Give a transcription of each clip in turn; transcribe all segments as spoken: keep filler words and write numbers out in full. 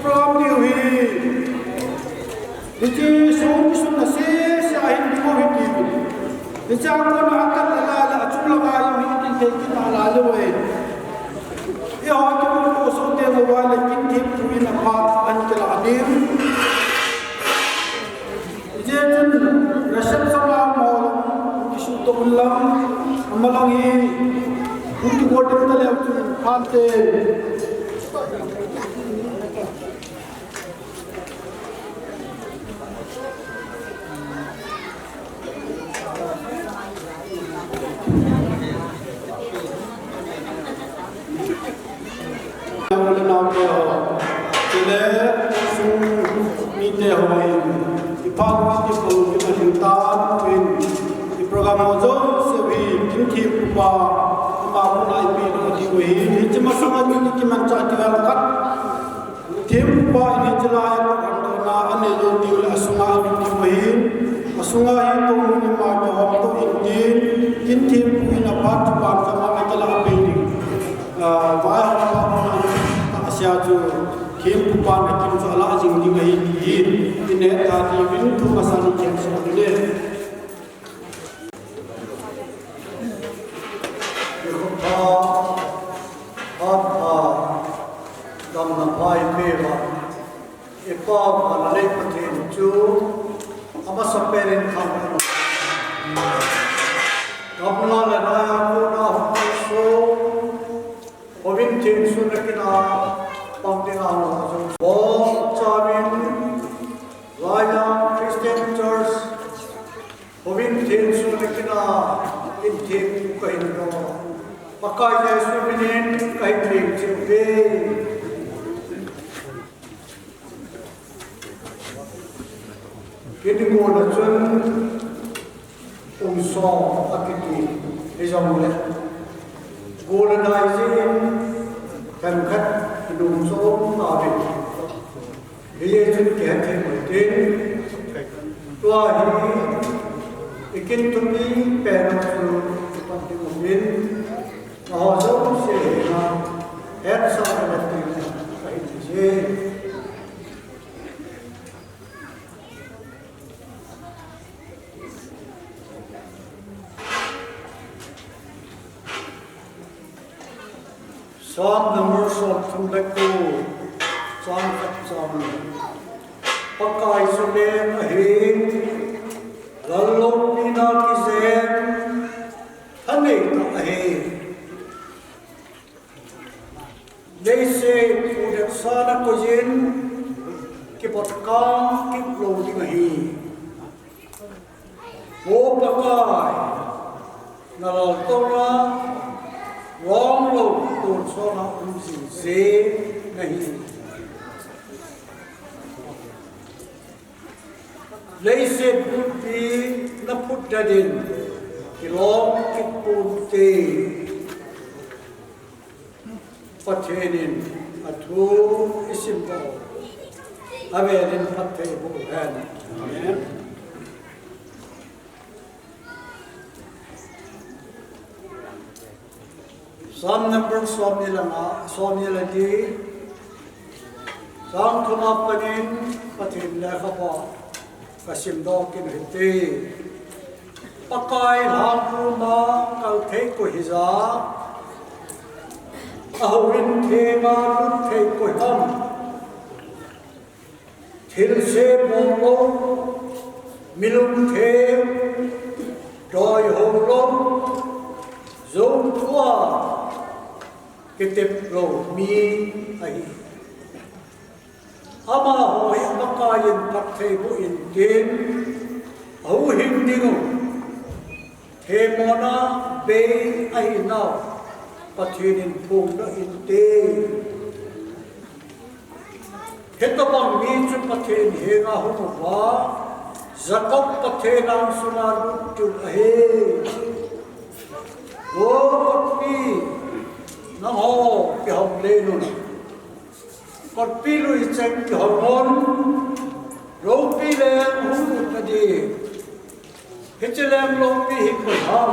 Program ni hi. Hiche sung kisunna sese a hin ding u hiti. Hiche a kona akan la la, achung langa jong hin kin thei kit na la le uve. Eiho kimu ko so te mo va le kin thei pu in apha an kila ding. Ijeh chun reception a mo kisu to un lang, amalang hi, hung kibol ding ta leu chun phante. Nau le naote ho, chule sung mite ho in, i phat i ti ko, i na hin tan in, i program ho jouse hi, kin thempu pa, ama kona i pe ding u hi, hiche masang a i kimanchah ti vel khat. Thempu pa in hiche lai a program tona anei lou diu le asunga i ti u hi, asunga hi tou mun in ma kihom tou in tin, kin thempu in aphat chu pan chama a kila a pe ding. Ah, vaihom pa hung a sia chu thempu pan akim chu ala jing ding ahi ti hi, i neh ta diuvin thu masa ni khen so ni le. Jehovah, Jehovah, damna pha i pe uva. I pau ana lei Pathen chu amasapen in khang. Gamla le naiya kona hung so, houin thengsun a kin a pang ding a hung so. Bou chamin Laiya Christian Church houin thengsun a kin a in theng kahin dong. Pakai Jesu minin kahin leng cheh uve. Kin golla chun um som akiti, hijongle golla nai jeh in themkhat inung som tauvin. Hijeh chun kihethem u hitin, tua hi i kin thupi pen u chu i pan ding uvin, nangho jouse henga hetsah le tin kahin ti e. Psalm number som thum le ko, chang khat chang. Pakai chu leng ahi, lal loupina kijen, thanei tah ahi. Leiset phudet san a koiyin, kipot kang kit lou ding ahi. O Pakai, na laltouna, longlou tonsot a um jing jeng nahi. Leiset bulpi na phutdet in, kilong kit ponte. Pathen in athu i simdoh u avel in phatthei boh hen. Amen. Psalm number som ni le nga, som ni le li, chang thum a pat in Pathen lekhabu kasimdoh kit u hite. Pakai lhangpum a kal thei koi hija, ahouin theng a lut thei koi ham? Thilse bol lou, mi lungthim, doi hou lou, jou thua kitep lou mi ahi. Amaho hi Pakai in phatthei boh intin, ahuhhing ding u themmona bei ahinau Pathen in phongdoh inte. Hitobang mi chu Pathen henga hung uva, Jacob Pathen angsunga lut diu ahi. O kotpi, nangho kihong lei un. Kotpi lui cheng kihong un, loupi leng hung lut nading. Hiche leng loupi hi koi ham?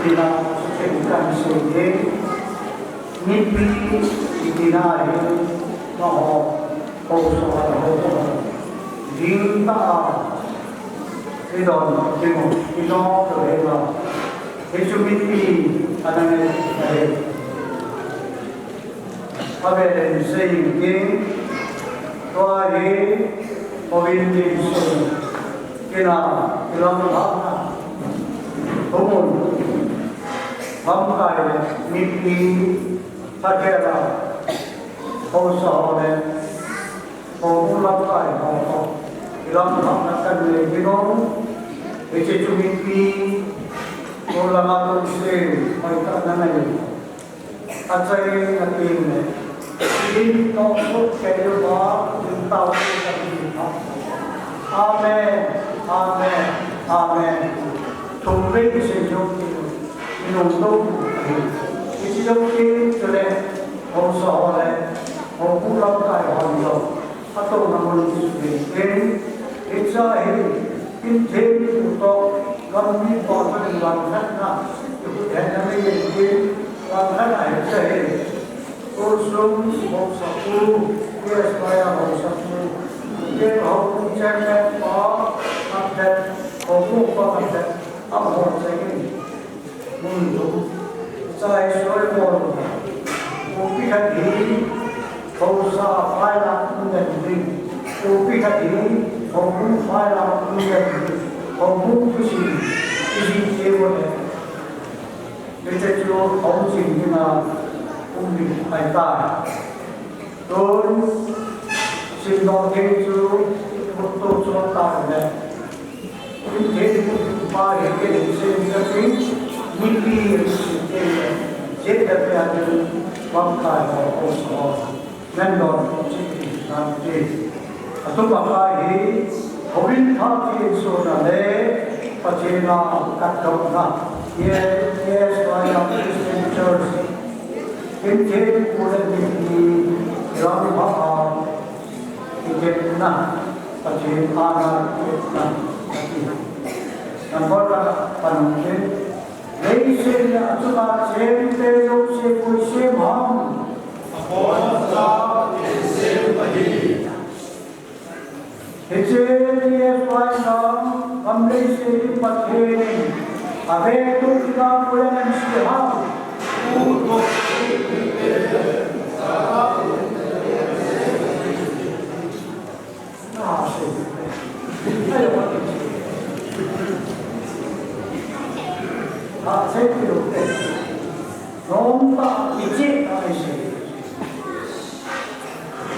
Tina, ken kan sei ding, mipi, tina hi, na ho, ho so ho, ho, ho. Ding ta a, i don, i mo, i don, to he ma. Hichu mipi, ana ne, ahi. Aben sei ing, tua hi, Province Mission, kina, kilang la, tumun, lamkai, mipi, thakela, hausa ho le, homu lamkai, ho, ho, kilang la, na kan le, kinong, hiche chu mipi, ko lama tu se, hoi ta na na. Achai na tin le. In no so ke yo ba, in ta wo ka ni ha. Amen. Amen. Amen. Thum vei ki sei jong ki. Inung to. Ki sei jong ki chule. Hausa ho le. Hopu lamkai ho ni lo. Atouna mun chu ken, hiche hi, Pathen pu toh, gam mipa toh in langkhatna, i hut hetna nei ken, langkhatna hiche hi. Kulsung hausapu, P S Y a hausapu, ken hopu chairman pa, kapten, hopu pa kapten, amaho chengin. Mun lum, chai soi bol, kopi khat hi, hausa phai la um den ding, kopi khat hi, hopu phai la um den ding, hopu kisin, kisin che bol le. Hiche chu hou chin ding a um ding ahi tai. Tun, simdoh thei chu, mutto chu tah le. Pathen pu pa hi ken sei ding ahi, mipi hi sei ding ahi, Z W A ding, lamkai ho, hausa ho, nandon, chi, nante. Atu pa pa hi, Houin phatthei sona le, Pathen a katdohna, K S Y Christian Church, Pathen pu le mipi, rang ha a, Iketna, Pathen a na iketna, ati. Number la, panung ke. Leiset le achunga chengte jouse koi sem ham? Apon sa Pathen sem ahi. Hiche P S Y a gam leiset hi Pathen in ave tu kina koi ana sem ham?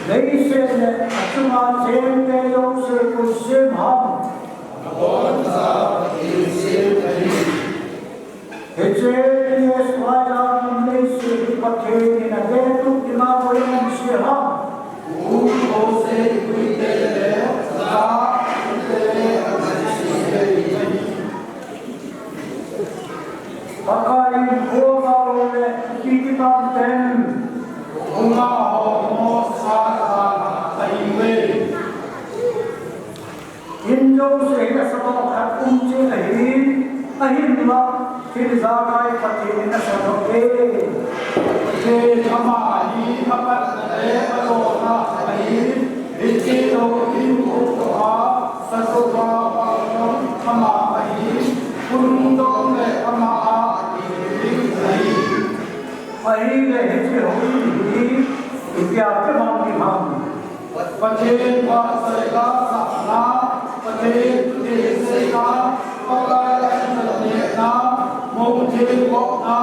Leiset le achunga chengte jouse koi sem ham? Hiche P S Y a gam leiset hi Pathen in ave tu kina koi ana sem ham? Pakai in kho a lou le kiti tam ten. Hung a ho mo sa sa a i ve. In jouse hi asadoh khat um cheh ahi, ahinla, thil ijakai Pathen in asadoh e. Pathen ama hi apatna le alona ahi, hiche lou in um toh a, sadoh a pang jong ama ahi, khonung jong le ama a ahi ding ahi. Ahile hiche houin hi, ipi a kibang ding ham? Pathen vahchoi gasahna, Pathen thusei seina, Pakai anchon nehna, mou theng gopna,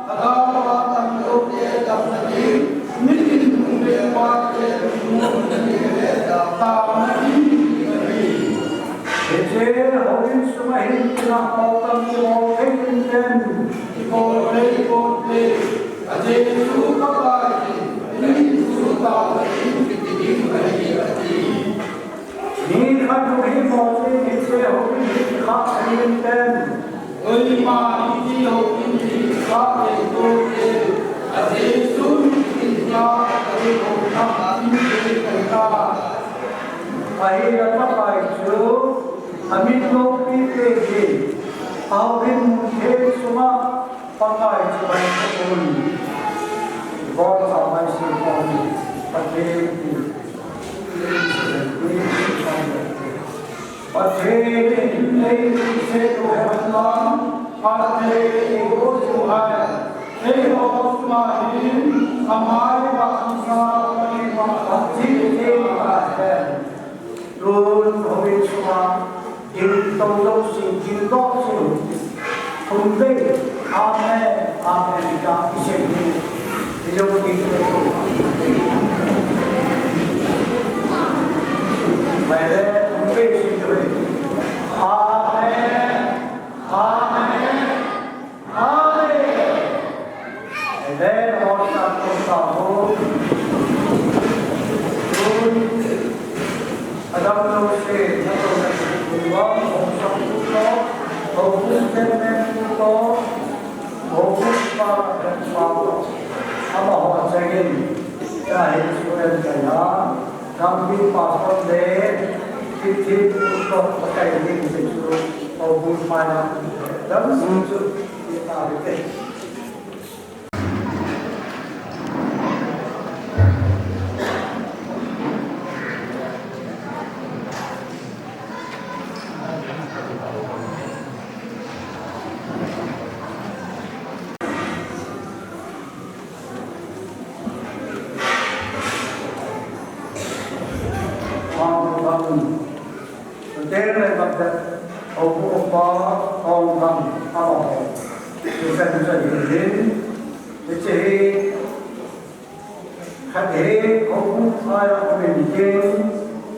Lhagao a tamjo te damna ding, mitin hung leng vate lungmonna ding le, taona ding ahi. Hiche houin sunga hin tina pao tam kibol thei in ten. Kibol thei ponte. A Jesu Pakai in, in Jesu tao in kiti ding ahi ati. Nikhat hung hi mo in hiche houin hi kikhah thei in ten. Koima hiche houin hi kikhah thei ponte. A Jesu in kiti ding ahi. Ahile Pakai chu amin loupi peh in, ahouin mun theng sunga Pakai chu mai ko un. Ko sa mai si ko un. Pathen ki. Pathen in ei se ko he la. Pathen ko chu hai. Ei ho ma hin amai ba sa ni ma ji ke ba he. Tun houin sunga ding tong jouse, ding doh jouse, thum vei, amen, amen, tia isei ding. Ijou ding le. Mai le, thum vei sei ding. Amen, amen. Amen. Amen. Lord, ta ko ta ho. Adam no se, na to na se, Baba, ho sa ko to, ho ku se me ko to, ho ku pa, pa. Ama ho sa gin. Ya, he su en ka ya. Gambih pastor le, thip thip pastor pakai ding se chu, aw bul pai na, dam su chu, kita bite. Khat hi, houbung phai a um in tin,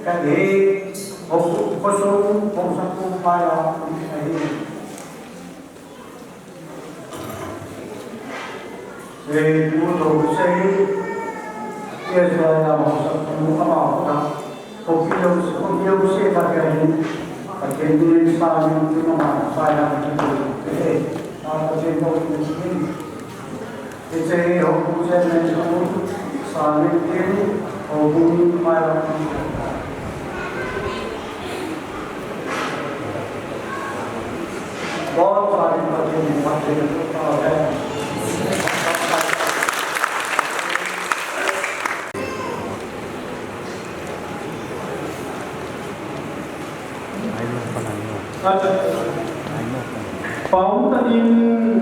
khat hi, houbung khosung, houbung sung phai a um ahi. Sei, tu to sei, Israel a houbung sung ama ta. Ko kilo, ko kilo se ta kai, ka ken ni sa ni tu ma ma sa ya ni tu. Eh, a ko ken ko ni. Ese ho ku se ne tu sa ni tu ho ku ni ma ya. Ko sa ni ko ni ma se ta hai. Pau ta in,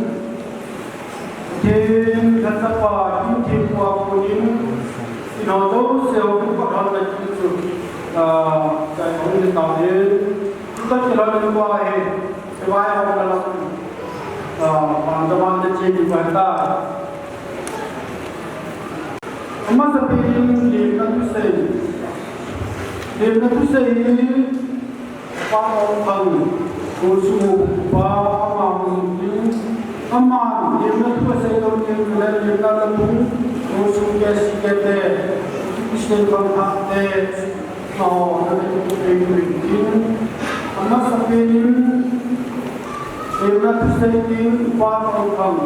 tin khat pa, tin tin pa kunin, ino do seo tu pa hal na kin su, ah, kai hong ni ta in, tu ta kila ni pa he, he wai hong na la, ah, pang ta man ta chi ni pa ta. Amasapen in lemna thusei. Lemna thusei hi Pa Tongthang, Tonsung Mopo pa ama hung in, ama lemna thu asei lou ding le lemna lamung, Tonsung K C K te, Christian Bangkhat te, aw, na le tu pe tu in. Amasapen in lemna thusei ding Pa Tongthang.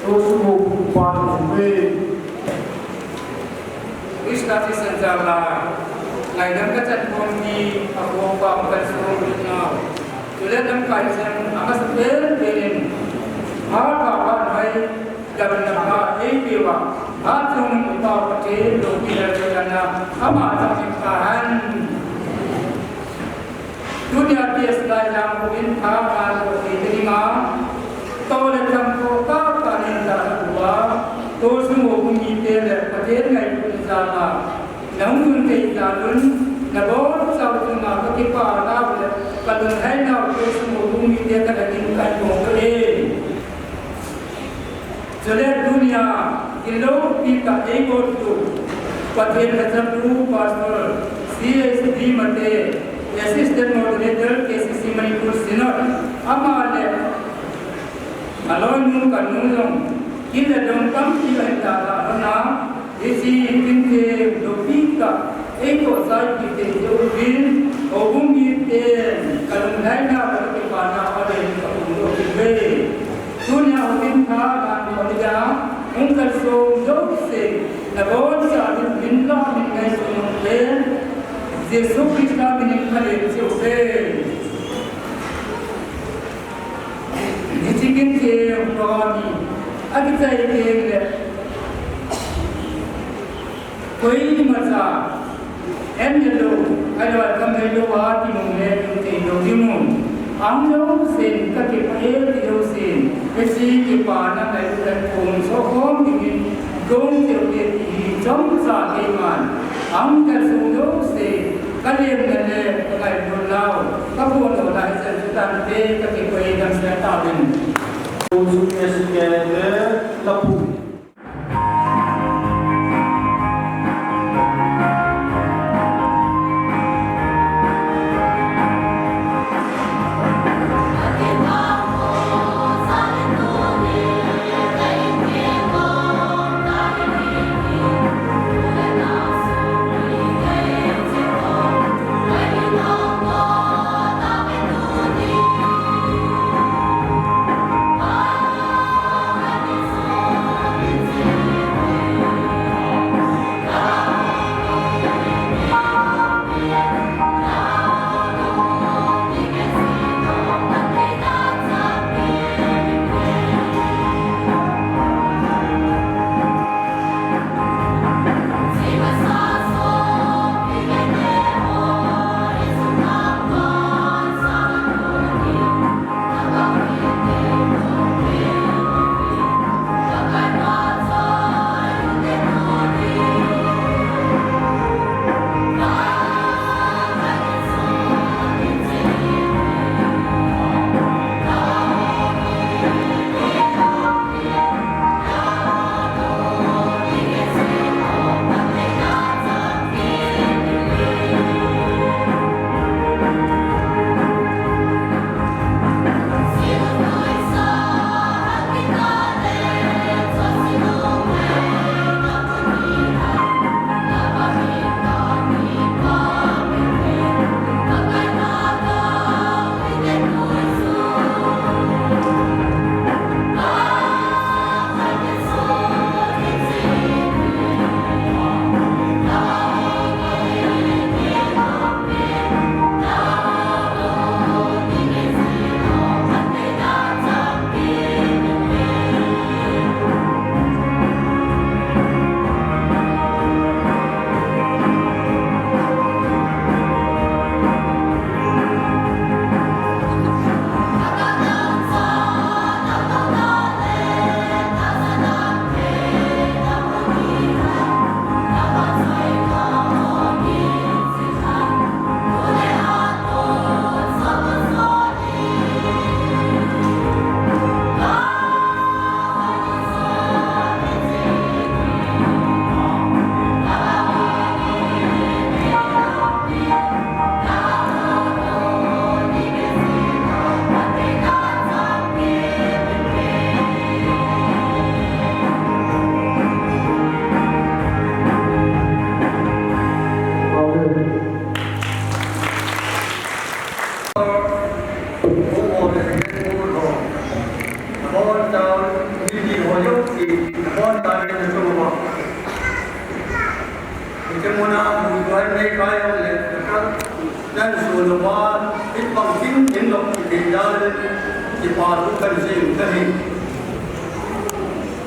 Tonsung Mopo pa le. Krista Mission Jala, ngaidam kachan khom hi, akhom pa kachan khom hi nau. Chule lamkai chan, amasapen pen in, ha pa pa noi, damna pa, ei pe uva, ha chung pa pa te, lo pi la te la na, ama chang pa han. Tunia P S Laijang houin tha a lo thei te dinga, to le tham ko ka ka nin da tua, Tonsung Mopo mite le Pathen ngailutna jal a, nahung tun thei jal un, nabonchau chunga kakipah nau le kalunglhai nau Tonsung Mopo mite kana ding kai bou e. Chule tunia, gilou pi tah eiboltu, Pathen lhachapnu Pastor C S D Mate, Assistant Moderator K C C Manipur Synod, ama le aloinu kanu jong, kin le dong tampi ahin dalha lhon a, hiche Kinthe loupi tah eibolsah pi teng jeh uvin, houbung miten kalunglhaina le kakipana a le kaphongdoh kit uve. Tunia houin tha a neo ni a hung kalsong jouse, nabonchauvin min lah min ngaisang uvin, Jesu Christa min in khanem cheh uve. Hiche Kinthe Koi ni macha, M L O, ahilou a kamei lou a kinung le kinung thei lou ding u. Ahung lou sen, ka kipah e ti lou sen, ka si kipana ngai u le kong so khom ding in, gong teu te ti hi chomcha keiman, ahung kal sung lou sen, ka lemna le ka ngailutna u, ka pon lou lai sen chu tante, ka kikoi dam se ta vin. Ko su S K le la pu.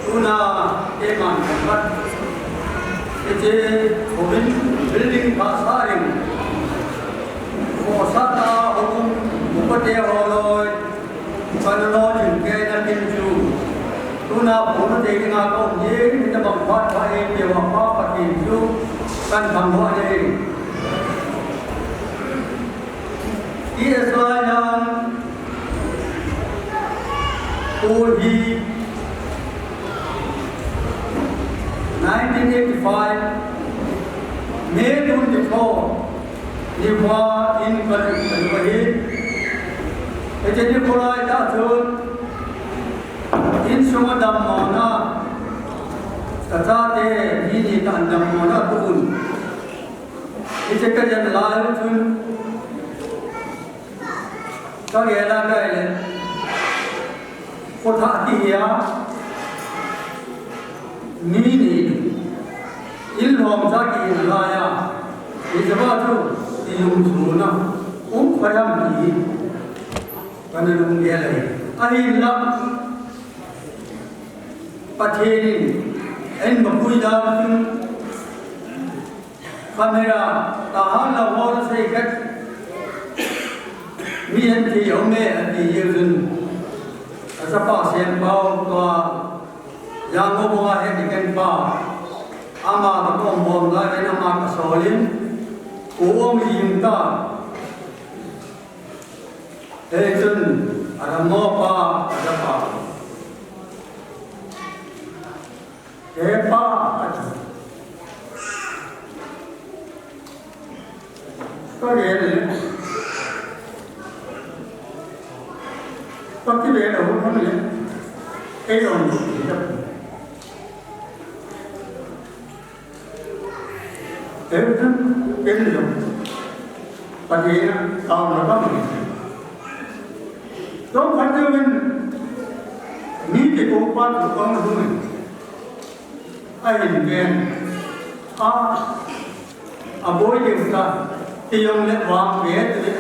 Tuna, keiman khat, hiche, building phasah in, khohsah a hung um upate ho loi, kana lolhin keina tin chu, tuna phona thei dinga kaum jing, hitabang phat pha eipeuva Pa Pathen chu kahin thangvah e. T S Lailam, tu hi nineteen eighty-five, May twenty-four, nikho in kalut, kalut ahi. Hiche nikho lai tah chun, insunga dammona, kachate mi ni tah in dammona kahin. Hiche kajen lai u chun, kagel a kaile, khothah kihi a, mi ni, in lhomcha kihi nalai a, hiche va chu, ijum chuna um kha ham ti hi kana lunggel ahi. Ahinla, Pathen in, en mapui dan chun, camera, tahan la hol sei khat, mi en thei um e, ati jeh chun, achapa Sempau tua, Yangon a hin ken pa, ama ka kom bom lai, en ama ka solin, u om jing ta. Hei chun, a dam mo pa, a da pa. He pa, a da. Ka ve le. Ka ki ve le, hon le. Ei on, ei da. Everything in love. Pathen a taona bang. Chomkhat jouvin mi kikoupa chu ahung lhung in. Ahin ven. A, aboi ding ta. Ti jong le vangve ti le.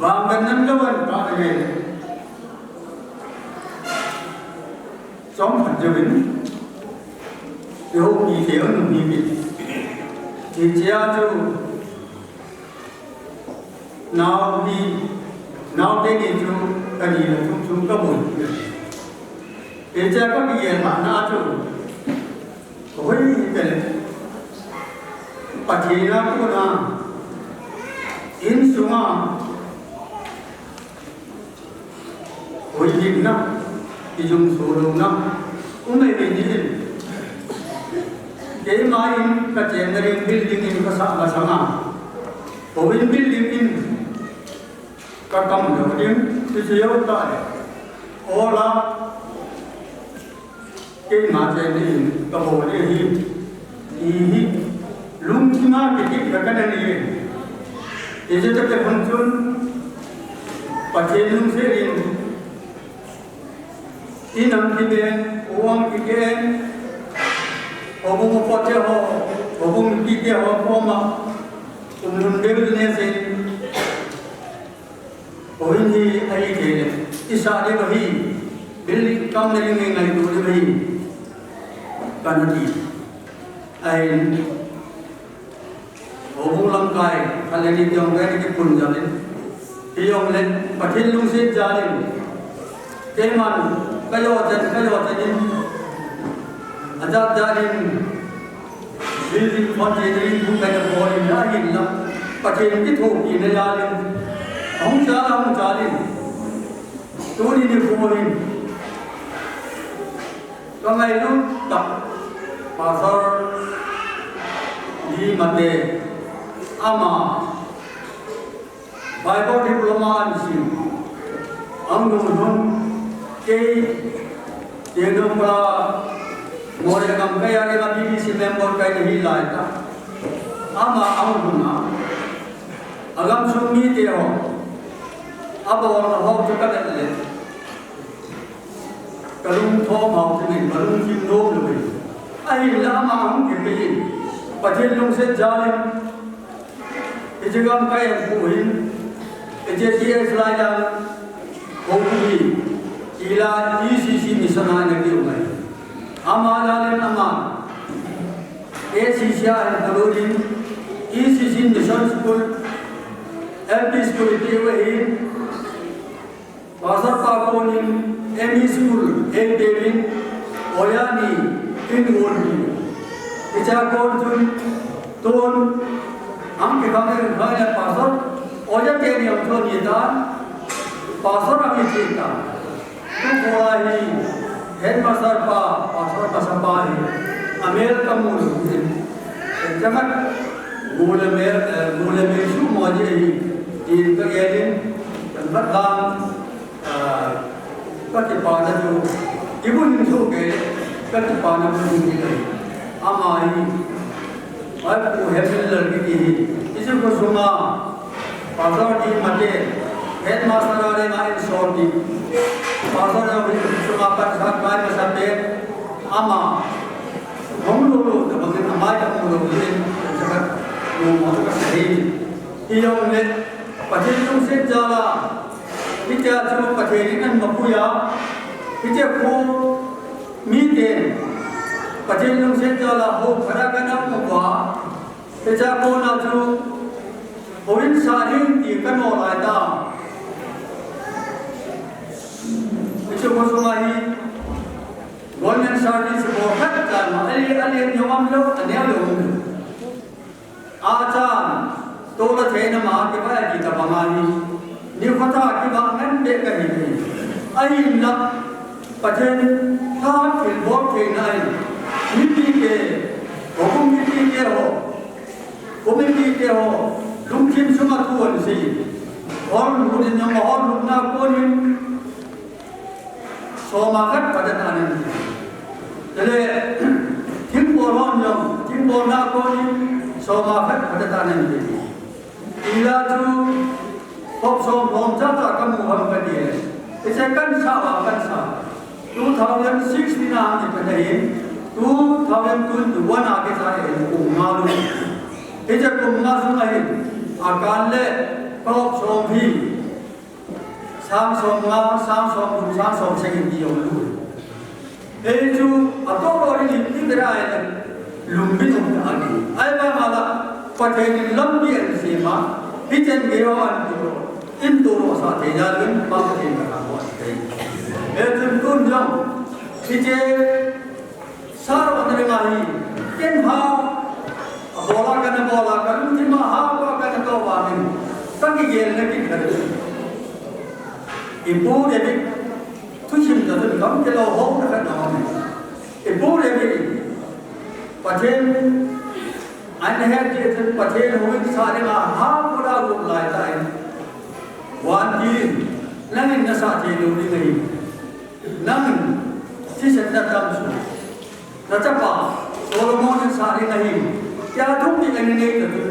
Vangve nan ka van ka ve. Chomkhat jouvin, ihoupi teu nung hi pi. Hichea chu, nao hi, naote ni chu, kani le thum chu kaboi. Hichea kakigelna chu, hoi tele. Pathen a kona, insunga, Hoilimna, kijumso louna, um e, hiding in. Keima in kachenna ding building in kasah masanga, houin building in kakam lou ding, ti seiyu tale. Ola, Keima chen ding in kabol ding ahi. Ihi. Lungthima kiti ka kana ni. Ijeh inem itile hung chun. Pathen lungset in. Inam kiben, u-ang kiben. Houbung upa te ho, houbung pi te ho koma. Umlhun deu ne se. Houin hi ahi kei le, isah ding ahi, building kamna ding ngaito ding ahi, kana ti. Ahin, houbung lamkai, khat le ni ti jong kei kipun jal in. Hijongle, Pathen lungset jal in. Keiman, kajo chen, kajo chen in. Ajat jat in. Building container in bu kaina bol in ahinla, Pathen kithopina jal in. Ahung jal, ahung jal in. Tuni nikho hin. Ka ngailut tah. Pastor Limate. Ama. Bible diploma ahin sim. Ahung lhun kei, kei nung pa, Moreh gam kei a ding a B B C member kei nahi lai tah. Ama ahung lhun a. Agam sung mite ho. Abolna ho chu kavet le. Kalungthim hao chu nei, kalungthim nom lou nei. Ahinla ama ahung kipei in. Pathen lungset jal in. Hiche gam kai an pu hin. Hiche T S lai dan. Hou pu hi. Ila E C C mission a na kiu ngai. Ama la len ama. A C C a hin kalu din. E C C mission school. L P school kiu hin. Pastor pa konin M E school, A P min, oja ni, tin won ni. Hicha kon chun, tun, ang kikhang e, khang e, pastor, oja teni ang chun ni ta, pastor ang ichi ta. Tu kola hi, headmaster pa, pastor pa sa pa hi, amel kamu lu, jamat, mule mel, mule mel su mo je hi, in ka gelin, jamat lang, Ah, ka kipana chu, kibun in chu kei, ka kipana chu ding kei. Ama hi, ai pu Hemil Lal kiti hi, isi ko sunga, Pastor Limate, headmaster a le ma in sor di. Pastor Limate sunga pat sa kai ma sa pe, ama, hong lo lo, ta bang in amai ka mo lo in, sa ka, lo mo ka sa hi. Hi yong le, Pathen lungset jal a, hitia chu Pathen in an mapui a, hitia khu Miten, Pathen lungset jal a hou khat a kana um uva, hiche a kona chu, houin sa ding ti kanoh lai ta. Hiche khosung a hi, government service bol khat chan ma, ali, ali ni um lou, aneo lou um lou. Achan, tola theina ma kivah a kitobang ahi. Nikho tha kivah ngen beh kahi. Ahinla, Pathen tha thilbol theina ahi. Mipite, houbung mipite ho, kou mipite ho, lungthim sunga thu ahin sei. Hol lhun in jong, hol lhunna konin, soma khat phatah in anen. Chule, thingpol hon jong, thingpolna konin, soma khat phatah in anen. Ila chu, khop som lhom chacha kamu ham kati le. Hiche kahin sa uva kahin sa. Two thousand sixteen a ham kati le, two thousand twenty-one a kisa e kum nga lhun. Hiche kum nga sunga hin, akan le, khop som hi. Sang som nga, sang som thum, sang som sagi ti jong lhun. Ei chu, atoh lou ding in, i bera ai le, lungbi nung ta agi. Ahivanga la, Pathen in lampi ahin sem a, hichen gei ho ahin turo, ahin turo sah thei jal in, Pathen kathangvah in. Ei chun tun jong, hiche, Sa ro na ring ahi, ken ha, abola kana bola, kalungthim a ha, ko kana to vangin, kakigel na kit kar. Ipu David, thusim ta tun kam kilo ho na kana ho. Ipu David, Pathen, ahin het jeh chun Pathen houin sa dinga ha, ko la gup lai ta in. Van tin, nangin nasa thei lou ding ahi. Nang, thisan na tam chu. Na chapa, Solomon in sa ding ahi. Kei a thum ni ka nei ta chu.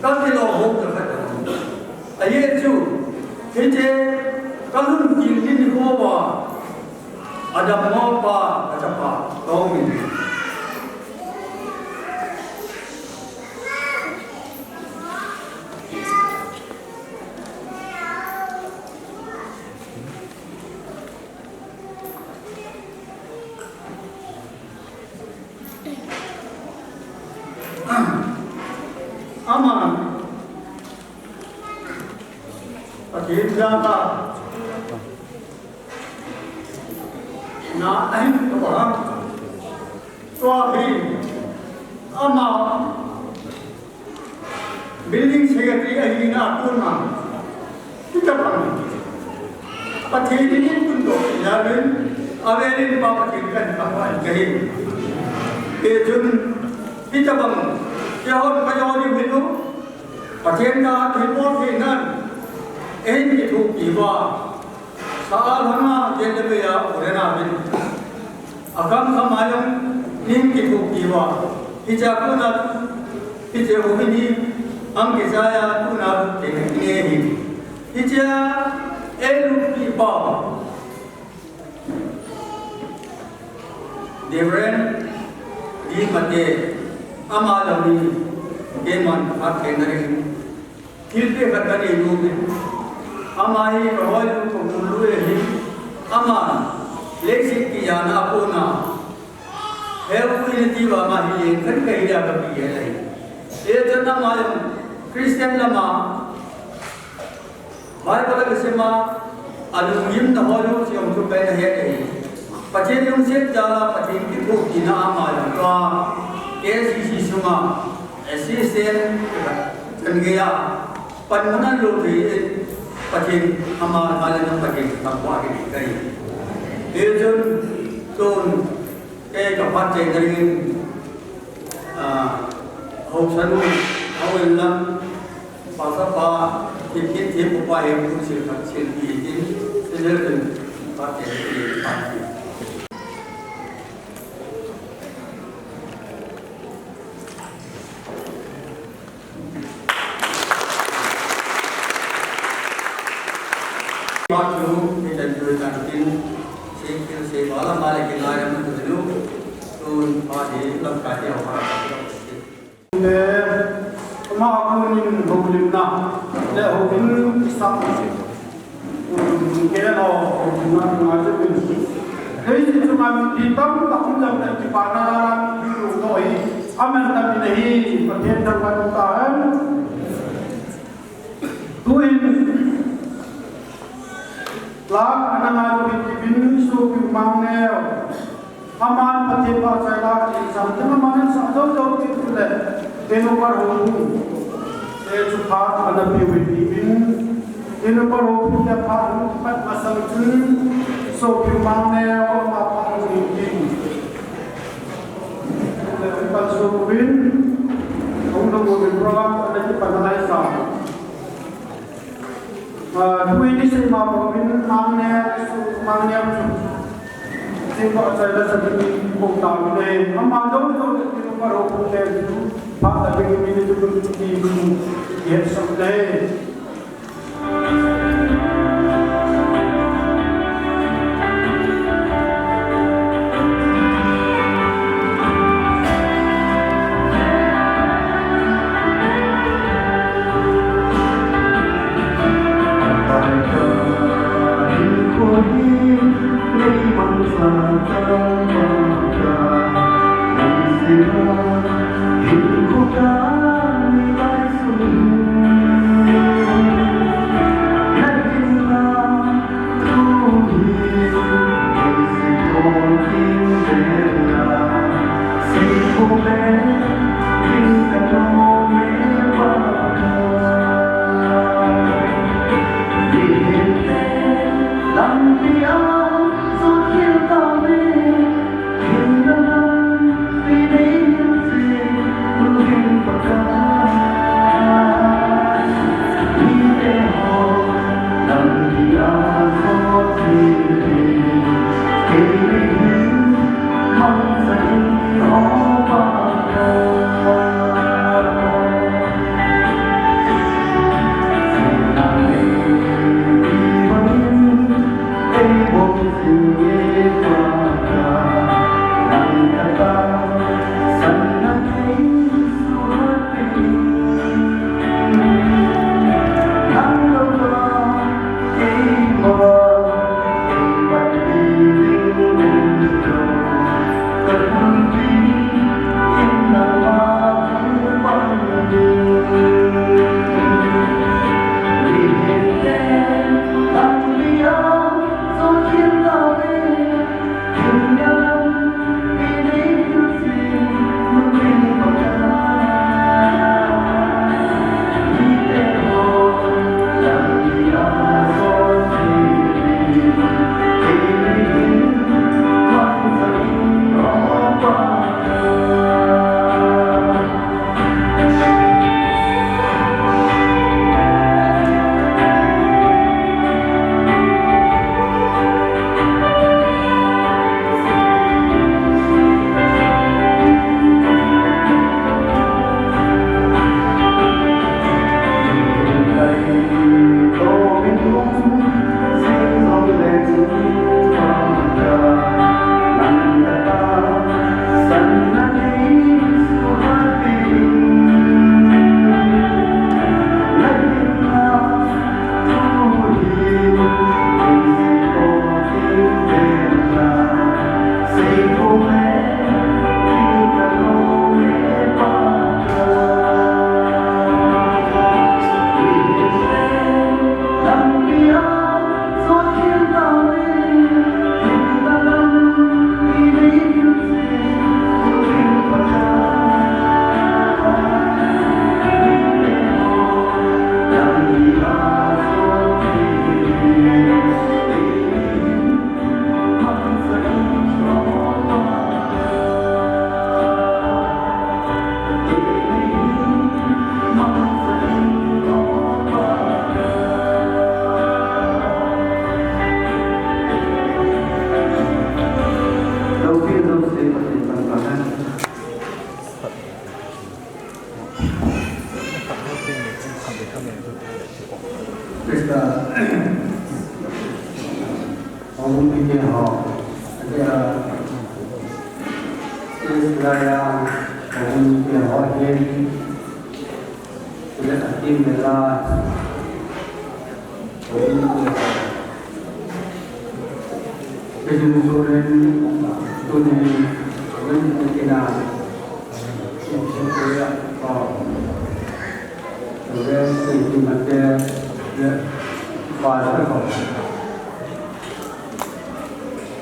Ka ti lo ho ka khat. Ajeh chu, hiche, ka lungthim in ho va. Adam mo pa, ka chapa, ka min. Ama, Pathen jal a, na ahin to ha. Tua hi, ama, Building secretary ahina a kon a, hitabang Pathen in eitundoh jal in, avel in Pa Pathen kahin thangvah in kahi. Hichun, hitabang, keihon kajo diu hichu, Pathen a thilbol theinan, eihin kithopi uva, Sa a lhanga, gel le bei a, u le nao in. Akham kham a jong, eihin kithopi uva. Hiche a kona, hiche u hi ni, ang kichai a, tuna, te ne hi. Hiche a, ei lungpi pau. Reverend D Mate, ama jong hi, keiman phat thei na ring. Thilpeh khat kanei nom e. Ama hi ka hoilou, ka gollou ahi. Ama leiset kijana a kona, heuin ati uva ama hi leng khat kahi dia kapi ahi. Hichun ama jong Christian lama Bible a kisim a, alunggimna hoilou jong chu kahin het ahi. Pathen lungset jal a Pathen kithopina ama jong tua K C C sunga assistant chan geiya panmun ahin lo thei in, Pathen ama, ama le nang Pathen thangvah in kahi. Hichun tun kei ka phat cheng ding in, ah, haosanu, houin lang, pastor pa, themkhat thempu pa hi, kum sil khat sil pi tin, senior tin, phat cheng ding in, phat cheng. Phat chu, mi tan chu tan tin, sei kil sei bala ma le kin lai ram tu lu, tun phat hi lamkai ti ho phat. Le, ama kunin houlimna, le houin kisam. Kei lo, houlimna ngai chu min. Leiset chunga mipi tamtah um jong le kipana jal a mipi lungdong hi amantam in ahi, Pathen thangvah in umtahen. Tuin la ana ngai uvin, i sopi u Mangneo, aman Pathen phat chai la, i sam teng aman sah jou jou kit u le, tenu par ho bu. Te chu phat ana pe uvin, tenu par ho bu te phat ana pe masang chun, sopi u Mangneo, ama phat ana pe uvin. Le pan so uvin, hung dong uvin program ana kipan nalai sa. Ah, tuni ni sei ma bang in Mangneo, sopi u Mangneo chu. Sei ma chai la sa ni ko ta ni le. Ama dong dong ni ko ro ko le chu. Phat a ni ni chu ko ti ni. Yes, so le. Krista, houin mite ho, adia, Israel, houin mite ho hin, chule akim mela, houin mite ho. President Soren, tuni, President Kina, Secretary, oh, President Timate, Pastor, oh.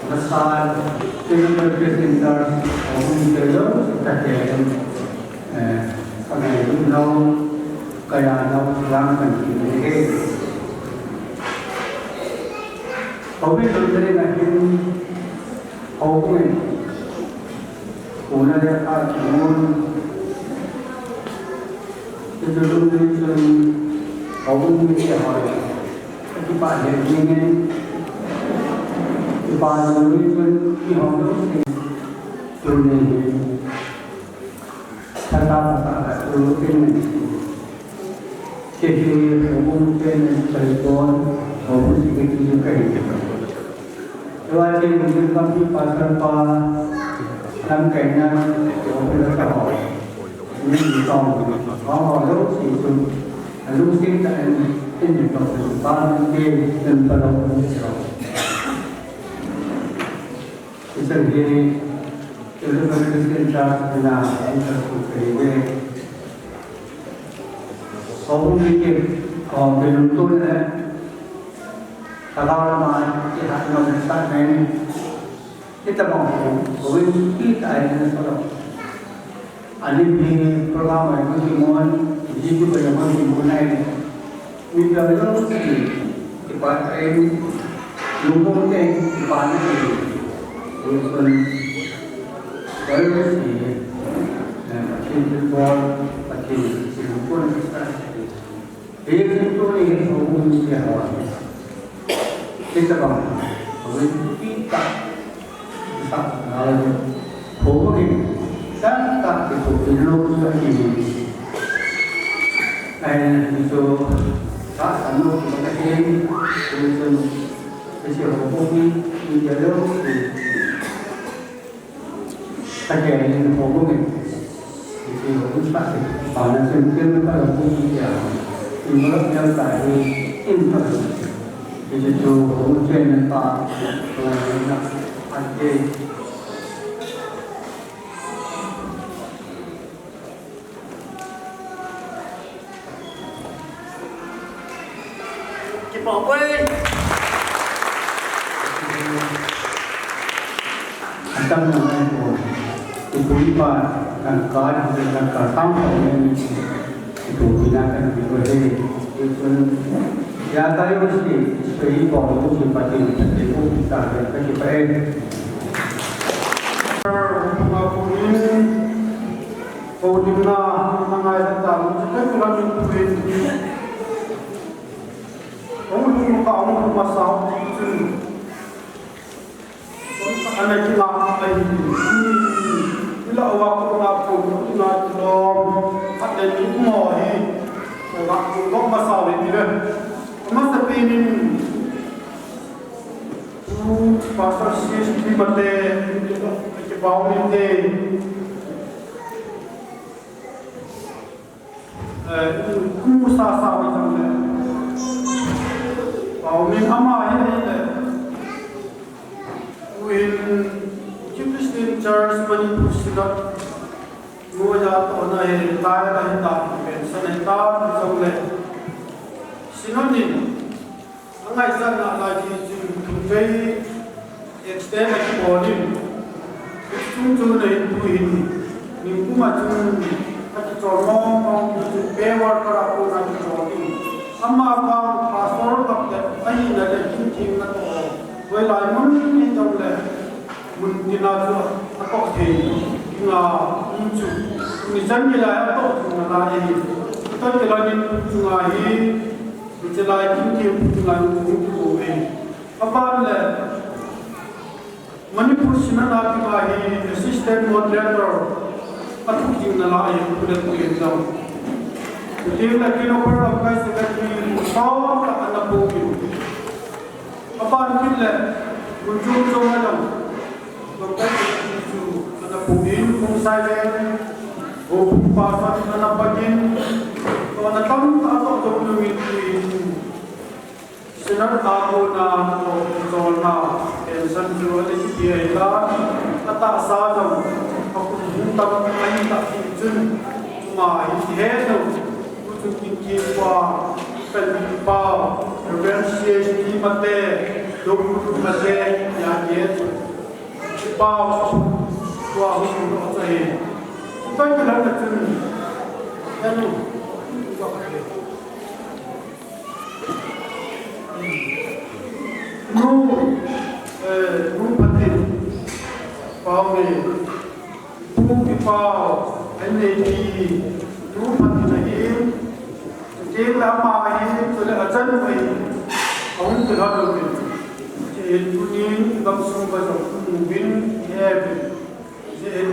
Pastor, President Center, oh, Minister, oh, Secretary, eh, Kaya Nau, Kaya Nau, Ram Kanti, eh. Covid nineteen ahin, houbung in, una le a kimun, kitu lungdei chun, houbung mite hoi, kipah lheh jengin, kipah lungdei chun, kihou lou sin, tuni hin. Thata thata la tu tin. Kei hi houbung pen pen pon, houbung secretary kahi. Tua chen mun kampi pastor pa, lamkaina, houbung la ta ho. Ni ni tong, ho ho lo si tu. Alung sing ta en, en ni tong, pa ni ke, en pa lo, en pa lo. Isang hi, Christian Church na, ang sa kukaiwe. Kung dikit, kung pinuntul na, kalaw naman, ihat mo sa atin, kita bang, kung kita ay na sa loob. Ani mi program ai mo kimon, ji ko ba mo kimon ai. Mi ba lo si, kipa ai, lungmong te, kipa na ki. Ko son, ko si, eh, Pathen football, Pathen, si lungmong na sa. Hiche tuni hi houbung ni hawa. Hitabang, houbung ni ta. Sa, na le. Houbung ni ta ta ki houbung ni lo sa ki. Ai, ni so, sa sa no ki ba ka ni. Ni so, ni so houbung ni, ni ya lo. Kati ni houbung ni. Iti houbung sa ti. Pana sim sim pa houbung ni ya. Imrot yang tadi. Imrot. Iti tu houbung chen pa. Ati. Kipa poi. Atam na mai ko. Ipu ipa kan ka, kan ka tam ko ni. Ipu pina kan bi ko he. Ipu ya ta yo si, ipu ipa ko si pa ti, ipu ta ka kipa e. Holimna, na ngai ta ta, mo se kai kula min tu in. Ong lu ka ong lu ma sa ti chun. Ong sa ana ki la ai. Ila wa ko na ko na ki lo. At le ni mo hi. Wa ko ma sa le ni le. Ma sa pe ni. Pastor C S T Mate, kipau ni te. Eh, ku sa sa ni jang le. Pau ni ama hi ni le. Ku in Christian Church Manipur Synod. Mo ya to na he, ta ya hi ta, pension hi ta, jang le. Synod ni. Angaichatna lai hi chun thumvei extend a kibol in. Chungchang a hin tu hin, nikum a chun akichol mong mong, tu chun pay worker a kona kichol in. Ama vang pastor khat le, ahina le kin thim na to. Hoilai mun ni jong le. Mun tina chu atoh thei, nga, um chu, ni chan ni lai atoh thei na lai hi. Atoh thei lai nin chunga hi, ni chan lai kin thei chunga ni chung chu ko ve. Aban le, Manipur Synod a kipa hi assistant moderator, athu thei na lai hi, ku le ku yen jong. Ku thei la kin over of kai secretary, pa ka ana po kin. Aban kit le, mun chom chom a jong, Doctor Jesu, ana pu in, kum sai le, o pu pa san ana pakin, to na tam ta to to nu min in, Sinat a kona kicholna pension chu ana kipe ahitan, atahsa jong akum hung tam ahi tah jeh chun, ama hi kihe lou, tuchung kin kipa, kan pa, Reverend C H T Mate, Doctor Mate, ya ye chu. Kipa, tua hung lo cha hi. Tua kilang na chun, hello. Nu, eh, Nu Phatin, Pau Nge, Pu Kipao, N A P, Nu Phatin ahi, chuteng le ama hi, chule achan mai, ahung kilhon uvin. Hiche tunin gamsung ka jong umuvin, iheuvin. Hiche in,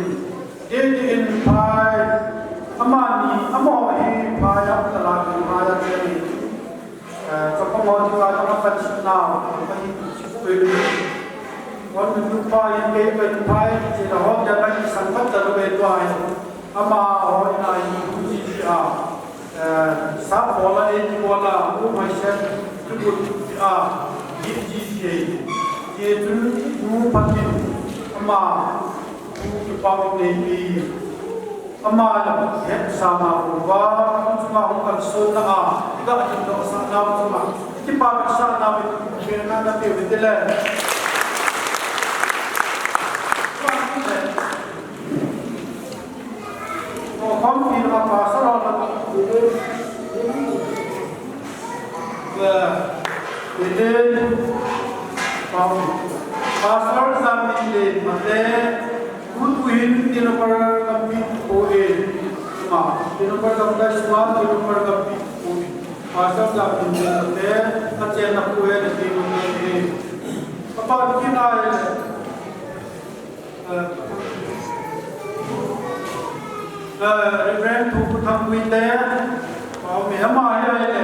hiche in phai, amani, amaho hi phai a, tala phai a cheng ahi. Eh, chapang ho dinga jong apansan nau, ahi, sipui. Hon nupa in kei pen phai, che la hon dia kan sangkhat talou ve tua hi. Amaho in ahi, ji ji a. Eh, sap bol a, ei bol a, u mai sem, kibut a, ji ji a. Hichun, Nu Phatin, ama, Pu Kipao Neipi. Ama la hetsahna uva, chunga hung kalsonna a, iga hingdohsah nau chunga, kipa vetsahna uva, kena na pe uve tile. Ko khompi lama pastor ho lama. Pastor Jamminlen Mate, tuhin Tengnoupal gampi poi. Ma, Tengnoupal gamkai sunga, Tengnoupal gampi poi. Pastor Jamminlen Mate, achenna poi, Tengnoupal e. Papa, kina e. Eh, eh, Reverend Thupu Thangui te, Pau Nge ama hi ahile,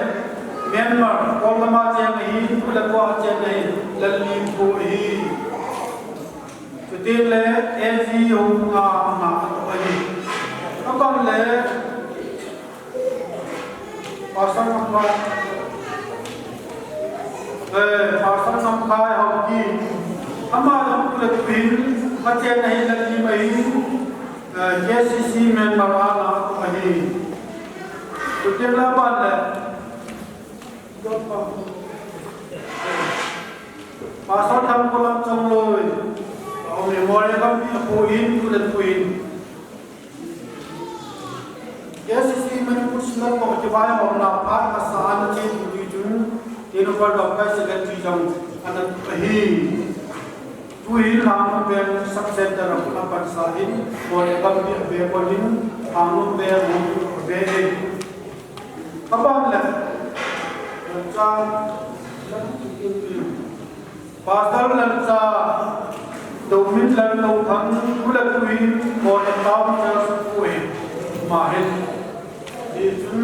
Myanmar, Kolkata cheng ahi, Kulakwa cheng ahi, Lallipu ahi. Chuti le, A G ho nga, nga, ahi. Aban le, Pastor Ngamkai. Eh, Pastor Ngamkai Haokip. Ama jong kule tuhin, achen ahi, Lallim ahi. Eh, K C C member ana ahi. Tutin la ban le. Pastor Thangkholam Chongloi. Aum memorial gampi apoh in, kule tuhin. K C C Manipur Synod toh kivaihomna phat masa ana che tutu chun, Tengnoupal gamkai secretary jong ana ahi. Tuhin Lhangnom veng sub center a apansa in, Moreh gampi a ve kon in, Lhangnom veng a ve e. Aban le, cha, Pastor Lalcha, Domin Lallouthang, kule tuhin, Moreh Town Church poi, ma hin. Hichun,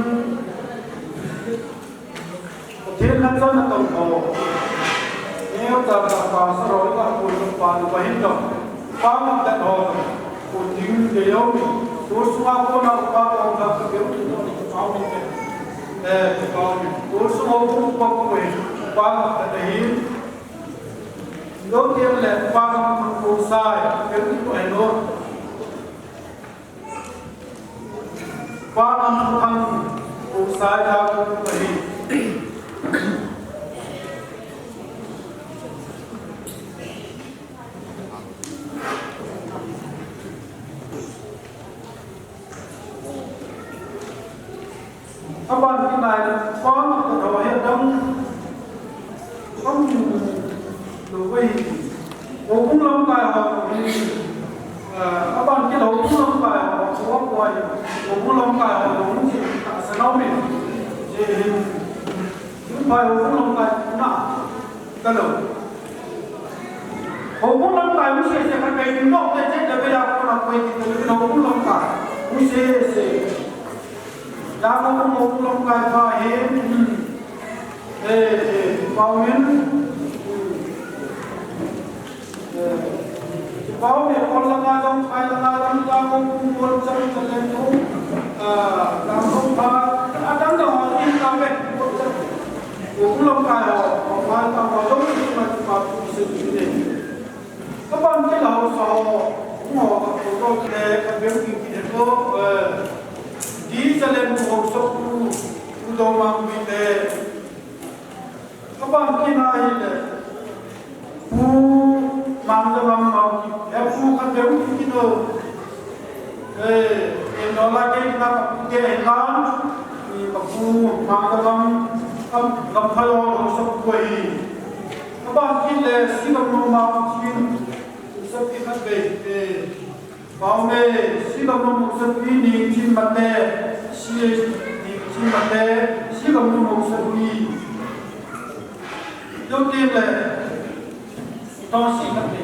Pathen nachan atong ho. Neo ta ta Pastor ho, ka pun pa, pa hin to. Pa ma ta ho. Pun ding de yo. Ko sunga ko na pa ko ka ke u to, pa mi te. Eh, pa mi. Ko sunga ko pa ko e. Pa ma ta hin. Lo tiang le pa ngam thang ko sai, pe ni ko he lo. Pa ngam thang ko sai la ko ko he. Aban kinai, pan ka tho he dang, dang lo wei. Houbung lamkai ho, eh, aban kila houbung lamkai ho, ho, ho, houbung lamkai ho, houbung ji, ta sa nau mi, ji hin, houbung pai houbung lamkai na, ka lo. Houbung lamkai, mu se se, ka kai, no, te, te, te, ya, ko na, ko, te, te, houbung lamkai, mu se se. Dang a um um lamkai pa hin, eh, eh, pau hin, eh, pau hin, kon langa dong, kai langa dong, dang a um um chang chang len tu, ah, dang a um pa, ah, dang dang a um ta ve, um lamkai ho, Ka ho dong ki ma ki pa pu se ki ne. Ka ban ki la ho sa ho. Mo ka ko ko le ka bem ki ki ko. Di sa le mu ho so ku. Ku do ma mi le. Ka ban ki na hi le. Pu mang da bang ma ki. Ya pu ka bem ki ki do. Eh, in dola ke na ka pu ke in la, i ka pu ma ka gam, gam, gam pha lo lo sa pu hi. Ka ba ki le si gam no ma chin, sa pi khat be, eh, ba me, si gam no sa pi ni chin ma te, si ni chin ma te, si gam no sa pi. Yo ke le, to si khat be.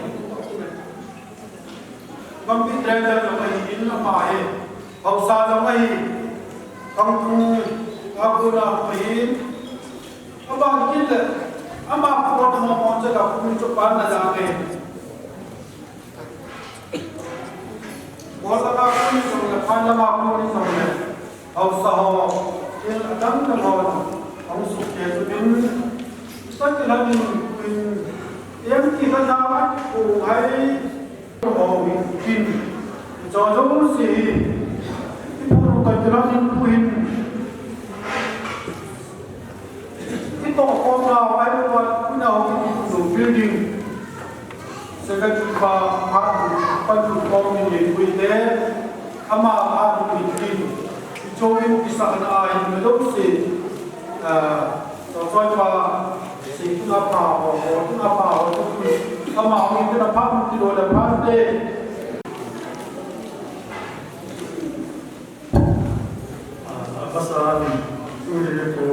Gam pi treasure jong ahi in ama hi. Haosa jong ahi. Kangtung, kakuna ahi. Aba kit le. Ama pukot mo mo che ka kumi chu pan na jang e. Bol lama kumi jong le, pan lama kumi jong le. Haosa ho, thil adang dang ho, hung sukeh chu in, sa kilang in, in, em ti ka na, kung hai, ho, in, in, cho jong si, i pu ka kilang in pu in, Ito ko na ai ko na ho ni to building. Secretary pa pa pa tu ko ni ni kui te. Ama pa tu ni ni. Ito in kisa na ai na lo si. Ah, to ko pa si tu na pa ho ho tu na pa ho tu. Ama ni na pa tu lo na pa te. Ah, a pasan, tuni hi pu,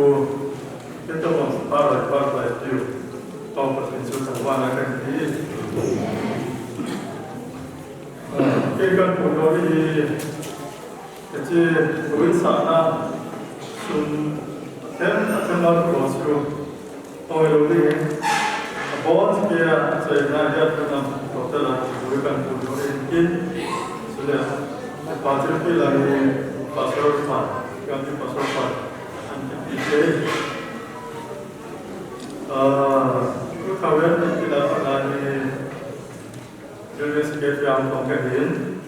kei tobang para para tiu, Pau Pathen chu thangvahna kan ti. Ah, kei kan pu no hi, kei chi, tuin sana, sun, then, then mar ko chu, Hoi lo ding. Abon kei a, achaina hi atunam hotel a, lui kan pu lo ding kin. Chule, pa chu kei la hi, pastor pa, kan ti pastor pa. An ti pi kei. Ah, tu khawian ti la pa la ni. Building secretary ang tong ka hin.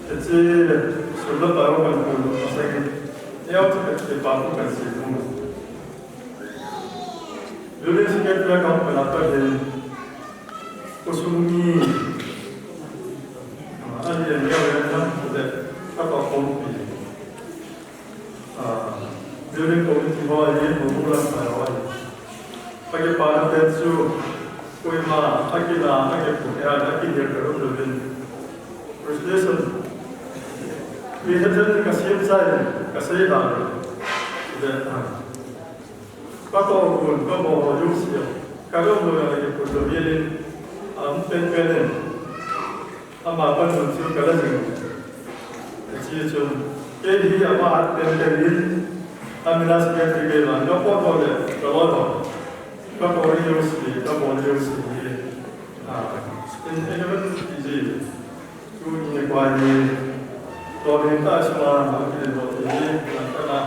Hiche, sulna pa ho kan pu, masang in. Neo chu ka pa pu kan si pu. Building secretary kan pu na pa hin. Kusung ni. Ani neo ya na, de, ka pa pu pi. Ah, building committee ho ahi, Mukul lamkai ho ahi. Ka kipana pen chu, koima, akila, akipu, eh, akihil ka um louvin. Frustration. Ihechen kasem chai, kasei la. Then, ah. Ka to kun, ka mo ho jouse. Ka um lou ya, akipu louvin. Am pen pen in. Ama panmun chu ka la jing. Hiche chun, kei hi ama hat pen pen in, a mina secretary kei vang, ka po po le, ka lo lo. Ka po ri jouse, ka po ri jouse. Ah, in, in, in, in, in, tuni hi, to ri ta sma, ma ki lo ti, na ka na,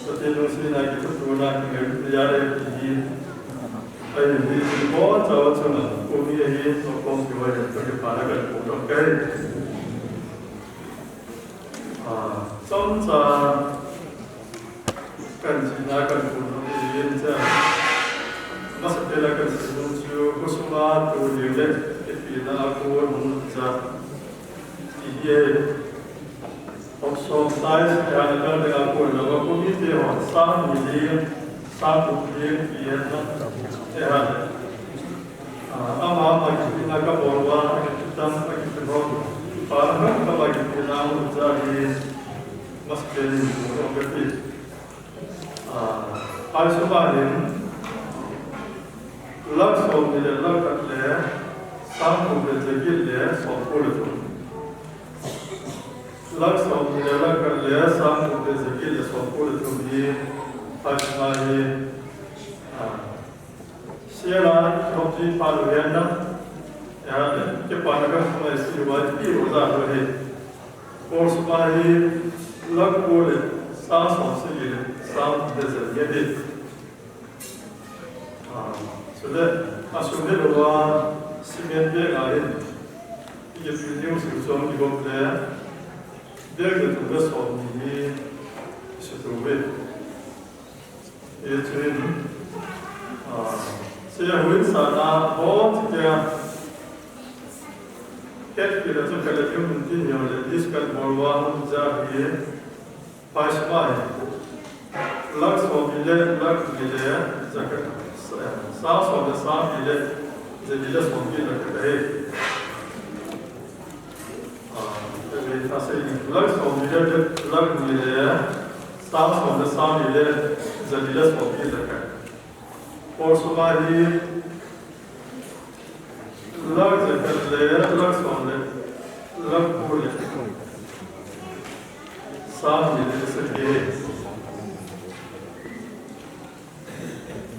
to ti lo si na ki tu na ki ngai, ya re ti. Ahi, hi, hi, bon, chawa chunga, kumi ahi, to kom ki wa, to ki pa na kan pu to kai. Ah, chomcha, kan chi na kan pu to ki yin cha. Masa pela kan si nu chu, kusuma tu ni le, ki pi na ko nu cha. Ti hi, Hop som size, ya na dang dang a ko na ba ko ni te ho, sang ni li, sang ko ni ti ya na. Te ha. Ah, ama, ama ki na ka bol wa, ki tam, ki te ho. Pa na ka ba ki na mu cha ni. Mas ke ni ko ka ti. Ah, ai so ba ni. Lakh som ni le lakh khat le, sang ko le jagit le, som ko le tu. Lakh som ni le lakh khat le sang ko le jagit le som ko le thum hi, phat ngai hi, ah, sia la, thom ji pha lo hian na, ya, ke pa na ka mai si wa pi ro da lo hi. Ko su pa hi, lakh ko le, sang som si le, sang ko le jagit le. Ah, Le, asung le lova cement bag a hin, ikipi ding silchom kibom le, bag le tum le som ni hi isutu ve. Hichun, ah, se huin sana ho tia, ket kila chu kala ding mun tin yo le, discal bol wa mun ja hi, Paismai, lakh som ni le lakh ni le, jacket, sa, sang som le sang ni le, jani le som ni jacket ahi. Ah, lakh som ni le lakh ni le, sang som le sang ni le, jani le som ni jacket. Por suma hi, lakh jacket le, lakh som le, lakh ko le, sang ni le sagi.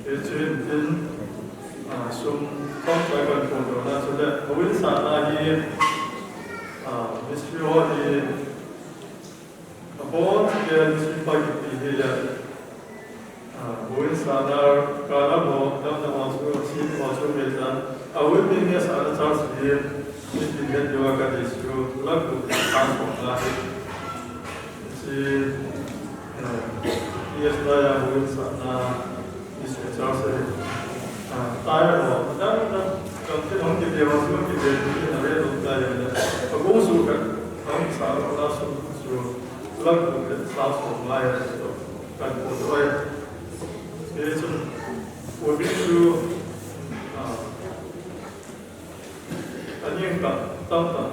Hichun tin, ah, sum, sum sa kan pon doh na chule, houin sana hi, ah, mistri ho hi, Abon tia nisi pa kiti hi ya. Ah, buin sana kala mo, dam na mo su, si mo su me ta. Awin ni ne sana char si, ni tin ne diwa ka di su, la ku ta ko la hi. Si, ah, yes la ya buin sana. Is a chance. Ah, taya ho, dang, dang, dang, tin hong kiti, hong kiti, kiti na ve lo taya na. Pagong su ka, hong sa lo na su, su, lag ko ke sa so ma ya so, kan ko so ya. Ke sun, ko bi su, ah, Ani ka, tam ta.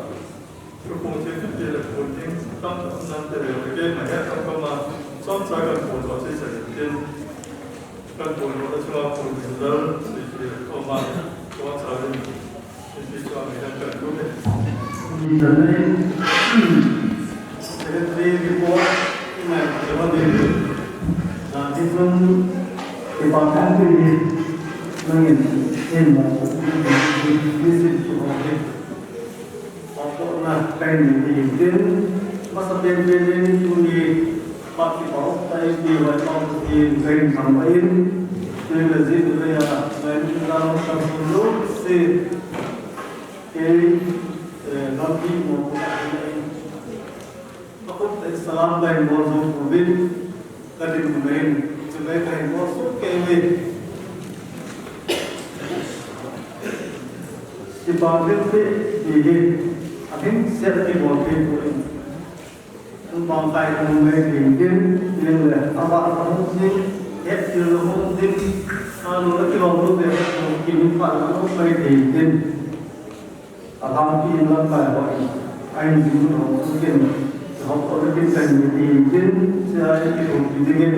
Ko pung che te le pung ting, tam ta nan te le ke na he tam ka ma, som sa kan pung to se se tin. Kan pung to se ma pung tin dal, se se ko ma, ko sa le. Se se so mi kan kan ko ne. Ni da ne. Secretary report, mai ke ma de. Na ti sun, ke pa kan ti ni. Nangin, en mo, ni si ko de. Phatna kahin nei ding ahin, masapen pen in tuni phat kipa um tah in Pi Vaipau Pathen kahin thangvah in, tuni le jing le a, kahin thangvah in, kei, eh, lampi mo ko kahin nei. Akhut tah in salam kahin bol jou pouvin, ka dinmun in, chuleh kahin bol soh kei uvin. Kipa thilpeh ti hi, alhingset a kibol thei poi. Bang kai kamu mai thei ding, ding le, abah kamu ding, hetthei kamu ding, anu la kilom lu te, kimu pha la mu mai thei ding. Alhangpi in lamkai ho in, a injing ho chu kin, ho to le kin kan ni ti in, sia in kithum pi ding in.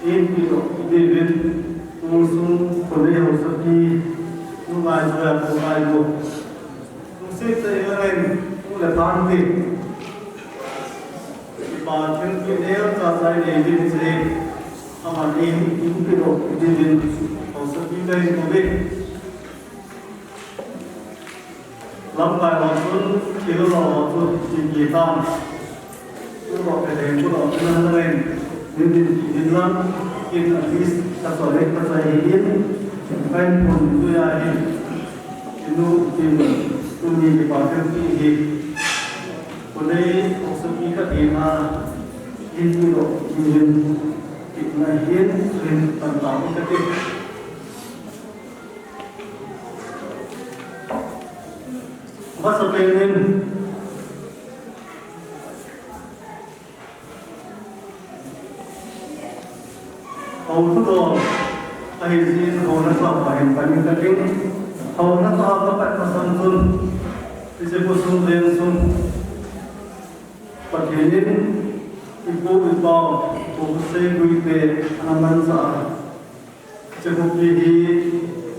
In kidoh pi ding in, tul sung khonei hausapi, nu ngai jo ya ko ngai jo. Lungset tah in la ngai, nu le pa in ti. Kipa thilpeh neocha cha nei ding in sei, aman in, in kidoh pi ding in, hausapi kahin kou ve. Lamkai ho chun, thil lo ho chun, ipi itam. Chun lo phe thei, chun lo chun han ngai. Min din ti din lang, kin a list, ka choi, ka choi hi in. Kahin phun tu ya hi. Inu tin, tuni kipa thilpeh hi. Khonei, hausapi ka ti na. In tu lo, in din. Kin na hin, kin tan ta ka ti. Masapen in, hou thudol ahi jin, hou nasa pa hin pan in ka ding. Hou nasa ka pat masang chun, hiche khosung leng sung, Pathen in ipu ipau, ipu Seiguite ana manchah a, hiche khopi hi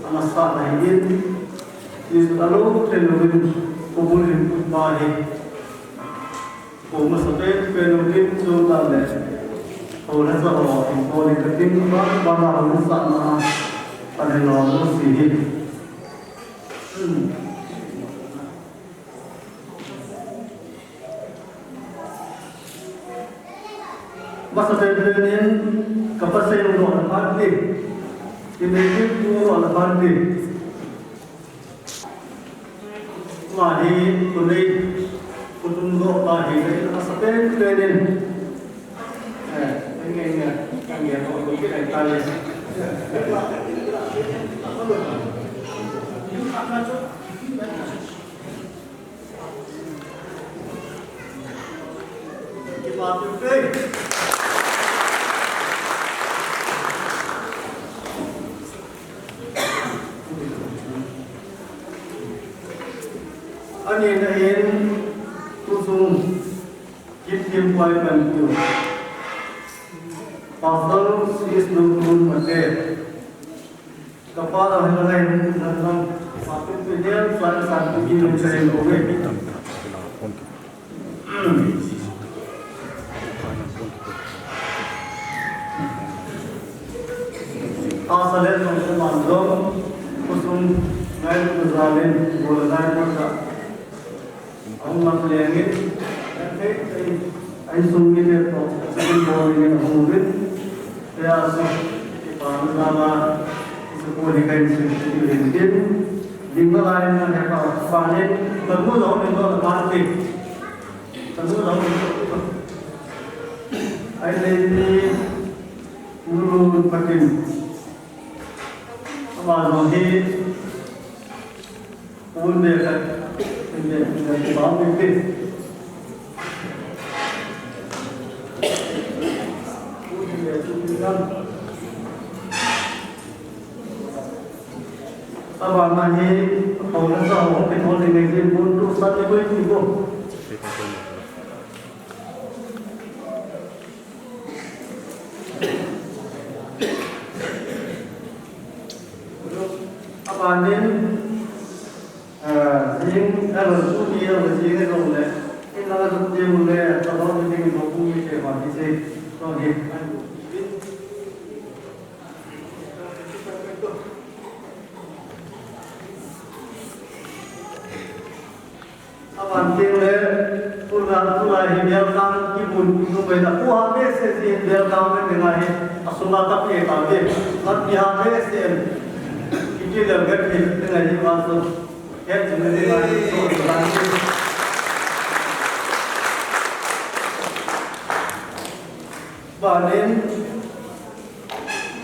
ana sah ahi in, hichu alou thei louvin, khobul hin pu pa hi, ko masapen pen louvin chutah le, hou le ja ho, ipu le ka ding ba, ba na hou sahna, ana lom lou si hi. Masapen pen in ka pasal lo na phat ti. Kinei tu Alaphanpi. Mahi kunei kutung do pa hi le asa pen pen in. Eh, nge nge nge ko ko ki dai ta le. Ani na in kusung kit kim pai pan kiu. Pastor Sis Nungkun Mate. Kapa la hin la hin la la. Sapit pe dia, sa sa pe ki min sa hin ko ve. Asa le song se man dong, kusung ngai ku za len, bol ngai ku za. Ahung mat lengin, insung mite toh, second ball in ahung uvin. Tia su, ipa na la, isu ko ni kai su ti len tin. Ding la lai na he pa, pa ne, tamu lo ni lo na pa ti. Tamu lo ni lo. Ai le ni, Nulu Patin. Ama jong hi, un de ka, un de, un de, ba mi pi. Un de, un de, un de. Aba ma hi, ko na sa ho, ke mo de, ke mo tu sa de, ko ni ko. Abanin, ah, jing, ah, tuni, ah, jing, ah, jong le, in, ah, jong le, ah, jong le, ah, jong le, ah, jong le, Aban teng le, tuna, tuna hi Belkang kibun, tu bai na, pu ha be se si Belkang le teng ahi, asunga tap e ta be, lat pi ha be se, kiki le get hi, teng ahi ma so, het ne teng ahi, so, so, so, Banin,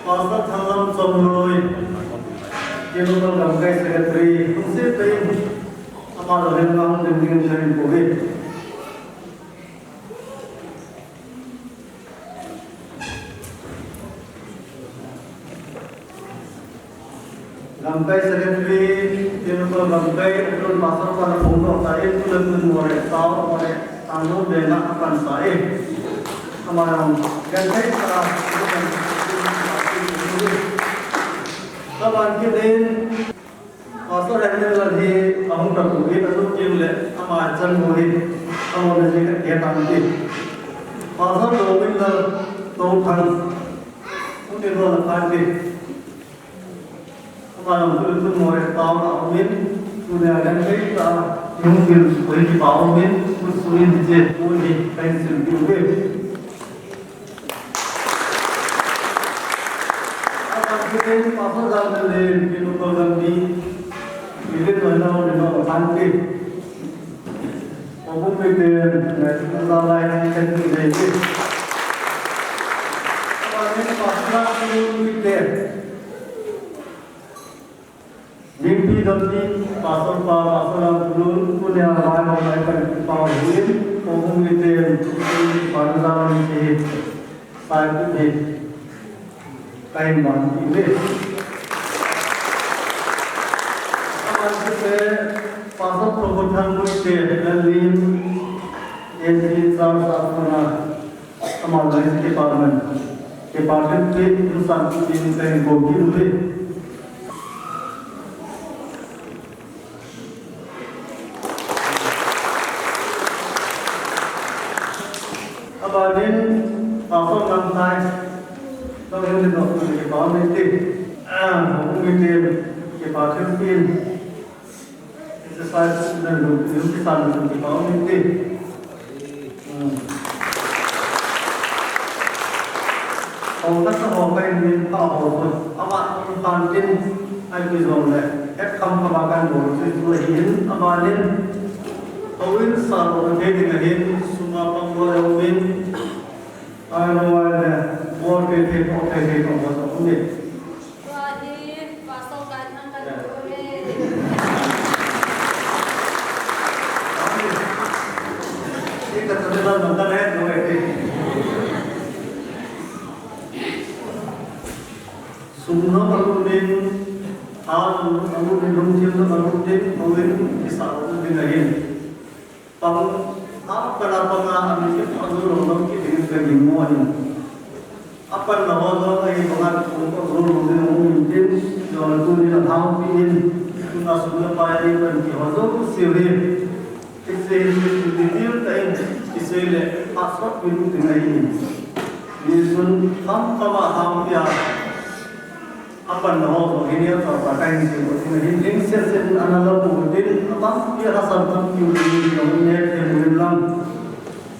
Pastor Thanglam Chomloi, General Gamkai Secretary, Hungse Tain, ama lo hen ma hung ding ding chain covid. Gamkai Secretary, General Gamkai, General Pastor pan phone ko ta e, tu le tu mo le, tao mo le, tang lo le na pan sa e. Ama yang, Gamkai sa, Kaban kit in, Pastor Daniel hi, ahung ta tu in, anu kim le, ama chan mo hi, ama le je ka ke tan ti. Pastor Dawin la, to than, un ni lo la pan ti. Ama lam tu tu mo re pa ma umin, tu ne agan kai ta, yung bil su koi ki pa umin, tu su in je tu ni kai sim tu ve. Ama tu ne pa so dan le, ki no ko dan ni, ni le no na ne no pan ti. Pabung mite, eh, nalai ni kan ni dei. Pabung mite. Mingpi dam ni, pastor pa, pastor ang tulun, punya bai, bai, bai, pa, hin, pabung mite, panza ni, Sai pu hi. Kai man ti le. Aman ti le, Pastor Prabhu Thangmui te, Lalin, A C Charles Asuna, ama Life Department, Department te, Insan ti kai ko ki le. Abanin, Pastor Lamthai, tong yung dito, kipahon ni Tim. Ah, kung ni Tim, kipahon ni Tim. Exercise, yung, yung kisan, kipahon ni Tim. Hmm. Ho kasa ho kai min pa ho ko. Ama in pan tin ai ki jong le. Et kam ka ba kan bo chu chu hin ama nin. Ho in sa lo ke ding hin suma pa ko le min. Ai lo ai le. Bo ke ke ko ke ke ko ko min. Tua hi pastor kan hang kan ko le. Ni ka ta le ban ta le no e. Sum jong alut in, tha jong alut in, lungthim jong alut in, houin kisa alut ding ahin. Pang a pan a pang a, amin kit a jong lou lou kit ding ka gingmo ahin. Apan na ho jong ahi banga kong ko jong lou ding ahin tin, jong tuni a thang pi in, tuna sum le pai ding pan ki ho jong siu hi. Kisei le, kisei le, asot pi lu ding ahi. Nisun kham kham a ham pia. Apan na ho, hi nia ta pa kai ni se ko tin hin ding se se ana la bu din, atam pia ha sam tam ki u ni jong ne te bu lam.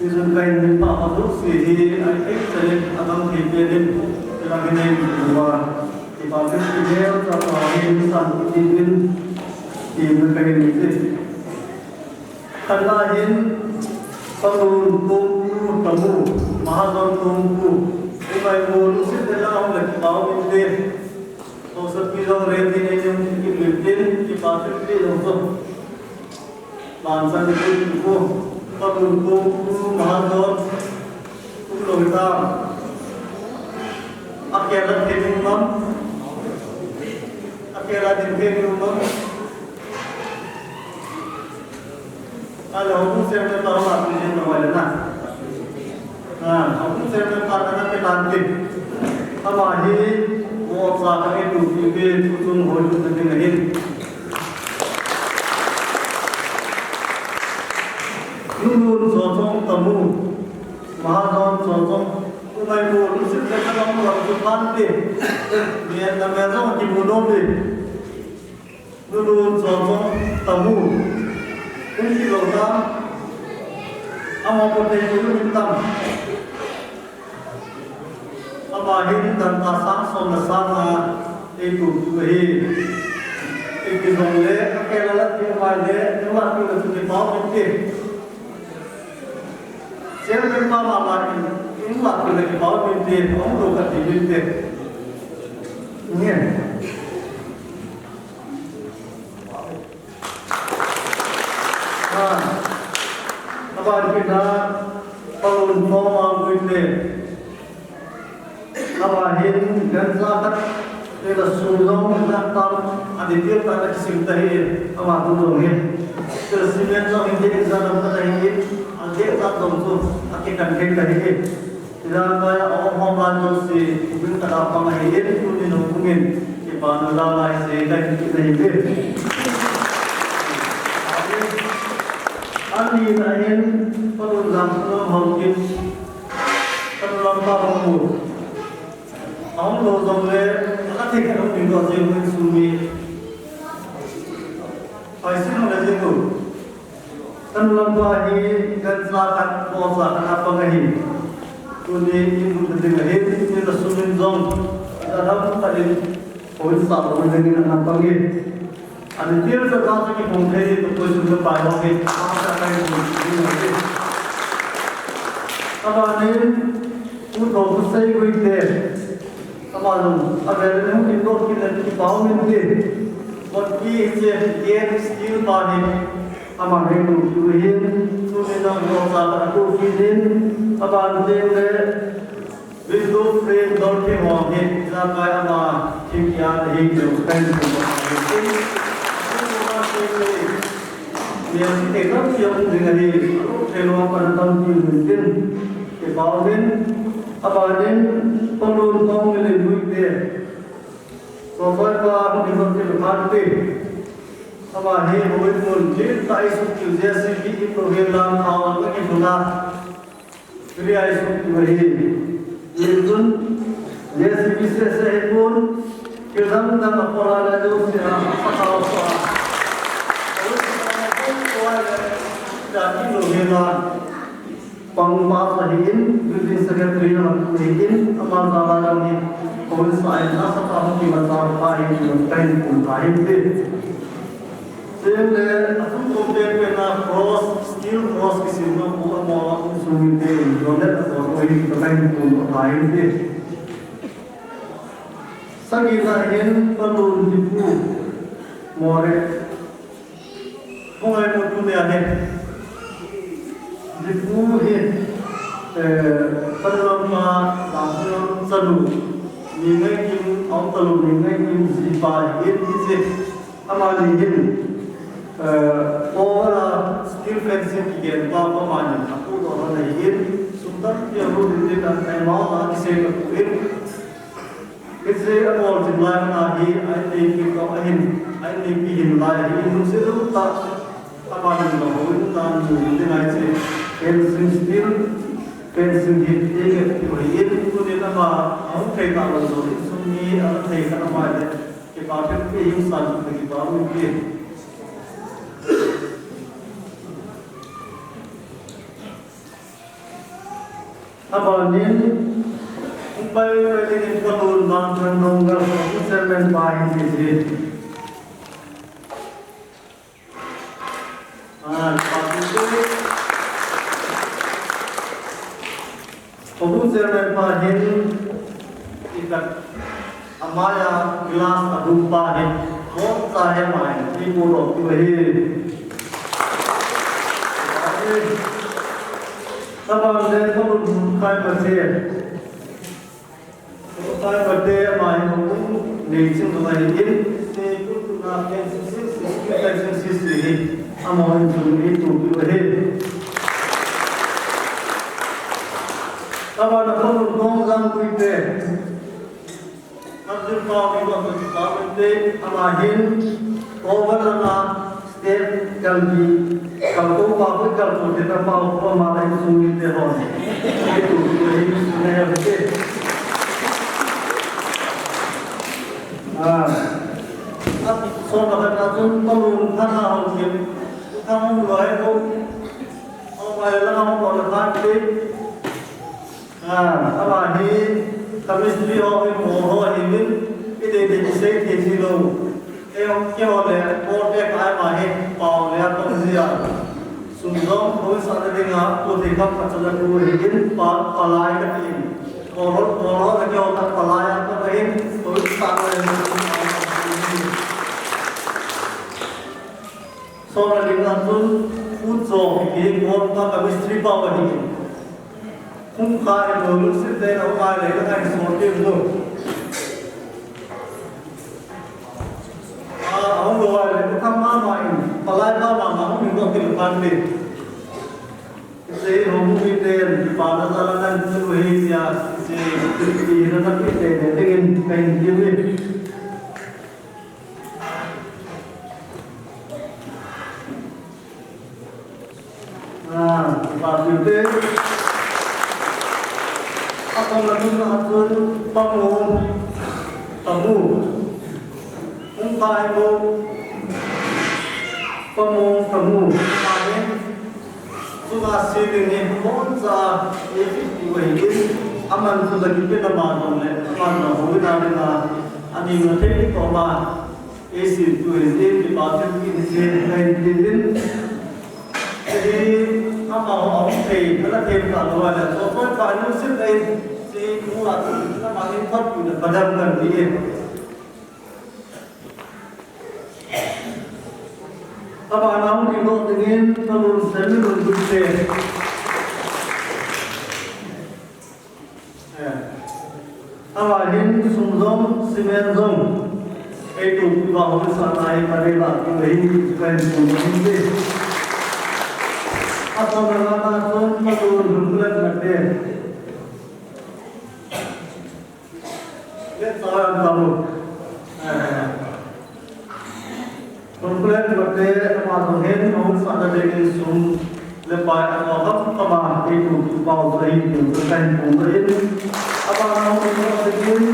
Nisun kai ni pa ha du si hi, ai ai se le, atam ki pe din, la hi nei bu wa. Ki pa ke ki ne ta pa hin san ki din, ki me kai ni se. Khat na hin, Palun Kongpu Tamu, Mahajon Kongpu, Umaimu, Lusit le Lahong le kipau min te. Haosapi jong ready nei jong kipau min te, kipau min te jong so. Ban san ni kipau. Palun Kongpu, Mahajon, Kum lo ta. Akela thei ding um am? Akela ding thei ding um am? Ale, houkum chairman pa hung a pi jin na wai le na. Ha, houkum chairman pa na pe tan tin. Ama hi, mo sa ka e tu pi pe tu tung hoi tu na ding ahin. Nunun Jochong Tamu. Mahajon Jochong, Umaimu, Lusit le Lahong lam chu pan te. Mi na me jong kimu nom le. Nunun Jochong Tamu. Kum kilo ta. Ama ko te ku min tam. Ama hin dan ta sang som le sang a. Ei tu tu hi. Ei ki jong le, akela la ti ma le, ne ma tu le tu kipau min te. Chairman pa mama in, in mat kile kipau min te, hung lo kati min te. Ngen. Ha. Aban kit na, Palun Thongmangui te. Ama hin gancha khat, tela sum jong, na tam, a detail tah a kisim ta hi, ama tu jong hi. Tela cement jong hin, tela exam lam khat ahi, a detail jong chu, akikan thei ta hi. Tila kaya, a hom hom lan jong si, ubin khat a pang ahi, tuni nung kumin, kipana la lai si, kai ki nahi hi. Ani na hin, Palun Lampu Hongkin, Palun Lampa Hongpu. Ahung lo jong le, a thei khat hung ding lo jeng hung sumi. Pai sin hung le jeng lo. Kan lampa hi, kan sa khat, mo sa khat a pang ahi. Tuni in hung ding ahi, tuni la sumin jong. Adam khat in, hoi sa hung ding in a pang ahi. Ani til sa ta sa ki phong thei to koi sun ka pai ho ke. Asa kai ko ni. Abanin, u to ko sei ko ite. Abanin, avel nu ki to ki le ki pau min ti. Kot ki se ki steel pa ni. Abanin, tu ki hin, tu ni na ko sa ka ko ki din. Abanin le, Window frame dor thei ho hi, ijakai ama thil kia na hi jong pen thei ho hi. Niam thei dam thei hung ding ahi, thei lo pan dam thei hung ding. Kipau din, abanin, Palun Kong Milin Lui te. Ko pai pa hung ding hung ding pan te. Ama hi hoi mun thil tai suk thil J C B in lo hin lam thau lam ka ki hung a. Ri ai suk tu hi. Ri tun, J C B se se hi pun, ki dang dang a pora la jo se a, a sa sa sa. Ri tun a pun ko ai le, ja ki lo he la. Pang pa sa hi in, building secretary na man hi in, ama sa ba dang hi, kong sa in, asa pa hong ki ma sa pa hi, kahin pun pa hi in. Same le, a tu ko pe pe na cross, steel cross ki sin no ko amo a ko sung te, no le ko ko hi, kahin pun pa hi in. Sagi na hin, palun di pu, more. Hung ai mo tu ne ahi. Di pu hi, eh, Panlam pa, Lamlam chalu. Ni ngai kim, au talu ni ngai kim, si pa hi, hi si. Ama ni hin, eh, ko la steel fencing ki gen pa, pa ma ni, a pu do na hin. Sum tam ki a ru di di na, ai ma na ki se ka pu hin. Hiche a bol jing lai na hi, a in nei pi ko a hin, a in nei pi hin lai hi, in se lu ta, a ba hin lo ho in ta nu ni lai che. Fencing steel, fencing hi, e ke pi ho in, tu ni na ma, a hung thei ta lo zo, in sum ni, a thei ka na ma le, ke pa ke pi hin san, ke pa u pi. Abanin, hung pai pai dingin Palun Vangthang Nonggel, Chairman pa hin ti si. Ah, pa ti si. Pabu Chairman pa hin, ikat amaya glass adum pa hin, hot sa he mai, ni ko ro tu hi. Tabang de ko kai ma se. Ko kai ma de mai ko ni ching ko mai in, se ko tu na ken si si si, ken si si si. Amo in tu ni tu tu hi. Tama na ko dong jang kui te. Kapil pa mi ko tu pa te ama hin over na step kalbi kalko pa ko kalko te ta pa ko ma lai sung ni te ho. Ke tu tu hi ne ya ke. Ah. Ap so na ka tu ko lu na ho ke. Ka mo lo ai ko. Ko ma la mo ko na te. Ah, ama hi chemistry ho hi mo ho hi min, i de de sei thei ji lou. E ho ke ho le, ko te kai ma hi, pao le a tong ji a. Sum jong ko sa de ding a, ko te ka pa cha la ko hi min, pa, palai ka ti. Mo ho, mo ho le ke ho ta palai a tong hi, ko sa le. Sona ling a chun, u cho, ki ko ka chemistry pa pa hi. Hung kai lo lu sit te lo kai le kai so ti lo. A, hung lo ai le ka ma ma in. Palai pa ma ma hung lo ki lo pan le. Se hung mi te pa na ta la nan chu hi ya. Se ki na na ki te ne te in kai ni. Ah, pa tu te. Apa na tu na tu pamu, pamu. Hung kai mo. Pamu, pamu. Kai. Tunga si ding ni hon sa e fifty wai in. Aman tu da ki pe na ma don le. Aman na ho na na. Ani na te ko ma. Eisin tu in, in, kipa tu in, in, in, in, in. Jadi, ama ho, ama thei, ala thei ka lo, ala so, so, pa nu sin in, si, mu la, ama in, pa tu na, padam kan di in. Ama na, um, di lo, dingin, pa lu, semi lu, du, se. Eh. Ama hin sum jong, cement jong. Ei tu pi ba hon sa na hi pa re la tu hin pen tu hin te. A to na la na ton ma tu lu la na te. Let's all come. Eh. Complain bate ama jong hin, hon sa na dingin sum le pai a ko ham kama, ei tu tu pau sa hi tu sa kan pung sa in. Ama na hon sa dingin,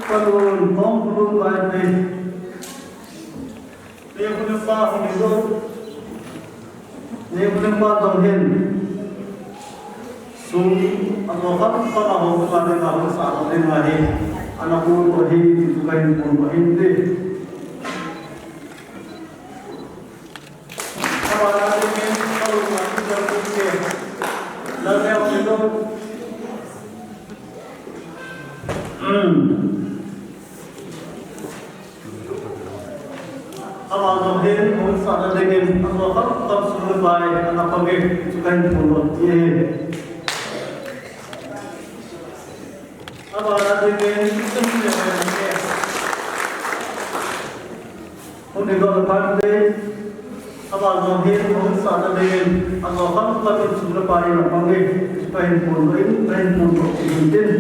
kalun, hong kulun bai pe. Ni kulun pa hon ni do. Ni kulun pa jong hin. Sum, ajo khat khat a ho ka dinga hung sah ding ahi. Ana pun ahi, ti chu kahin pun ahin ti. Abana dingin, kalung a ding ding te. Lal neo ni lo. Hmm. Ama jong hin hung sahna dingin, ajo khat khat sum le pai ana pang e, chu kahin pun lou ti ahi. Abana dingin, sum le pai ana pang e. Hung ding lou le phat te, ama jong hin hung sahna dingin, ajo khat khat sum le pai ana pang e, chu kahin pun lou in, kahin pun lou ti hin tin.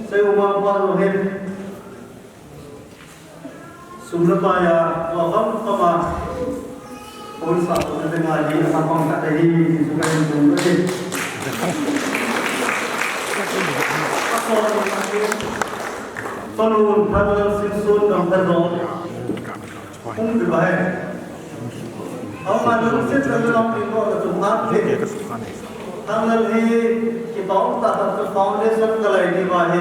Seiuma pa jong hin. Sum le pai a, tua kam kam a. Hung sah tou na te ngai hi, a kam kam khat ahi, ti chu kahin pun lou e. Palun, Thanlal Singson, Gamthadol. Hung di ba he. Ama lungset le lungdam ding ko la tum hat le. Thanlal hi kipa um tah tah chu foundation ka lai di ba hi.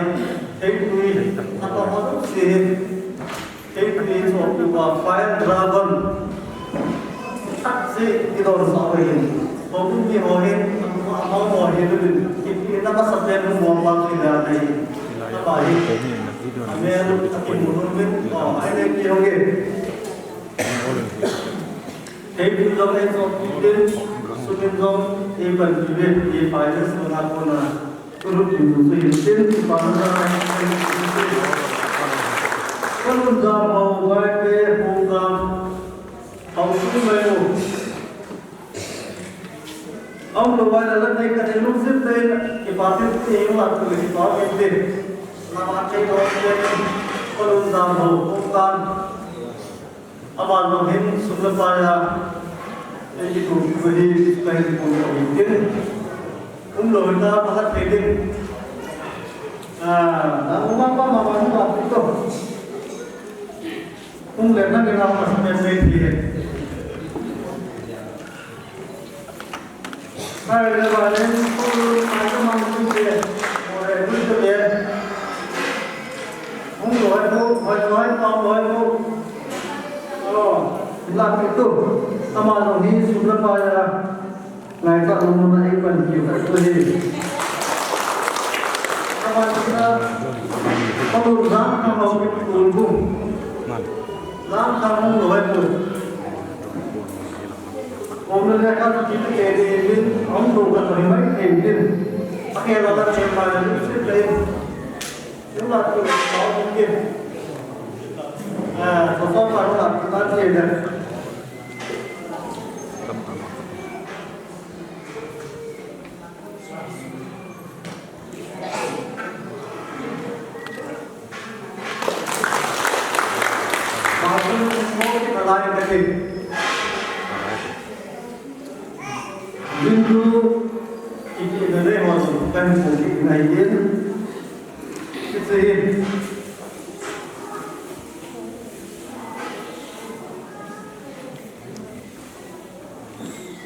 Theitui, a pa ma tu si hi. Theitui chu tu ba fire dragon. Thak si kidon sa ho hin. Ko mi ho hin, ama ho hin, ki, ki na ka sa pen mo ma ki da nei. Ka ba hi. Amen. Aki mo min, oh, ai ne ki ho ge. Theitui jong ei chop kit in, sum in jong ei panpi uve, ei finance lang a kona. Ka lut ding chu hin tin, kipana jal a hin tin. Ka lungdam ho, Vaiphei, Hungam, Haosung Vaiphei. Aum lou vai la la nei ka nei lungset nei, kipa tin ti, ei la tu kipa tin ti. Lama thei ho, ka lungdam ho, Hungam. Ama jong hin sum le pai a, ei kitup hi, kahin pun lou hin tin. Um lou hin ta, pakhat thei ding. Ah, na um pa ma ma ma tu to. Um le na ni na ma sa me me ti. Hai, le ba le, ko, ai, ko mang tu ke, o, e, tu ke le. Hung lou hai ko, hai, hai, pa lou hai ko. O, la ki tu. Ama jong hi sum le pai a. Ngai ta lou na ei pan ki ta tu hi. Ama jong na, ko lu jang ka mau ki tu bu. Jang ka hung lou hai ko. Om le ka tu ki te ke din, om tu ka tu mai ke din. Ake la ta ke ma ni si te. Ni la tu ka ke. Ah, so so pa la ta ke da.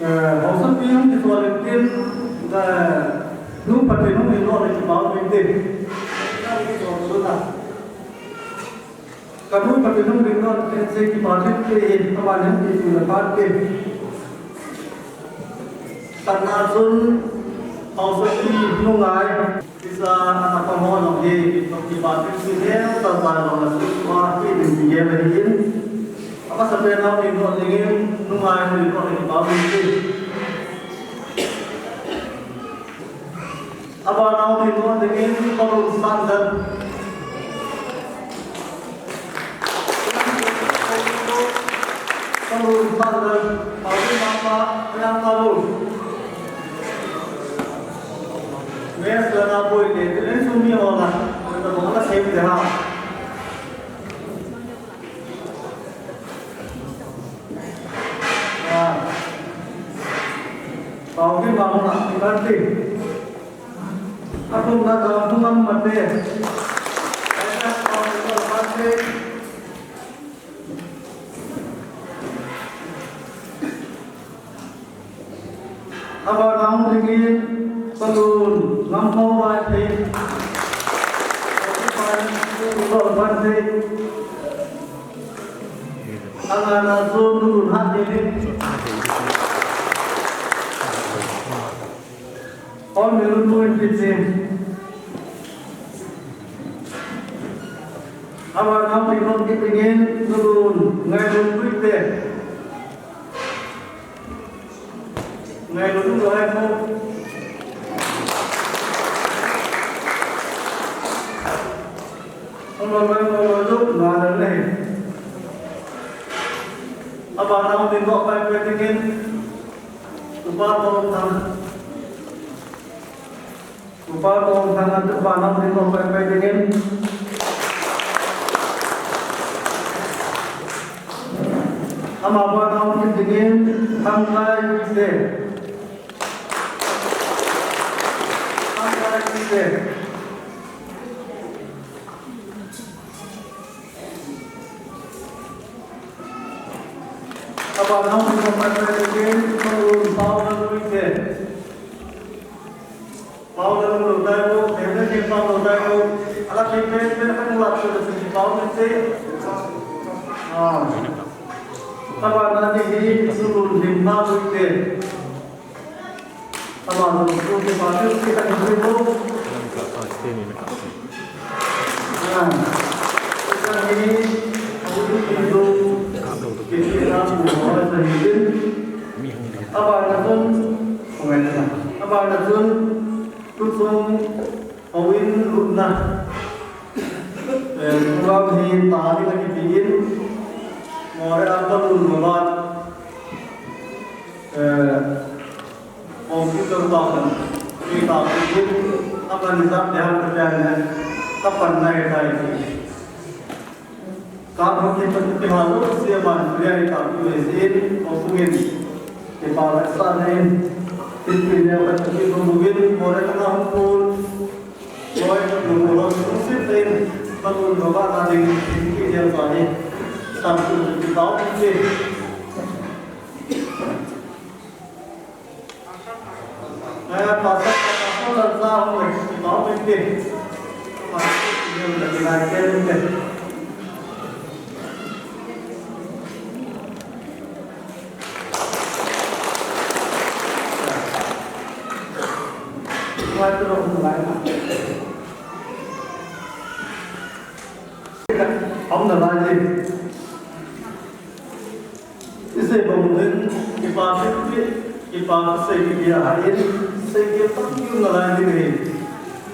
Eh, haosapi hung kisual in tin, eh, nu Pathen hung lim lou le kipa um in tin. Ka nu Pathen hung lim lou le tin, sei kipa tin tin, kama lim tin, tu le pa tin. Tanna chun, haosapi nungai. Kisa ana pang ho jong hi, kipa tin tin he, ta ta jong la su ma, hi din ti ye la hin. Apa sa pe nau din no dingin, nungai ho din no dingin pa min ti. Apa nau din no dingin, pa lu san dan. Ka lu san dan, pa lu ma pa, yang ka lu. Mes la na boi de, tu ne su mi ho la. Bong la sem te ha. Ah. Pau ni ma mo na kan ti. Akum na ka tu ngam mate. Ai na pau ni ma te. Abanau dingin Palun Ngamkhawvai Thei. Palun Thei. Angana chu Nulun Hatthei. Hon Nulun Nuipiching. Abanau dingin Nulun Ngailun Guite. Ngailun Guite. Hon Nulun Guite. Abanau dingin Upa Tongthang. Upa Tongthang a, upa nau ding ko pai pai dingin. Ama upa nau ding dingin, Thangkai Guite. Thangkai Guite. Abanau ding ko pai pai dingin, Paul Paul Guite. Pau la lu dai o, pau la ke pau lu dai o. Ala ke pe pe kan la ke pe pau ni te. Ah. Taba na ni hi su lu lim na lu te. Taba lu su ke pa te ke ta ni te o. Ah. Ka ni au ni lu ke ke na lu ho sa ni te. Taba na sun. Abana chun, tuchung houin lutna, eh, program hi ta ding akitin, Moreh a Palun Robert, eh, computer ta kan, hi ta kitin, aban jat deham ka jan ne, kapan nai tai. Ka hong ki pati ki ha lo, sia man, ria i ta tu e sin, o sungin. Kipa la sa nei, ti ti ne, ka ti ko mu win, mo re ka hong pun. Oi, no mo lo, su si te, ka tu no ba na ding, ti ti ne sa ni. Tam tu ti ta ti. Hong na lai ni. Isei bang hin, kipa kiti, kipa sei kiti a hai, sei kiti tam kiu na lai ni ni.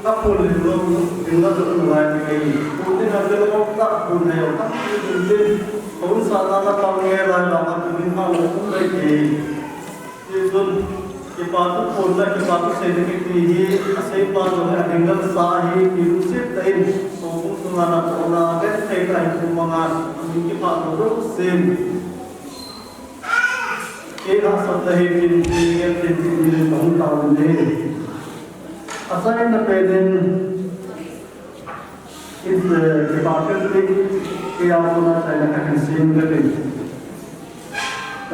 Ka pun ni lo, ni na lo na lai ni ni. Pun ni na lo, ka pun ni lo, tam kiu ni ni. Pun sa na na pang ni lai la, ka pun ni ma lo, pun lai ni. Ti chun, kipa tu pun na, kipa tu sei ni kiti hi, a sei pa tu na, a ding na sa hi, ki lu sit ta in, so pun tu na na pun na, vet sei ta in, pun ma na, a mi kipa tu lo sin. Kei hahsatna hi tin, tin, tin, tin, tin, tin, tin, tin, tin. Asai na penin, in, eh, kipa pen tin, kei a kona chai na kahin sin ka tin.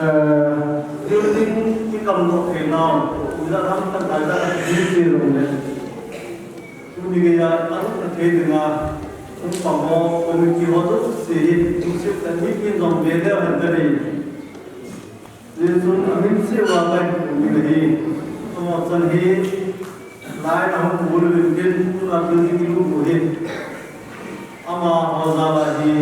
Eh, building kikam doh thei nau, ula lam kan ai la ka tin tin lo ne. Tuni geiya, a lupna thei dinga, hung pang ho, committee ho jouse hi, hung sep ta ni kin jong ve deu hen ka nei. Jesun a min sep uva ka hung ding ahi. Amaho chan hi, lai a hung bol uvin tin, tuna building i lut u hi. Amaho jal a hi,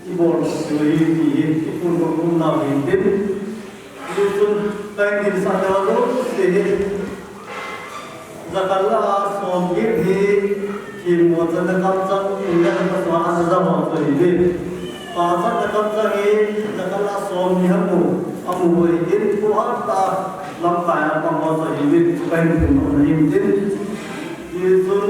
i bol sep u hi, ti hi, i phondoh nom nau hi tin. Jesun, ka hung dinsah nau jouse hi. Jakhat le som get hi, themmo channa kamchang, inna kamchang a ana ja ho chu ahi. Pachatna kamchang hi, jakhat le som ni ham mu, amu ahi. Pu hat a lamkai a pang ho chu ahi. Chu kahin phondoh na ahi tin. Hichun,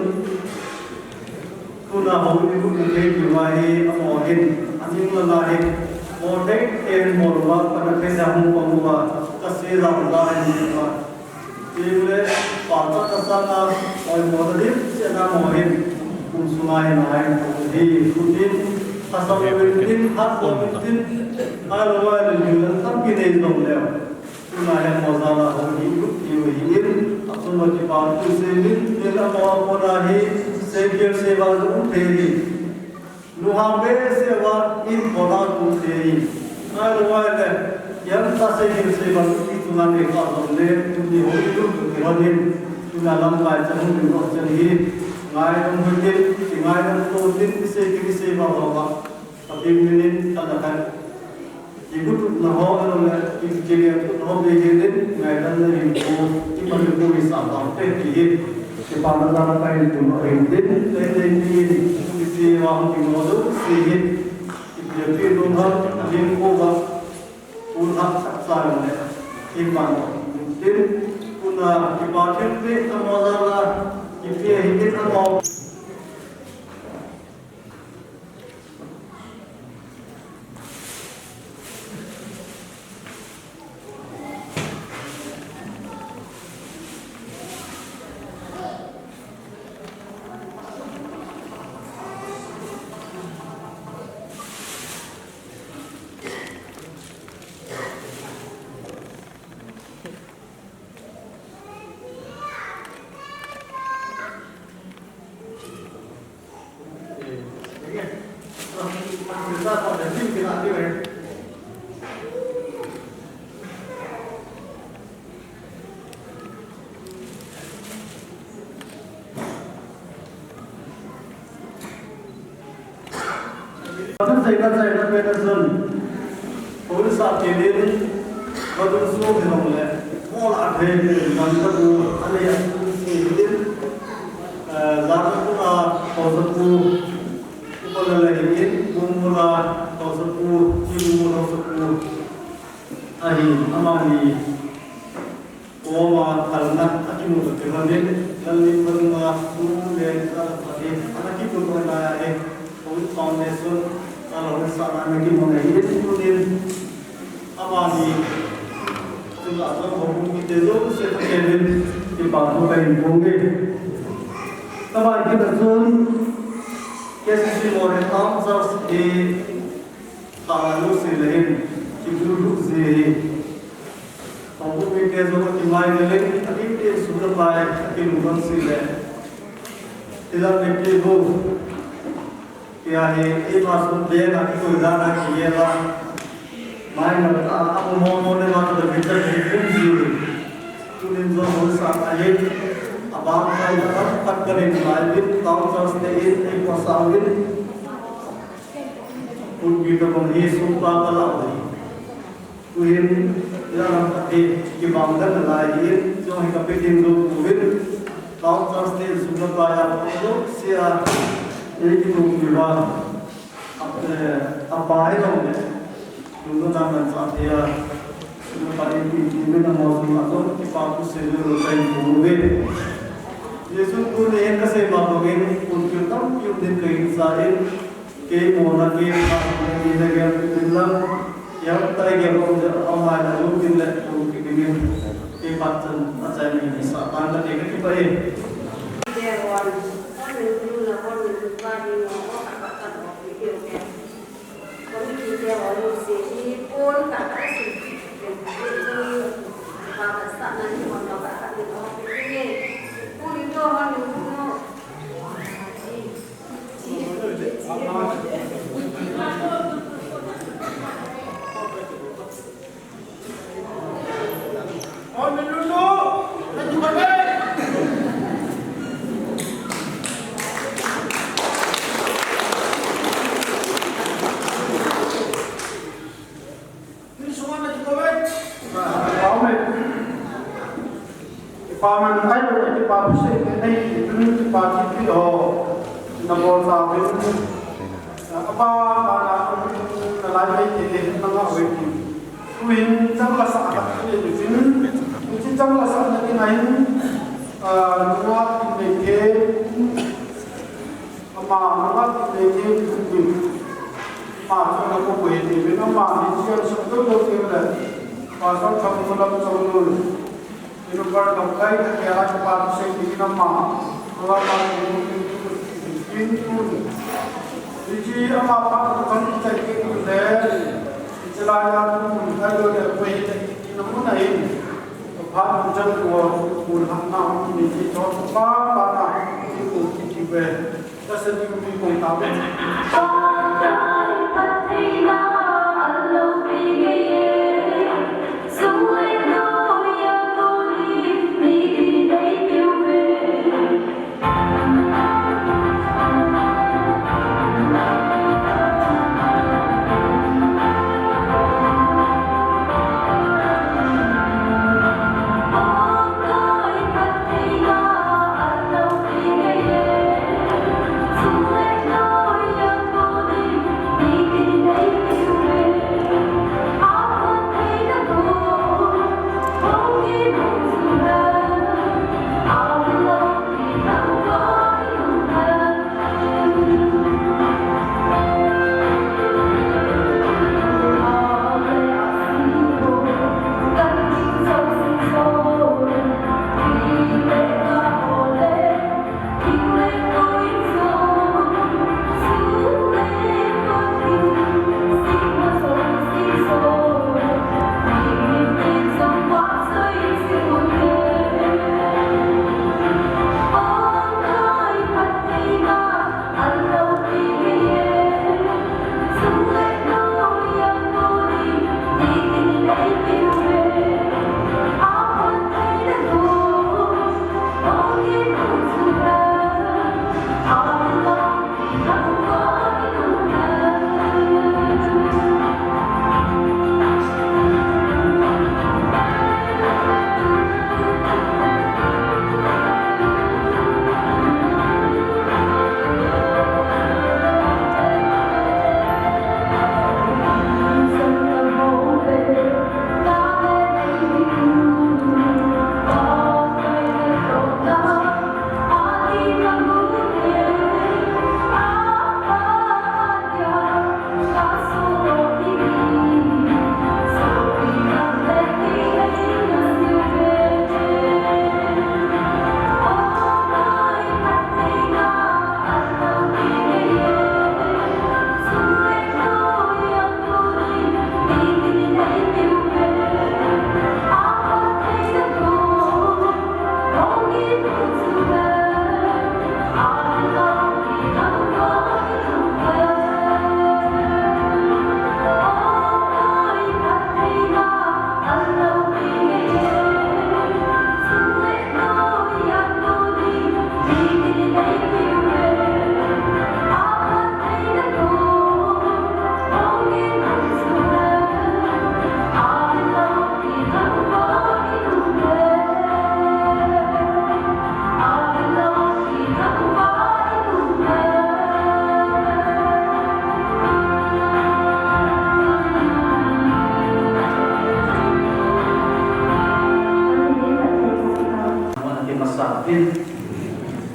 chun, tuna houin i lut thei diu ahi, amaho hin, aning langa hin, mo thei thei in mo langa, kana thei na hung pang uva, kasei jal jal in uva. Tin le, pastor kasanga, oimo na dim, sena mo hin, kum sunga hin, ahin, hi, tutin, kasang uvin tin, hat uvin tin, ai lo, ai lo, hin, tampi nei jong leu. Tuna hin mo jal a houin i lut diu ahin, achunga kipa thu seiyin, tin amaho kona hi, sei khel sei val jong um thei hi. Lunghang behseh uva in kona lut thei hi. Ngai lo ngai le, hiam ta sei khel sei val ti chunga nei kha jong le, tuni houin i lut diu ahin, tuna lamkai chan hung ding ho chan hi. Ngaidam hoi tin, kingaidam to tin, i sei khel i sei val ho va. Pathen minin, khat le khat. Kigotna ho, ahilou le, kikilem tona ho, beigelin, ngaidamna hinkho, iman hinkho hi sah tau hite ti hi. Kipana jal a kahin pum ahin tin, tei tei nin, kiti vang kimo jouse hi. Kipia pi lung ham, ahin ko va, un ham sak sa le, kipan tin, tuna kipa thim pi, amaho jal a, kipia hi tin, amaho. Atu chaina, chaina pen a chun, houin sah kit in, vadung sung hi jong le, bol a thei, gamla bu, anei a sung si hi in, eh, Jana kula, Haosapu, Upa Lal ahi in, Bungmula, Haosapu, Chibungmul Haosapu, ahi, amani, Koma thalna akimu toh kilhonin, Lalnim vadunga sum le jal phat hi ana kimu toh lai ahi. Houin Foundation, Lalhouin sahna ana kimu ahi. Tunin, amani, chunga jong houbung mite jouse thakhel in, kipa thu kahin phong e. Tua ban kit a chun, K C C Moreh Town Church hi, Tana lu si le in, ki lu lu si hi. Tong bu mi te zo ki mai le le, a ki te su da pai, a ki lu lu si le. Ila me ki bu. Ki a hi, i ma su te na ki ku da na ki ye la. Mai na ta, a mo mo mo ne ma ta ki ta ki ku si. Tunin zo mo sa a ye. A ba kai da ka ka ni mai bi, ta sa ste in, i ko sa win. Pun ki to kon hi su pa ka la hi. Tuhin, ya lam ka te, ki bang dan lai hi, jong hi ka pe ding lo tuhin. Tao chas te su na pa ya ko lo sia, e ki tu ki ba. Ap, eh, apa e lo ne. Tu na na sa te ya. Tu na pa e ki ki me na mo su na to, ki pa ku se lo lo kai ku ve. Yesu tu ne ka se ma ko ngen, kun ki tam ki din kai sa in. Kei mona kei pa, kei na gel tin lang, ya tai gel ko ja amai na lu tin le ko ki dingin, kei pa chan, a chan ni ni sa tan ka te ka ki pa e. Kei wan, wan ni lu na wan ni lu pa ni mo ko ka ka ka ko ki ki ke. Ko ni ki ke wan lu si ni pon ka ka si. Ka ka sa na ni wan ka ka ni ko ki ki ke. Ko ni to wan ni lu no. Amen. Kipa man ai lo, kipa pu se ke nei, kipa ki pi ho. Na bol sa bin. Apa wa pa na, na lai nei ke, na nga we ki. Tuhin chang la sa ka ni ni fin. Tuhin chang la sa na ki nai. Ah, na ki nei ke. Ama, ama ti le ke tu ni. Ama, tu na ko ko he ni, ama ni sia sa to to ke le. Pastor Thangmulam Chonglun. Inu par kam kai ka ke ala ka pa se ni ama. Ama pa ni tu ni. Ni ji ama pa ko kan ta ke tu le. Ni ji la ya tu ni kai lo le ko he ni na mu na he. Pa pa jang ko ko ha na ni ji to pa pa na ni ko ki ki ve.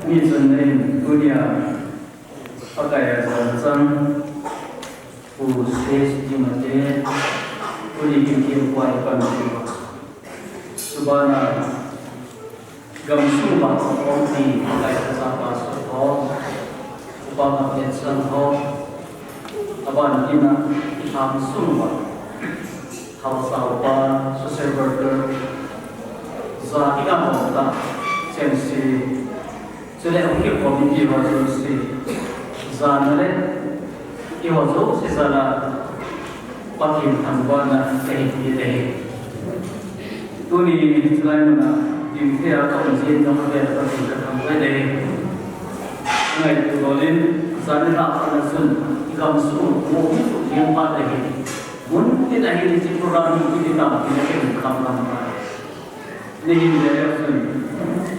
Ni chun nei tunia Pakai a jan chang Pu Sesi Jimate, Pu Ni Kim Kim Kwai Pan Chubana Gamsung ba kong ti Pakai ka sa pa so ho, Upa ka pet sang ho, Aban ina Gamsung ba Hausa Upa, social worker, za ina mo ta, sensi, Chule hung kikhom in eiho jouse, jana le, eiho jouse jana, Pathen thangvahna kahin pe ahi. Tuni chulai muna, dingthei a ka um jing jong avel Pathen ka thangvah e. Ngaito lou in, jan nilhah a chun, i gamsung, mo hi suk jeng phat ahi. Mun tin ahi, hiche program hi kiti tam, tin ahi, kham lam phat. Nihin le le chun,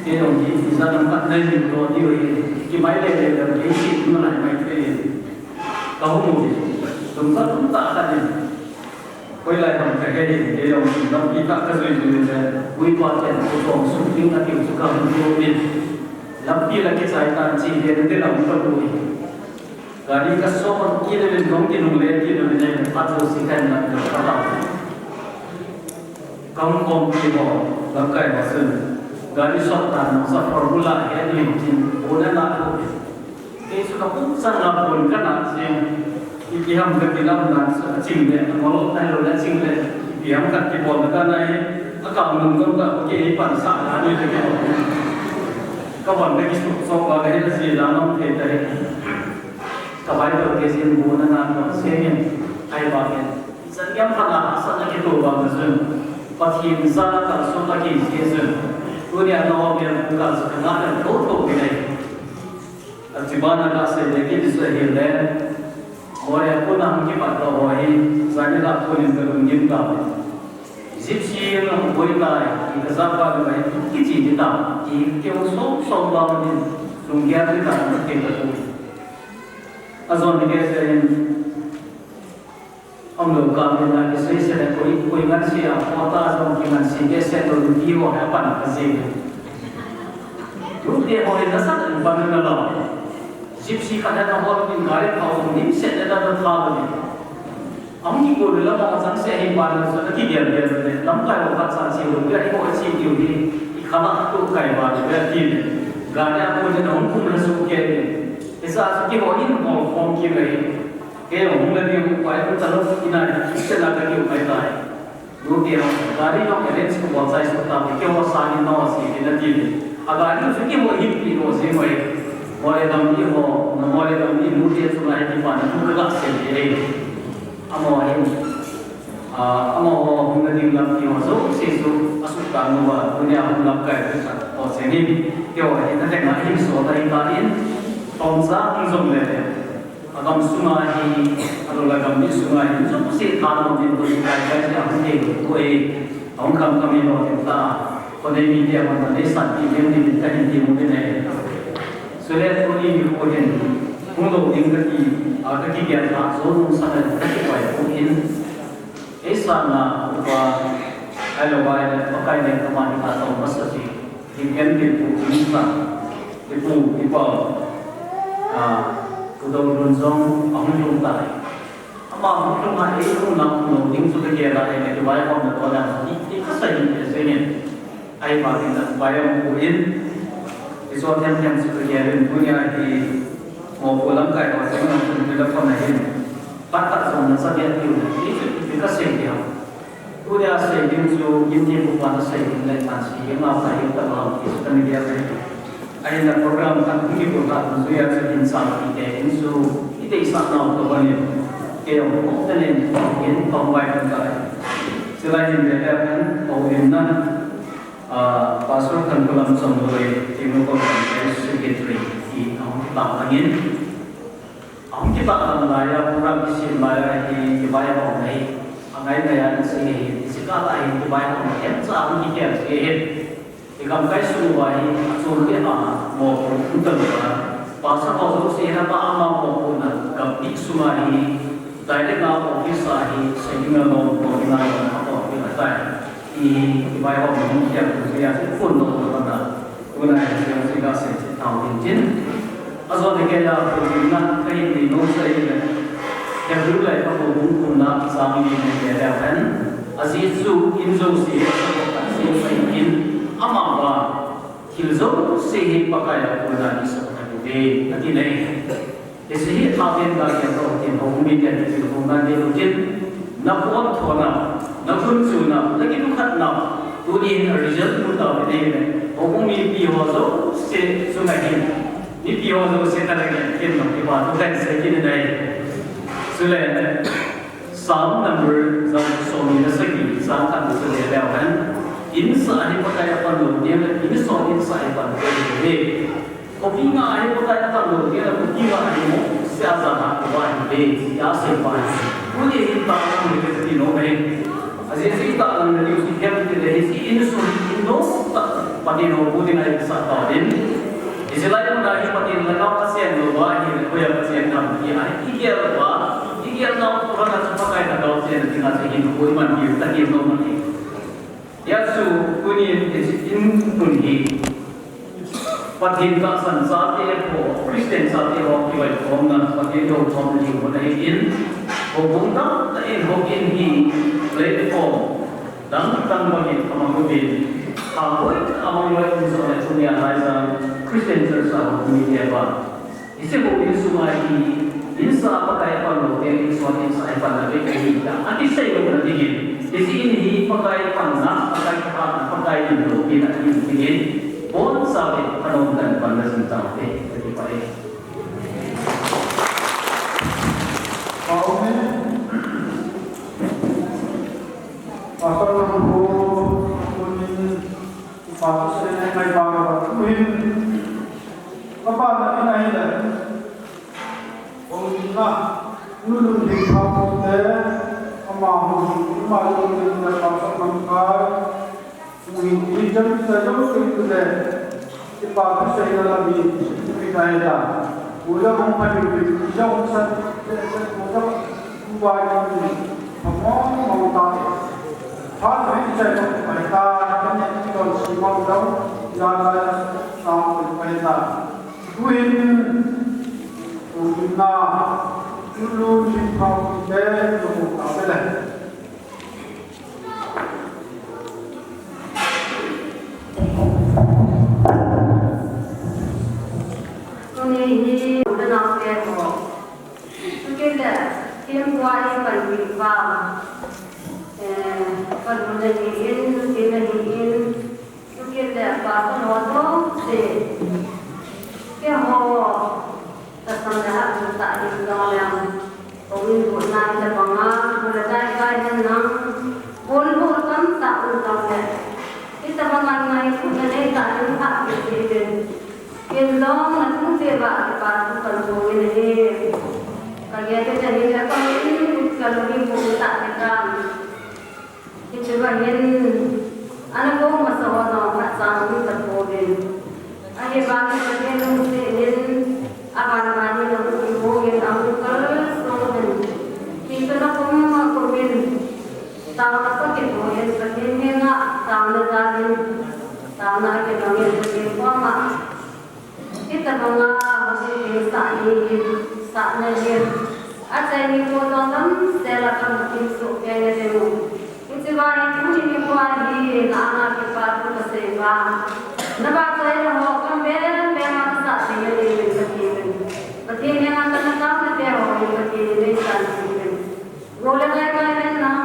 kei jong hi, hi jan lam khat nei ni lo diu hi, kimai le le le, kei si, nu lai mai thei. Ka hung u hi, tum sa tum ta ka ni. Hoilai ham ka he hi, kei jong hi, lampi tah ka jui jui le, ui pa ten, ko jong sung ting a tiu chu ka hung u hi. Lampi la kichai tan chi le, te lam ka lui. Gari ka sot kit le, nung ki nung le, kit le, ne, pa tu si kan na, ka ta. Kong kong ki ho, lamkai ho chun, gari sot tan nung sa formula he ni chin, bona na ko. Kei chu ka pum sang la bon ka na chin. Ipi ham ka ti lam na sa ching le, ngol na lo na ching le, ipi ham ka ti bon ka na e, a ka nung nung ka, kei pan sa na ni le ke. Ka bon ka ki su so ka le, si la nong thei ta he. Ka Bible ke sin bu na na ko se ngen, ai ba ngen. San yam pha na, san na ke to ba na sun. Pathen sa ka so ta ki se sun. Tunia na ho me ka sa ka na to to ke nei. A chi ba na ka se de ki se hi le. Mo ya ko na ki pa to ho hi, sa ni la ko ni ka lung nim ta. Gypsy na boi ta, i ka sa pa le ba ki chi ni ta. I ke so so ba ni lung ya ni ta ke ta ko. Ajon ni kei se in, aum lou ka min na kisei se le koi, koi ngan se a, pota jong ki ngan se, kei se lou ni ti ho he pan ka se. Lute ho he na sa pan na lo. Gypsy khat na hol kin gari thao jong nim se le na na tha lo ni. Aum ki ko le la ma jang se he pan na sa ki gel gel le. Lamkai ho khat sa se lou, gari ho se ki u ni, i khala tu kai ba le ti le. Gari a ko le na hung kum la su ke le. Isa su ki ho in hol khom ki le. Ke hung le ni hung pai ku ta lo ki na ki se na ka ki pai tai. Lu ke ho gari lo ke le chu bol sai su ta ke ho sa ni no si ki na ti. A gari su ki ho hin pi ho si mo e. Mo le dam ni ho, mo le dam ni lu ke su na ki pa na ku ka se ke. Amo hin. A, amaho hung na ding lampi ho jouse chu, a suk ta nu va, tunia hung lamkai chu sa, ho se ni, keiho hi na teng a hin so ta hi ta in, tom sa hung jong le le. A gam sunga hi, a lo la gam ni sunga hi, jouse tha no din tu kai kai se a hung thei lo tu e, a hung kham kham hi lo tin ta. Ko nei mi te hon ta nei san ti ding ni ka hin ti mu ni nei. Sule ko ni mi ko hin, hung lo ding ka ti, a ka ki bia tha, so hung sa na ka ki pai ko hin. Ei sanga upa, ahilou vai le, Pakai le kama hi ka tong masa si, Deacon Tipu, Minister, Tipu, Tipu, ah, Pu Doudun jong ahung lhung tai. Ama hung lhung a ei hung na hung lhung ding chu ka gel a, ei le kivaikhomna to na, ti, ti ka sa in, ti se in. Ahivangin a pai a hung pu in, i cho them them chu ka gel in, tunia hi mopo lamkai ho cheng lam chun ti la khon ahin. Pat pat jong na sa bia tiu na, ti chu ti ka sei dia. Tunia sei ding chu, in ti pu pa na sei ding le tan si, in a pa in ta lam ti chu ka ni dia le. Ahin na program kan hung ki pu ta chu ya chu in sa ti te in chu, i te sa na to ba ni. Ke yong ko te len, in ko bai kan ta. Sila in le le kan, ko in na. Ah, Pastor Thanmulam Chongloi, Tengnoupal Conference Secretary, ti ahung kitah angin. Ahung kitah lang laiya, program kisem laiya, hi, hi vaihom nei. Angai nei a, nasi hi, hi sikah a hi, hi vaihom nei. Em cha ahung kikhel si hi. Hi gamkai sung uva hi, achom le ama, mopo, hung tam uva. Pastor ho jouse hi, ama, ama mopo na, gampi sunga hi, direct a office a hi, sei dinga lom, lom dinga lom, a to, hi, a tai. I, i vaihom hung kiang tu, i a tu phone no, no, no. Tunai, siang sika se, tao tin chin. Ajo de ke la, ko tin na, ka hin ni no sa i le. Hebrew lai pa ko bung ko na, sa mi ni ne ke la kan. Aji su, in jo si, sa ko ka si sa i kin. Ama ba, thil jo si hi Pakai a ko na ni sa ka ni de, ati nei. Hiche hi thaten ka kiang tao tin, houbung miten thil hung nan ding uvin, na pon thona, na gunchuna, na kinukhatna, tuni hin result mu tau hi nei le, houbung mipi ho jouse chunga hin, mipi ho jouse na la ngen kit nom kipa thu kahin sei kit in ahi. Chule, Psalm number jang somni le sagi, chang khat na chu le leu hen, in sah hi Pakai a pan lou ding le, in sot in sah hi pan lou ding. Khopi nga hi Pakai a pan lou ding le, khopi nga hi mo, sia sa ha ko ba hi le, sia se ba hi. Tuni hin ta na mu le ti nom e. Ajeh chu ta na mu le ti hem ti le hi si in su in no ta pa ni no bu ding ai sa ta din. Israel mun a hi Pathen lhagao a cheng lou va ahile, koia Pathen gam hi ahi, i gel lou va, i gel nau tu lhagao chu Pakai lhagao cheng ding a chu hin koi man hi, Pathen lou man hi. Hijeh chun, tuni in, in tun hi, Pathen tahsan chate ho, Christian chate ho, kivaikhomna, Pathen lou khomna ding mun ahi in, houbung tamtah in, houin hi, platform, dang dang bangin amang uvin, khankho amang loi um jong le tunia laija Christian Church a hung um hi tia ba. Hiche houin sunga hi, in sah Pakai a pan lou ding, in sot in sah hi pan na ve kahi ta. Akisei lou na dingin. Hiche in hi Pakai panna, Pakai kihatna, Pakai in lou pi na in dingin. Boncha ve, kanom dan pan na jing tau te, kati pa e. Amen. Pastor Lampu, kunin, pastor se ngai bang ba kunin. Apa na inai le. Ong na, nunun ding kha te, ama hu, ama hu ding na pastor Lampu. Ui, ui, jam sa jam sa ui le. Kipa thu seina la mi, ui kai da. U jong hung pha ui, u jong sa, u jong, u wa ui, pha mo mo ta. Pha ui chai mo pai ta, ka ne ki don si mo dong, ya la sa mo pai ta. Ui, u na, u lu ni pha ui te, u ta le. Tuni hi, u le nao te ho. Chukit le, themgao a i panpi pa. Eh, ka nu le ni in, ti le ni in. Chukit le pastor ho jouse. Keiho, tahsan le hatah in jong leng. Houin buhna hitabanga, bu le dai kai hen lang. Bul bu tamtah um jong le. Hitabanga ngailutna neitah in hah kit uvin. Ken jong nathum cheh uva kipa thu kahin phong in ahi. Ka gel in ahile ka min, ka lungin bu tah in kan. Hiche va hin, ana gong masa ho jong phat chang um tapouvin. Ahivangin Pathen lungset in, aban ban in ahung kimu in, ahung kalsong in. Thil chuna kum a kum in, taona toh kiton in, Pathen henga taona jalin, taona kinungin Pathen koma. Hitabanga houin sah ni hin, sahna hin, achai ni ko jong damsel a kahin soh kei na ding u. Hiche va hi tuni nikho hi na anga kipa thu kasei uva. Na vahchoina ho gam beng beng a kasah thei na ding in kati uvin. Pathen henga kana taona te ho hi Pathen in eisan thei uvin. Go le kai kai hen lang,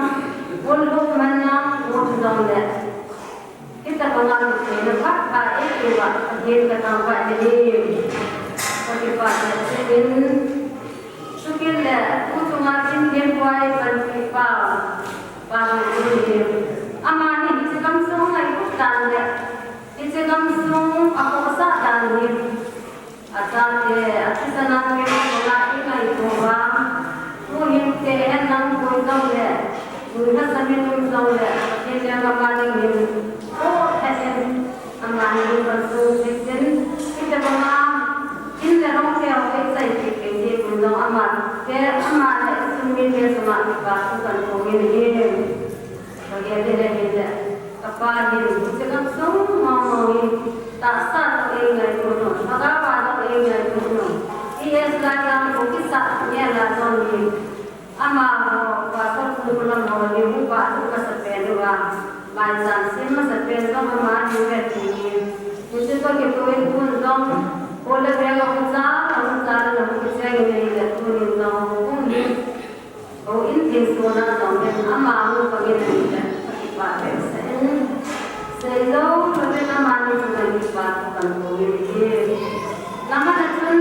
bul bu man lang, go jong le. Hitabanga kitheina phat pha e, keiva Pathen kathangvah in ahi. Ka kipah cheh cheh in. Chukit le, tu chunga kin themgao a i panpi pa, pa Lampu hi. Ama hi hiche gamsung a i khup dan le, hiche gamsung a khohsah dan hi. Achate, athisan a peng banga i ngaito uva, tuhin te hen lang boi jong le, nui lhasam in um jong le, Pathen lenggam a dingin, o, Pathen, amani lungkhat sung jing jin, hitabanga, in le rong te ho eichai kit kei jeh un jong ama, te ama le sung mite chunga kipa thu kahin phong in ahi. Ka gel in ahile, kapa hin, hiche gamsung mong mong hi, Tahsa toh eingailut u, Lhagao va toh eingailut u. T S Laitang toh kisah ngen la jong hi. Amaho, Pastor Khumbulam ho hi, hupa thu masapen uva. Maicham sim masapen jong ama ahi ve ti hi. Hiche toh kitoh in tun jong, O level a hung chal, ahung chal, ahung kicheng in ahile tun in jong, hung hi. Houin thengsuhna jong hin ama hung pang in ahile, kakipah behseh in. Seijou louvin amani chunga kipa thu kahin bol in ahi. Lamang a chun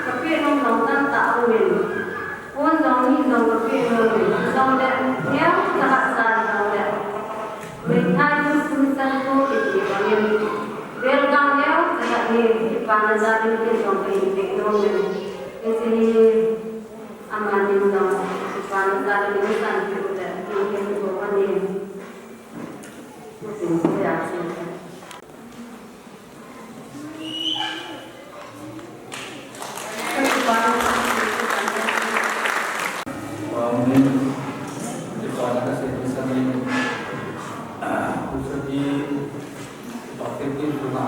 kapeh nom jong tamtah aum in. Phone jong mi jong kapeh nom in. Hijongle, neocha khat sa jongle. Meithai thu sumsan thu kiti bang in. Welcome neocha khat hi, kipana jal in kei jong kahin peh nom in. Hiche hi, Amani jong, kipana jal in san pi u le, kin kin ko ani. Kin ko ya chi. Amen. Kipana ka se ni sa ni. Ku sa ni. Kipana kin ko na.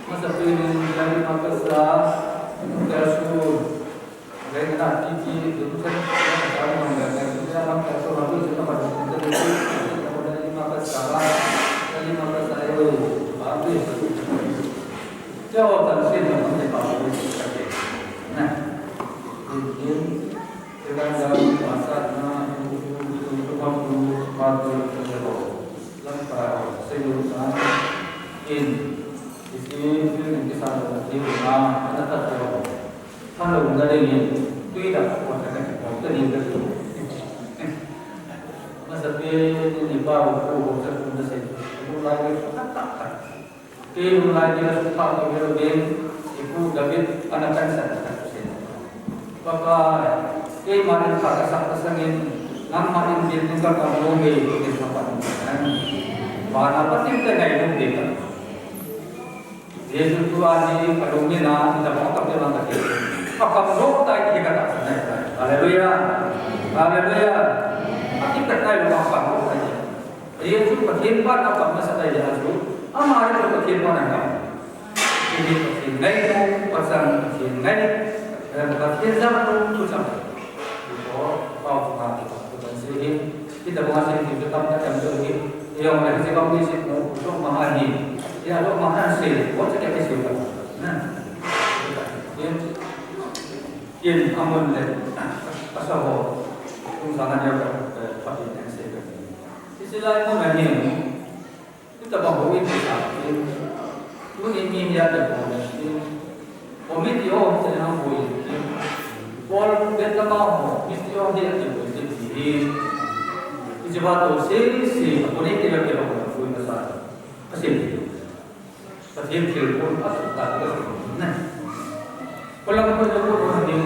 Masa pinin jari makasa, kasu, rengna titi, dukan, kamu, kamu, kamu, kamu, Kei lunglai kei la sukha kei velo vin, i pu David ana kan san ka tusin. Pakai, keima in kha ka sak ka sangin, nangma in din in ka kam lo me, in ka pan kan. Bana patin te ngai lo de ka. Jesu tu ani ka lo me na, da mo ka pe lang ka ke. Ka kam lo tai ki ka ta sa nai. Hallelujah. Hallelujah. Aki ka tai lo ka kam lo tai. Jesu Pathen pa na kam na sa tai ya su. Ama ri Pathen pa na kam. Pathen ngai no, Pathen, Pathen ngai, eh, Pathen jal no, tu jal. Ko, pau na, tu ban se hi, kita bang se hi, tu tam ta tam tu hi, yang na se bang ni se no, tu ma ha ni, ya lo ma ha se, ko se ke se ka. Na. Yen, yen amun le, asa ho, tu sa na ya ka, eh, Pathen ngai se ka. Isi lai mo na ni. Kita bang ho in sa in. Tuni mi nia te bang in. Committee ho te na ho in. Bol bet la ma ho. Misti ho dia te ho te ti. Iti ba to se se ko ni te ke ho ko na sa. Asin. Pathen thil ko a ta ta ko na. Ko la ko ko ko ni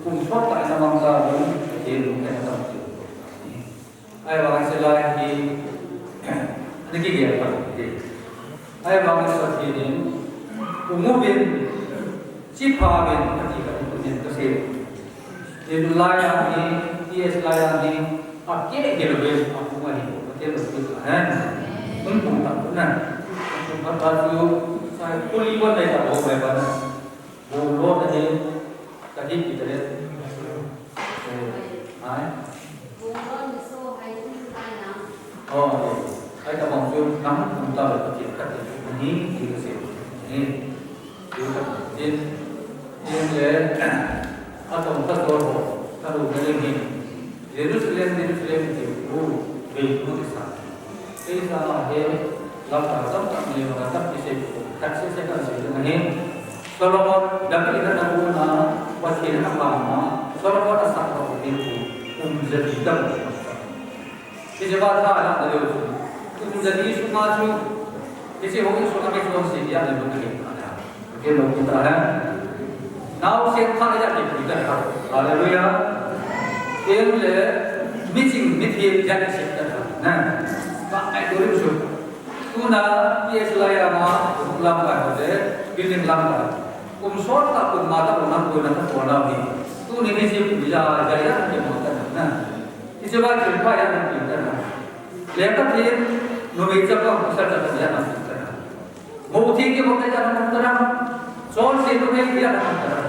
kum so ta na mang ta ni. Pathen ko na ta. Ahivangin hilai hi, ana kigel phat u hi. Ahivangin Pathen in, pung uvin, chepha uvin, ati kha in, tunin kasei. Hilai a hi, T S Laitang hi, akeh hel uvin, apung ahi, Pathen loupi hen. Pung pung ta, na. Pung pung ta chu, sai, kuli pon nei ta, ho mai pa na. Bung lo na hi, ka hi ki ta le. Eh, ai. Oh, eh. Ai ta bang chu nang kum ta le Pathen ka ti ni ti ka se. Ni. Ti ka tin. Tin le. A tong ka so ho. Ka lu ka ni ni. Jerusalem, Jerusalem ti u. Be ku ni sa. Ei sa ma he. Lam ta tam tam ni ma tam ki se. Ka se se ka se ni. Solomon, David in ana buna, Pathen in ana pamna, Solomon asah bang hi kum jabi tam. Hiche va tha ana deu chu. Kum jabi sunga chu, Hiche houin sunga mi chonse dia le lung ahi. Ke lo kita ha. Naosen khat le ja kipui ta ha. Hallelujah. Ken le miching mithi ja kisep ta ha. Na. Ka ai do rim su. Tuna P S Laijang a lamkai ho le building lamkai. Kum sot ta kum ma ta kum na ko na ta ko na ni. Tuni ni si pui ja ja ja kimo ta na. Hiche ba thil pha ja kipui ta na. Lekha thim, numei chapa, pasal chapa dia na sutara. Mouthi kibol dia na sutara. Chonse numei dia na sutara.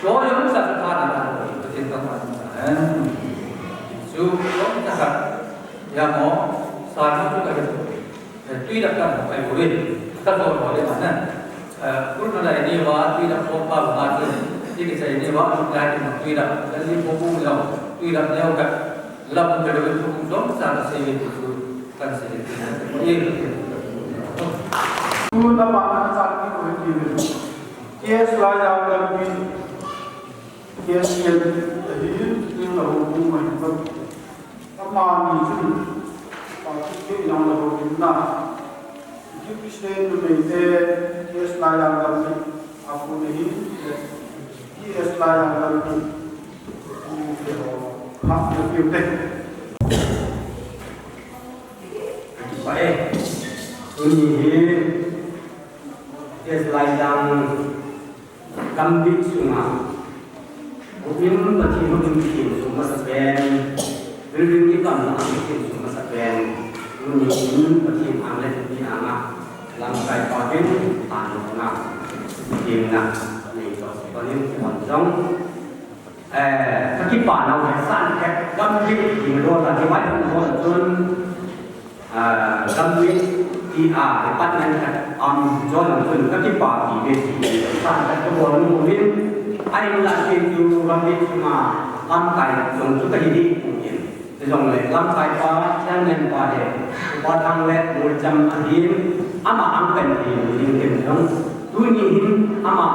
Chonse sa sa na na. Pathen ka ma. Chu, chonse sa. Ya mo, sa na chu ka. Tui da ka mo kai uri. Ka to mo le ma na. Kurna lai ni va, tui da ko pa ma chu. Ti ki sai ni va, lai ki tui da. Lai ni ko bu lo. Tui da ne ka. Lam ka lo tu jong sa ka sei tu su kan sei tu. Tu na ma na sa ki ko ti ni. K S Laijang lampi. K S L ahi, tin la ho bu mai ba. Ama ni chu. Pa ki ke yang la ho din na. Ki Christian tu me te, K S Laijang lampi. Apu ni hi. K S Laijang lampi. Apu ni ho. Ha, ni te. Kipa e, tuni hi K S Laijang gamdih sunga, houin Pathen houin Pathen sung masa pen, building ni kam na Pathen sung masa pen, tuni hin Pathen ang le Pathen anga, lamkai pa pen, pan na, Pathen na, nei to, Pathen ki hon jong. Eh, ka kipa nau he san he gamdih ding lo la, ki vai ding lo la chun, ah, gamdih ti a department khat um jo la chun ka kipa ti ve ti san khat ka bol nu uvin, a ding la ti chu gamdih ma lamkai jong chu ka hi ding uvin. Ti jong le lamkai pa, chairman pa he, Upa Thang le Murcham ahin, ama ang pen ti ding ken jong. Tuni hin ama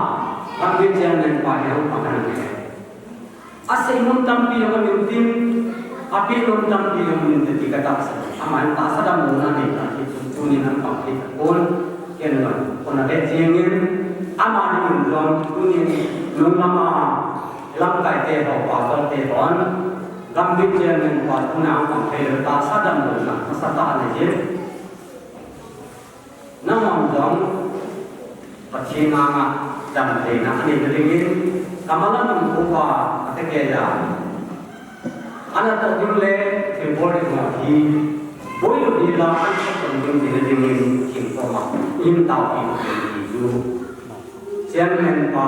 gamdih chairman pa he hung pa kan he. Asei nom tampi jong aum in tin, apeh nom tampi jong aum in tin ti ka tahsan. Aman tahsa damlouna nei ta ti chun tunin an pang thei tapon, ken jong kona ve jeng in, ama ding in jong tunin nung lama lamkai te ho, pastor te hon, gamdih chairman pa tuna an pang thei lou tahsa damlouna, masa tah anei jin. Nangho jong Pathen anga damtheina anei nadingin, kamala nung upa ate keija. Ana toh ding le thilbol ding ho hi, boi lou ding la an toh ding ding nadingin, thim koma, in tao in thim hi ju. Chairman pa,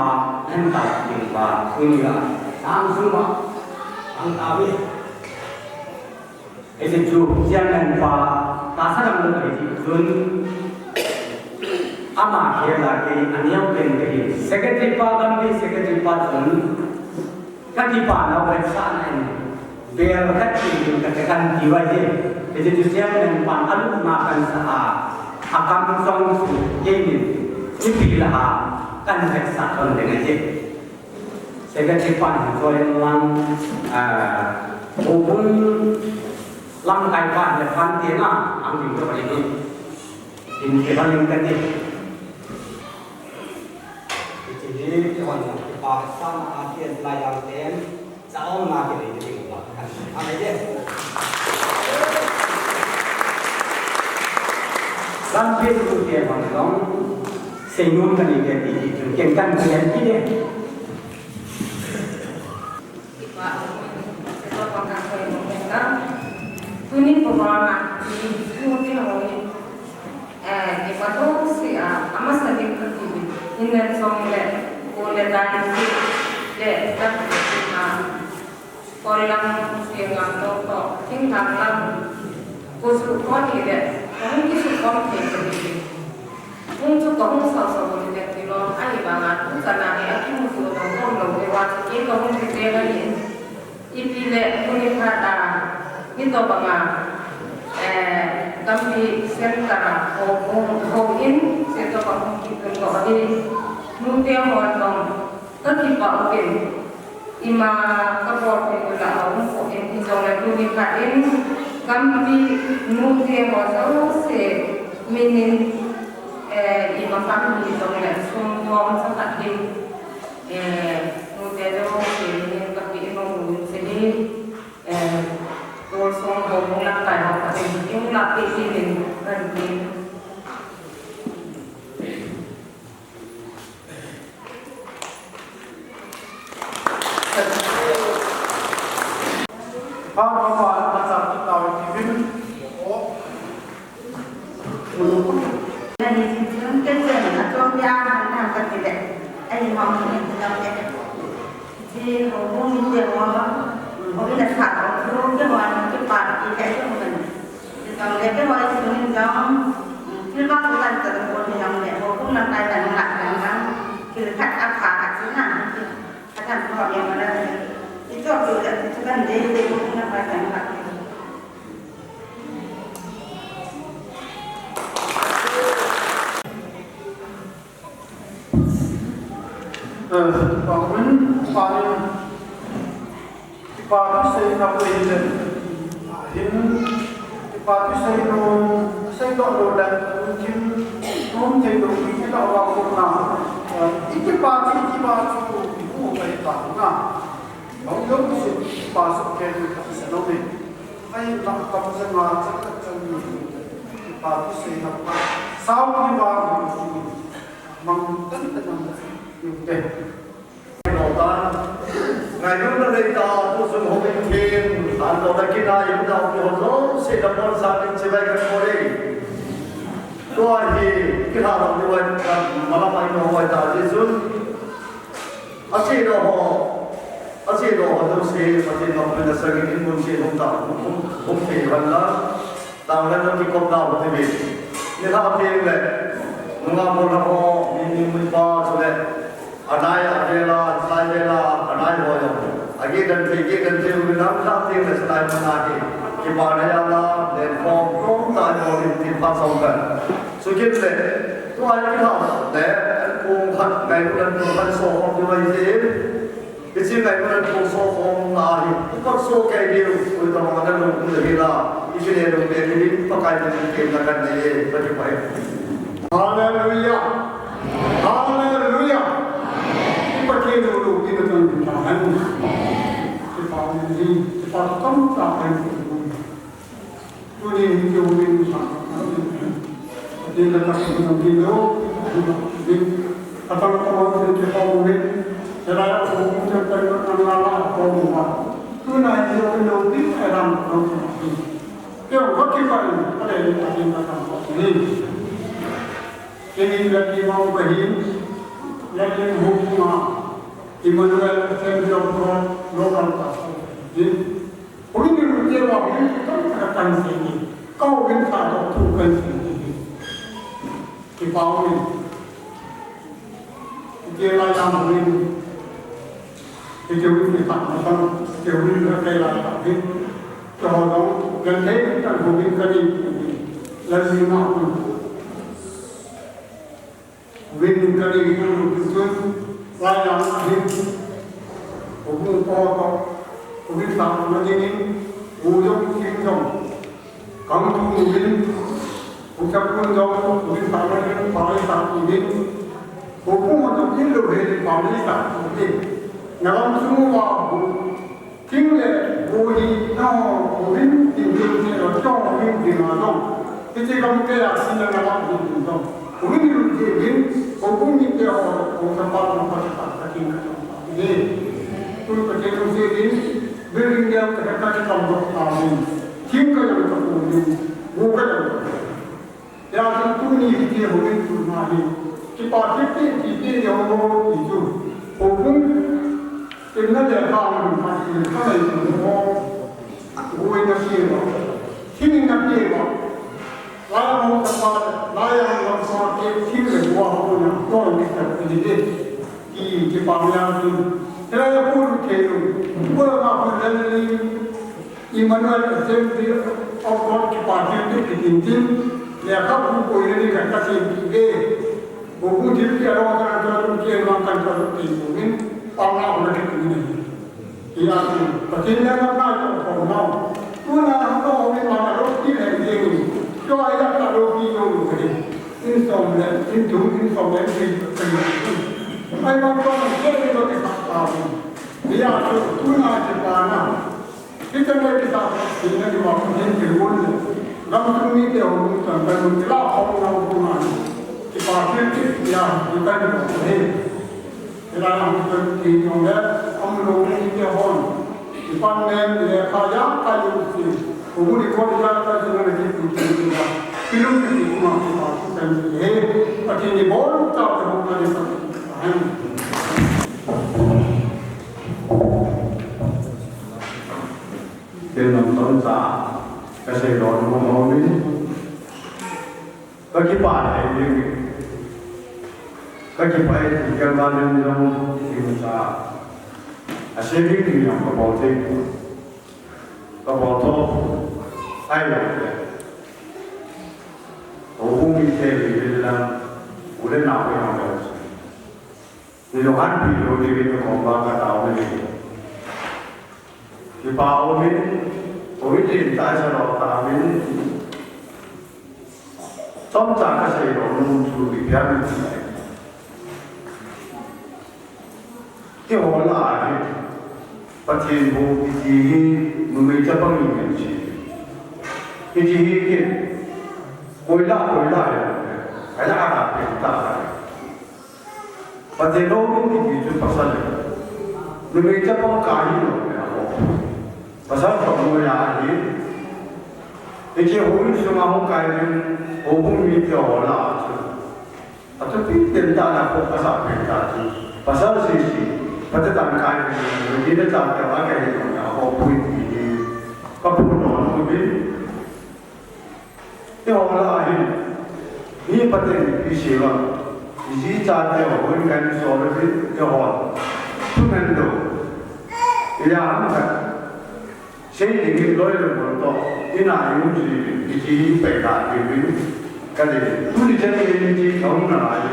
an tao ding pa, tuni la, sang sung pa, ang tao in. Hiche chu chairman pa, tahsa damlou ahi ti chun, ama khel a kei aneo pen kahi. Secretary pa, gamdih secretary pa chun, ka kipa nau vetsahna in, bel khat ti ding ka te kan ti uva hi. Hiche chu chairman pan alupna kan sa a, akam chong chu kei nin, ipi la a, kan vetsah lhon ding ahi. Secretary pan hi choi lang, ah, houbung lamkai pan le pan te na, ang ding ka pa ni. Tin ke ban ling ka ti. Ti hi, ti hon na, ti pa sa na, a ti lai yang ten, sa om na ti ni, ti ni ba. Ang ai de. Lam pe tu ke ban long, sei nun ka ni ke ti, ti tu ke kan ke ti de. Tuni program a, tuni, tuni ho hi, eh, kipa jouse a, amasa ding kati, hinna song le, ko le dan le, le, tak, ah, ko lang, sing lang, to, to, ting tang lang, ko su ko ni le, ko hung ki su ko ni le. Hung chu ka hung sao sao bou le ti lou, ahivanga tuchan a hi akimu chu dong dong lou ve uva chu kei ka hung ti te ahi. Ipi le tuni phat a, hitobang a, eh, gamdih center a, ho, ho, houin, center a hung kitun lou ahi. Nute ho jong, ka kipah uvin, ima ka bolpeh u lah a um poi, hijongle tuni phat in, gamdih nute ho jouse, min in, Nahi jin chun kei chen a chom pia na na ka ti le. Ai ma ni na le. Ji ho bu ni te ho. Ho ni na sa ho bu ke ho ni ke pa ti le ke ho ni. Ti tong le ke ho ni ni jong. Thil ba ko kan ta ko ni jong le ho bu na kai ta na la kan jong. Thil khat a pha a chi na. Ka tan ko ni ma le. Ti to ko le ti kan de de ho bu na kai ta na la. Eh, Paulin, Paulin, Paulin seina poi le, ahin, Paulin seina, seina lo le, kin, tum thei lo, kin la wa ko na, eh, ikipa chu, ikipa chu, ibu pai ta na. Bang lo si, pa su ke tu ta sa lo ni. Ai, la kam sa nga, sa ka chan ni. Ikipa tu seina pa. Sau ni ba, mang tan tan ni te. Lo ta. Ngailutna nei ta, tu sun ho min khin. An lo ta kina, in ta, ho jo, se da pon sa min se bai ka ko le. Tua hi, kila lo ni wa, ma la mai no wa ta, ji sun. Ache lo ho, ache lo ho, lo se, Pathen ngam na sangin in mun se hung ta, hung, hung thei han la, tang la na kikop na ho te be. Ni ha te le, nunga mo na ho, ni ni mun pa chu le, anai a vela, sai vela, anai ho yo. Agi dan te, gi dan te, mun na ha te le, sai mo na ki, ki ba na ya la, le ko, ko ta ho ni ti pa song ka. Sukit le, tua kila le, an kong khat, ngailutna an kong khat so khom tu mai se. Hiche ngailutna an kong so khom na hi, ipat so kei diu, ui ta ma na lung tu hi la, ipi le lung le hi, Pakai min kei na kan nei e, Pakai pai. Hallelujah. Hallelujah. Pakai lu lu pi na tan ta han. Kipa ni, kipa tam ta kan. Tuni hin keu min sa, din la ka sin din lo, din ka tang ka mon din ke ko min, sera ko ko ke ka na la la ko mo ba. Tuna hin keu min lo din ka ram ko ko. Keu ko ki pa ni, ale ni ka din ka tang ko ni. Kini la ki ma ko hin, la ki hu ma. Emmanuel, Savior of God, local pastor. Din Houin ni ute va houin ki tam ka kan se ni. Ka houin sa to tu kan se ni. Kipa houin. Ute la yang houin. Ute houin ki tam na tam. Ute houin ka kai la tam ni. To ho dong. Kan thei ni kan houin ka ni. Lan ni ma houin. Vin ka ding tu tu tu, lai lam hin, u bu ko to, u vin ta ma ding in, u jong kim jong, kang tu u vin, u chap kun jong, u vin ta ma ding, pa lai ta u vin, u bu ma tu kin lo he pa lai ta u vin, na lam tu ma u. Thing le bu hi, nao, bu hin, tin tin tin lo, chong hin, tin lo, chong. Hiche gam keija sina na la hin, tin chong. Bu hin lu je hin, bu bu min te ho, bu sa pa, bu pa, sa pa, sa kin ka chong pa. Ye. Tun ka ke lu je hin, building ya ka ka ka chong pa hin. Thing ka ya ka bu hin, bu ka ya ka. Hijeh chun tuni hiche houin tuna hi, kipa thilpeh, thilpeh le ho ti chu, houbung, inna le kha mun khat in khanai tu ho, guina peuva, thingna peuva, lai ho kapa, lai ho kapa ke thing le gua ho na, ko ni ta ti de, ti kipa ya chu, te ko lu ke lu, ko ma ko le ni, Emmanuel Assembly of God kipa thilpeh kitin tin, lekhabu koina ding ka kasem kit e. Houbung thilpeh a lou a kan tol u, kiman kan tol u ti uvin, pamna u na kit u ahi. Hijeh chun, Pathen lenggam ngai tah u khom nau. Tuna hung lou mi ma na loupi lheh jeng in. Keiho a ijat tah loupi jong lou ahi. In som le, in thum, in som le, in thum. Ai bang tah, kei ni lou ti khat ta u. Hijeh chun, tuna kipa na. Hiche lai kisah, hina ni ma, hin kilhon le. Gamsung mite ho, gamsung mite ho, kilah khom nau puma. Kipa thilpeh, ya, kipa ni mo, he. Kila na ho, ki no le, am lo ni te hon. Kipan men, le, kha ya, ka yu si. Ko ni ko ya, ka yu na ki pu ki ya. Ilung kiti kuma kipa thu kan he, Pathen in ibonchauva hung kan sa hen. Ken nang tong cha, kasei lou nom mo min. Kakipah e, kakipah e, kei vang jong, kei cha. Asei ding ding jong kabol thei. Kabol tho. Ai le. Houbung mite hi le lang, u le nao ho jong le. Ni lo han pi lo ni ve ko ba ka tao ni. Kipah um in, ko i tin tai sa lo ta min. Chomcha kasei lou nom chu ipi ham. Keiho lah a hi, Pathen bou kiti hi, numei chapang in ngen chi. Kiti hi kei, koi lah, koi lah hi, koi lah a pen ta. Pathen houbung kiti chu pasal. Numei chapang kahi lou le ho. Pasal pa mo ya hi. Hiche houbung sunga hung kai ding houbung mite ho lah a chu. Athupi pen tah a ho kasa pen tah chu. Pasal sese. Pathen tah kai ding numei le chate a kahi lou le ho pui ti hi. Kaphong nom nom in. Keiho lah a hin, mi Pathen in ipi sei vang, iji chate ho, houin kai in sol le hin, keiho. Thuman lou. Ija ham khat. Sei ding in loi le gol toh, in a i um ji, iji pai da ding in, ka dei. Tuni chan in iji ka um nalai.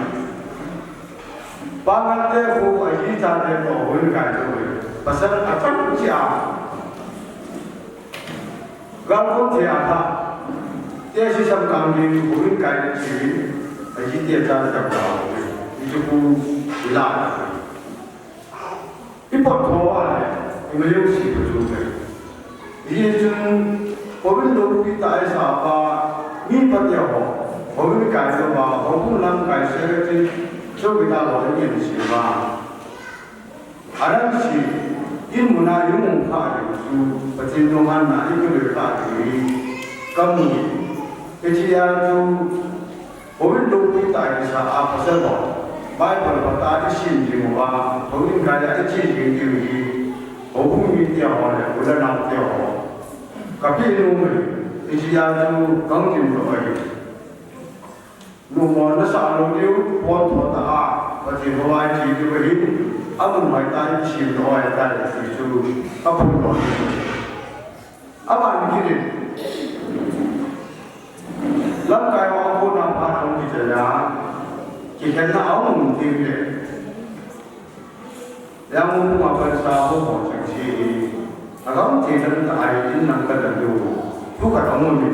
Pangal te khu, aji chate toh, houin kai lou. Pasal achang chi a. Gal kon thei a tha. Te si sam kang ding houin kai le chi. Aji te cha cha ka. Ni chu khu la. I pot tho a le. I ma yeu si ko chu ke. Ni chun houin loupi ta e sa pa. Mi pa te ho. Houin kai lou pa. Houbung lamkai secretary. Chu ki ta lo ni si pa. Aram si, in muna i mu kha ding chu, Pathen lunghanna i kivil kha ding hi, kamu. Hichea chu, houin loupi tah kisa a pasal ho, Bible phatah a i sim ding uva, houin kai a i che ding ding hi, houbung mite ho le, u le nao te ho. Ka pi nu mai, hichea chu, kang tin lo ai. Numo nasah lou diu, pon pon ta a, Pathen hou a i che diu ahi, amun hoitah in i sim lou hoitah in i che chu, aphun lou diu. Aban kit in. Lamkai ho a kona phat hung kichai a, kikhenna ahung um teng le. Yang u ma pan sa ho ho chang si. Agam ti dan ta ai in nang ka dan du. Tu ka dong ni.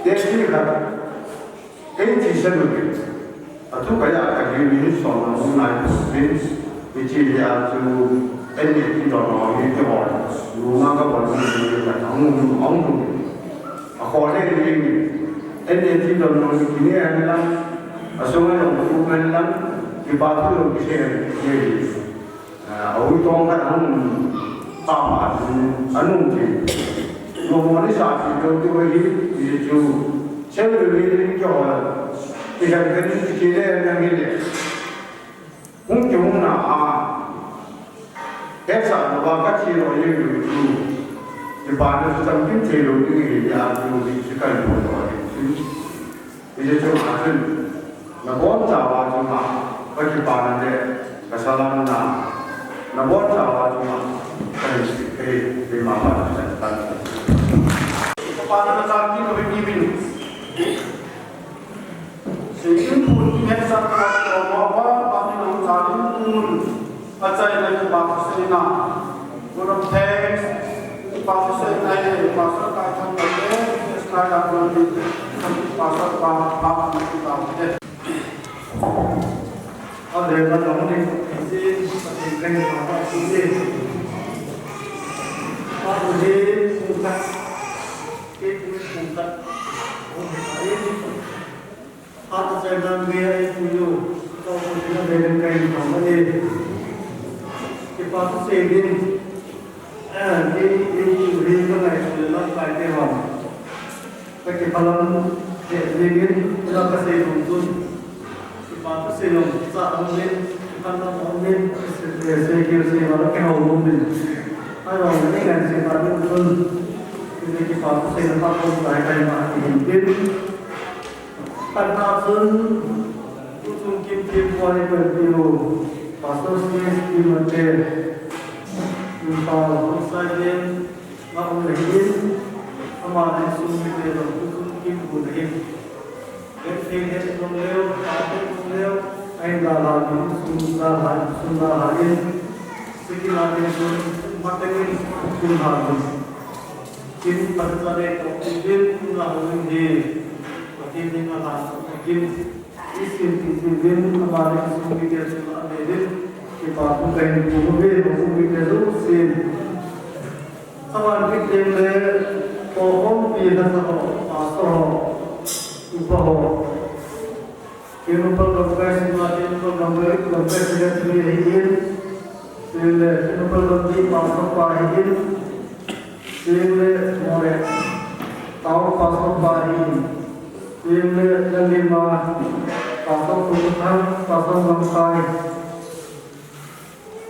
Te si ka. Kei ti sa du ni. A tu ka ya ka ni ni so na mu nai tu ni. Ni chi ya tu en ni ti do no ni ti ho. Nu ma ka bon ni ka ta mu mu ong du. A kho le ni ni. En ni ti do no ni ki ni an la. A so ma lo ku kan la. Kipa thu lo kisei le. A, u tong khat hung pa pa chu anung ti. Mo mo ni sa ti lo ti wa hi ti chu. Cheu le le ni kyo la. Ti kan kan ti ti le na hi le. Hung ki hung na a. He sa lo wa ka ti lo ye lu chu. Ti pa na chu tam kin ti lo ni ya lu ni chu kan lo lo ni chu. Hiche chunga chun, nabonchauva chunga, kakipana le, kasalamna, nabonchauva chunga, kahin sei, kahin sei, keima pa na chan tan. Kapana na chan tin, kahin sei min. Seikin phun, kihen sa ka, ma, ma, pa ni nang chan in phun. Achaina kipa thuseina. Vote of thanks. Kipa thuseina hi Pastor Kaithang le, Pastor Kaithang le, Pastor Pa, Pa, Pa, Pa, Pa. Adeh la dong ni, si, si, si, si. Pa, si, si, si. Phat achaina mi a ipuiyu, tao ko tina beren kai ni tao mani. Kipa thusei din, eh, kei, kei, kei, ka ngai ko le lamkai te hon. Kalam he dingin, ina kasei ding chun, kipa thusei jong kicha aumin, kipana aumin, sei, sei, sei, sei, wala kihou aumin. Ahi jong, nei ngai sei pa ding chun, kipa thusei na pa kon tai kai ma kihin tin. Khatna chun, tuchung kim kim pua ni pen piu, Pastor C S P Mate, Impal, Hosai Dien, Nga um le hin, ama le sum le lo, tu sum kim bu le hin. Len thei le nong leo, ta te nong leo, ai da la ni sum da la, sum da la in. Siki la ni sum, ma te ni sum ha ni. Kim pa ta le ko ki bin, na ho ni. Ko ki ni na la, ko kim. Isim ti si bin, ama le sum ki te sum a le bin. Kipa thu kahin pu ve, sum ki te sum sin. Aman kitem le, tohkhompi lhasa ho, pastor ho, upa ho. Kinupa lamkai sima, kinupa lamkai, lamkai sima tuni ahi in. Sile, kinupa lampi pastor pa ahi in. Sile, more. Tao pastor pa ahi in. Sile, lalima, pastor Tukuthang, pastor Lamkai.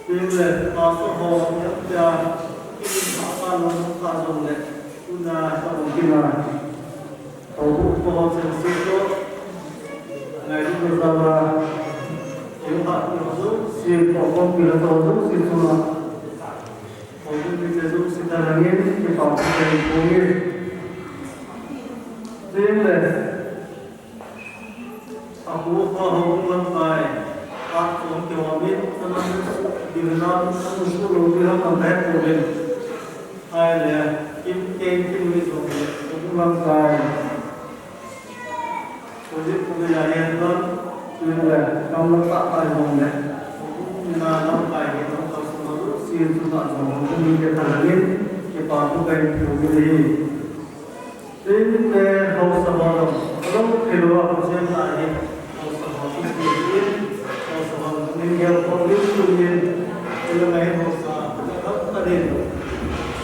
Tin le, pastor ho, ya, ya, kin pa pa lo, pa lo le, tuna, pa lo kin a. Ho, ho, ho, chen si to. Ngai lu ko sa ba. Kin pa lo, si, ko, ko, kin to, si, tuna. Ho, kin, kin, si, ta, ngin, kin pa, kin, ko, ngin. Tin le. Apu, apu, houbung lamkai, apu, apu, amin, amin, dinam, amin, su, lo, dinam, lamkai, apu, din. Ai le, kim, kim, kim, mi, so, houbung lamkai. Ko, di, ko, di, ya, ya, don, din le, kam, lam, ta, ta, don, le. Houbung, na, lamkai, he, don, ta, su, lo, si, su, ta, don, houbung, mi, ke, ta, din, ke, pa, tu, kai, tu, mi, di. Tin te haosa ho jong, alou thei lou a, Pathen a hin haosa ho chu ti hin, haosa ho ning gel ko lim tu hin, ilang a hin haosa, ka ka din.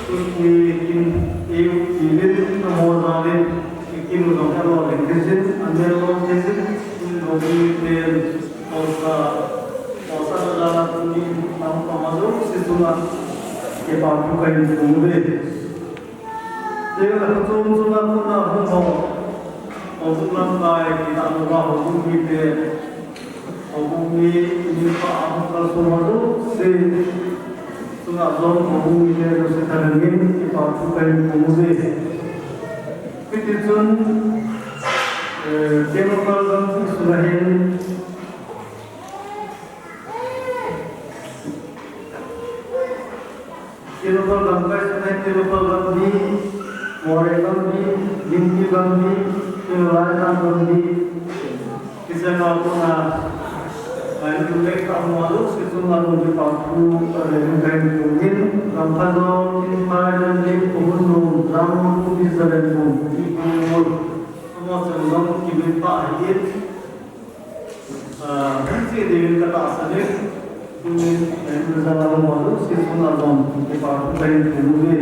Tun ti kin, tiu ti lin, na ho ja lin, ki kin u jong ka lo lin thei jin, a mel lo thei jin, tin ho ni ten, haosa, haosa na ja na tu ni, nang pa ma jong si tu na, ke pa tu ka in tu ve. Teng le chom chom a kona hung ho. Houbung lamkai, kita mo ba houbung mite. Houbung mi, mi pa a hung kalson ho jouse. Chunga jong houbung mite jouse thalheng in, kipa thu kahin pung uve. Hiti chun, eh, Tengnoupal gamsunga hin, Tengnoupal gamkai sunga hin Tengnoupal gambi, Moreh gambi, Lingpi gambi, Tengnoulai gambi. Kisai ma kona, ngai lu le ka mo lu si chunga lu kipa thu, ka le lu kai lu min, Gamphajo, Kimphai, Janlim, Kohunnom, Jangpu, Bisalempu, Ipu, Amo Changdong, Kiminpa, Hit, Ah, kan che ding ka tahsan in, tunin, eh, result a hung ho jouse chunga jong, kipa thu kahin pung uve.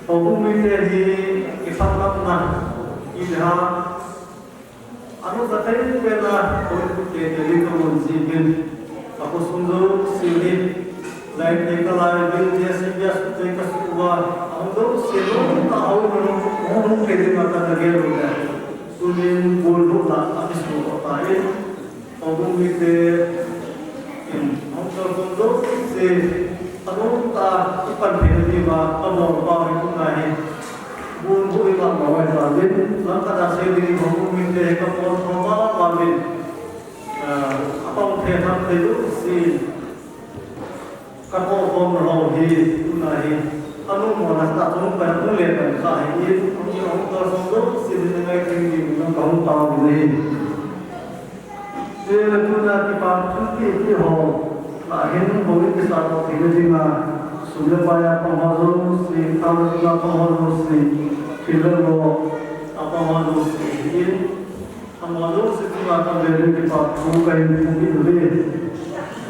Houbung mite hi, kiphatlamna, kiha, anu ka thei pen a, hoi te te li ka mun ji bin, ka khosung jouse hi, lai te ka lai bin, dia si dia su te ka su uva, ahung jouse, no, ka hau, no, no, no, ke ding a ka na gel u le. Tunin bulhuhna akisu ta in, houbung mite in, hung kalson jouse, anom ta, ipan thei na diuva, kabol pau hi tuna hi. Bulhuh iman mawai ta in, lamkhat a sei ding houbung mite, kabol pau ma ma in, ah, apang thei tham thei jouse. Ka tohkhomna ho hi, tuna hi, anu mona ta chung pa nu le kan kha hi, anu hung kalson jouse, sin ngai thei ding, nang ka hung tao ding hi. Tule tuna kipa thu ti ti ho, la hin ho ni kisa to ti le dinga, sum le pai a pang ho jouse, thao le sum a pang ho jouse, thil le lo a pang ho jouse hi, Amo jouse chunga tamvel in kipa thu kahin pung kit uve.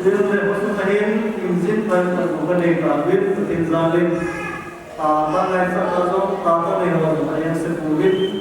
Teng le khosung a hin, injin phal khat ka nei tauvin, Pathen jalin. Tata ngaisah ta jong, tata nei ho jong, a jeng se pouvin.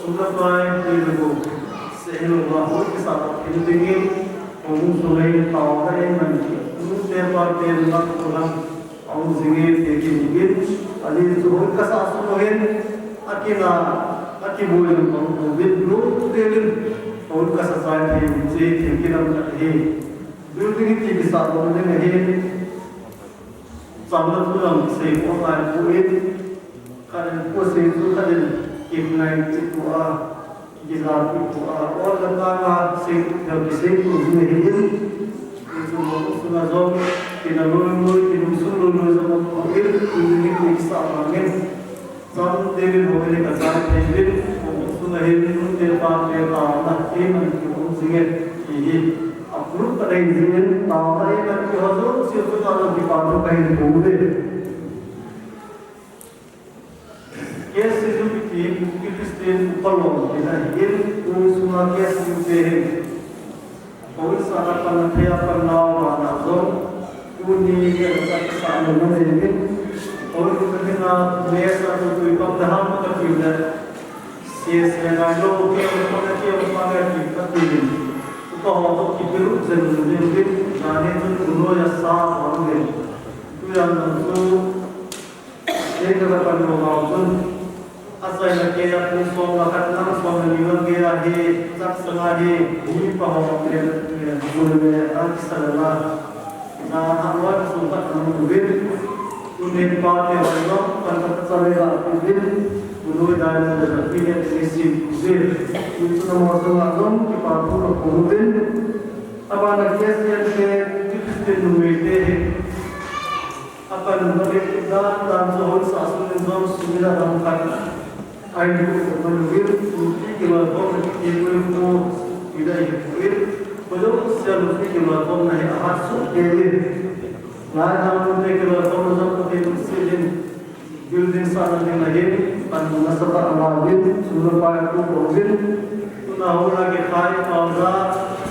sum le pai, pi le gu, seh hilou a, hoi kisah tah khen dingin, houin sunga hin taona eiman, nute pate nunga kolang, aum jinge ti kiti in, ajeh chu hoi kasah sung uva hin, akina, akiboi jong kaum pouvin, nute in, hoi kasah chai thei, che thei kilam khat ahi. Building hi kisah lou ding ahi. Chang le thu jong kisei pon ngai poi. Khat in pu sei chu khat in kip ngai ti pu a, kila ti pu a, ol le tang a sei thei kisei pu jing ahi in. Hichu mo sunga jong, kina loi loi, kinung sung loi loi jong mo in, building hi kisah vangin. Chang David ho le ka chang David, houin sunga hin nute pate taona, eiman kium jinge, ti hi. Apurut ka dei jingin, taona eiman kiho jouse chunga jong kipa thu kahin bol uve. K C U kiti, Kuki Christian Upalom kiti ahin, houin sunga K C U te hin. Houin sahna pan a thei a pan nau vana jong, tuni hi a kisah lou ding in, houin ka dinga mesa tu tui pang da ham ka tiu le, se se ngai lou, ke mo pa ke, ke mo pa ke ti ka ti in. Upa ho to kipiru jen jen din, na ne tu tu no ya sa ho din. Tu ya no tu, Kei ka pan lou vang chun, achaina kei a pung som le khat lang som le ni lang kei a hi, chak sanga hi, mi pa ho te, eh, bul le a kisa le la. Na ha wa ka sum khat na mu vin. Tunin pa te wa lo, pan ka cha le la ku vin. Ku lui dai le le pi ne ni sim ku vin. Ku chu na mo sanga jong, kipa thu lo ku vin. Abana K C N te, Christian numei te hi. Apan nung kati dan dan chu houin sah sung in jong sum ila dang khat. Ai bu ko man wir, nupi kiloikhomna kiti ko, ila hi ko. Ko jouse nupi kiloikhomna hi ahat soh kei in. Lai dang nute kiloikhomna jong Pathen lungset in. Building sahna ding ahin, pan nasatah a la vin, sum le pai a tu ko vin. Tuna hou la kikhai pau ja,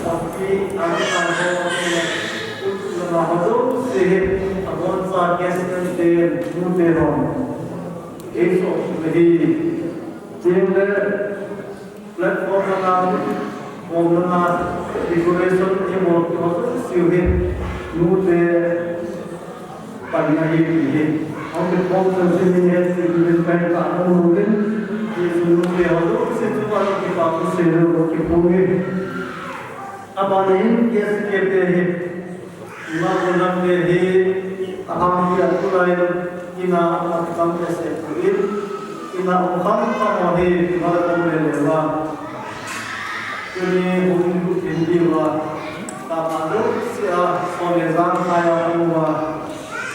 office, a kikhai ho, office, tuna ho jouse hi, aboncha guest ten ten, nute hon. Ei soh le hi. Tin le, platform langa, hom langa, decoration, ei bol, ei bol, siu hi, nute, Pan ahi ti hi. Hung kiphong chan sin in het ti uvin pen ka hung uvin. Ti sun te ho jouse chunga kipa thu sei lou kiphong e. Abana hin K C K te hi. Ima ko lam te hi. Aham hi a tulai ina a tam te se tu in. Ina um kham kham ho hi. Ima ko le le va. Tuni hung lut in diu a, tapa jouse a, son le jang a um uva,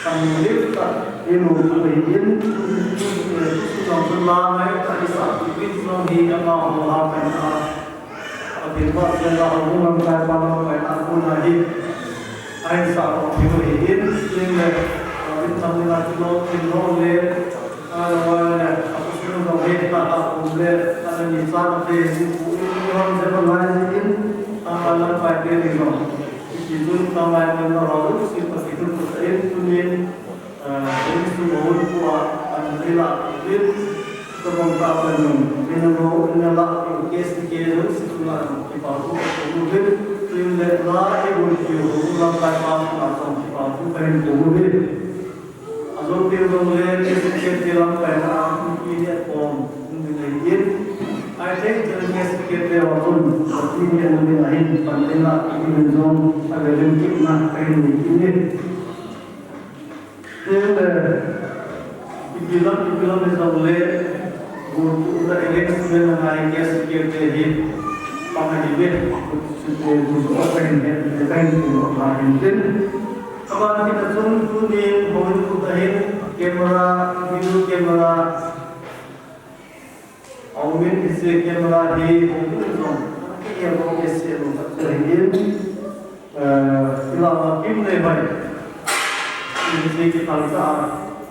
kan lut ta, i lu tu hi in, tu tu tu tu la ngai ta i sa tu tu jong hi amaho ha pen a. Pathen vahchoi a hung lamkai pa lamkai a kona hi. Ahin sah lou thei u ahin, tin le, David Thamnga chu lou, tin lou le, a lou le, a pu sung lou le, a ta um le, a le ni sa na te, ni pu in, ni hon se pa lai in, a ma lam pai te ni lou. Ki tun ta mai man na lou, si pa ki tun ta in, tun in, a, in su lou, pu a, an ni la, in, Tabang ta pen nung, ina lo, ina la, in case, in case, si tu la, kipa thu, tu le, tu le, la, i bu ki, hu, la, kai pa, la, song, kipa thu, pen, tu le. A zo, ti lo, le, case, case, ti la, pen, a, ki, ki, ne, pom, ni le, in. Ai thei chun S K te ho chun, Pathen in amin ahin, panpina, amin jong, avelin kitna, ahin nei kit e. Tin le, ipi lam, ipi lam hijongle, go to the arrangement angai S K te hi, pang ahi ve, chute, go to the arrangement, ahin tin. Aban kit a chun, tunin, houin kut ahin, camera, video camera, Aumin, hiche camera hi hung jong, kei a bou kei se lou khat chu ahin, eh, kila ma kim le bai. Hiche kithal ta,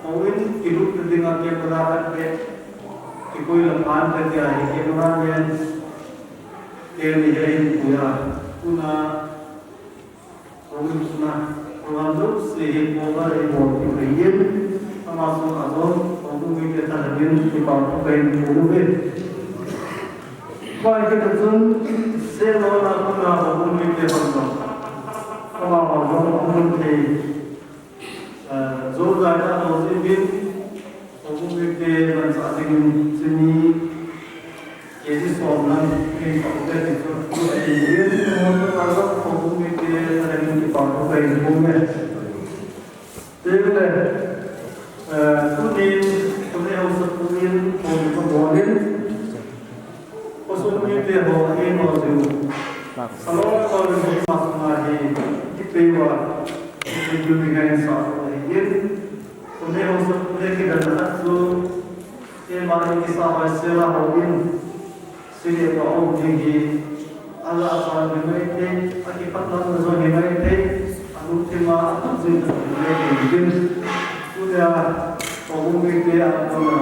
aumin, kilut ding a camera khat le, kikoi la phan te tia hi camera man, kei ni hin kuya, tuna, Houin kutna, program jouse hi cover eibol kit ahin, ama sunga jong, houbung mite thahemin, kipa thu kahin phong uve. Tua hi kit a chun, Sehlon a kona houbung mite hon jong, amaho jong, amun thei, eh, jou jai a lou jin, Houbung mite manchah dingin chuni K G som lang thei tah te ti chu tu ahi in, houbung mite, houbung mite thahemin kipa thu kahin phong e. Tile, eh, tunin, tuni haosapu in, houbung ka bol in, Khosung mite ho ahin ho jing u. Salon College hi ama sunga hi, kipei uva, kipei u ding ahin sah u ahin. Tuni haosapu le kidang khat chu, keima in kisa hoisel a houin, seipa um ding hi, ala chan ding maithei, akiphatna jong hi maithei, alungthim a, alungjing a ding maithei ding. Tunia, houbung mite a kona,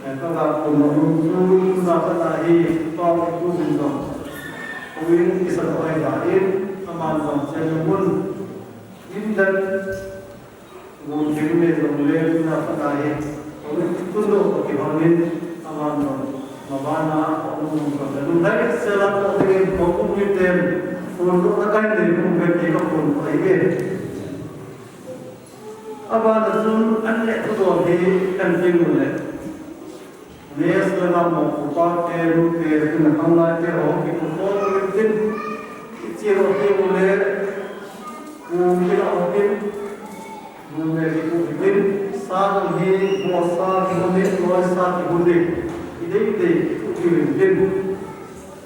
Eh, ka ga kum a um chu, tuna pat a hi, tong tu min jong. Houin kisa doh ahi in, aman jong chen mun. Min dan, mun thim le jong le, tuna pat a hi. Houin tun doh ka kihon in, aman jong. Mabana, houin jong ka lung dai, sela ko ding, ko kum ni ten. Houin doh na kai le, kum ve ti ka kum ai ve. Abana chun an le thudol hi kan ti u le. Mess langa mopopa te, nu te, tuna khanglai te ho, kipu khom u hitin. Kiche ho te u le. Kum kila u hitin. Kum le kipu hitin. Sa jong hi, mo sa kihun hi, loi sa kihun hi. Idei dei kipu u hitin.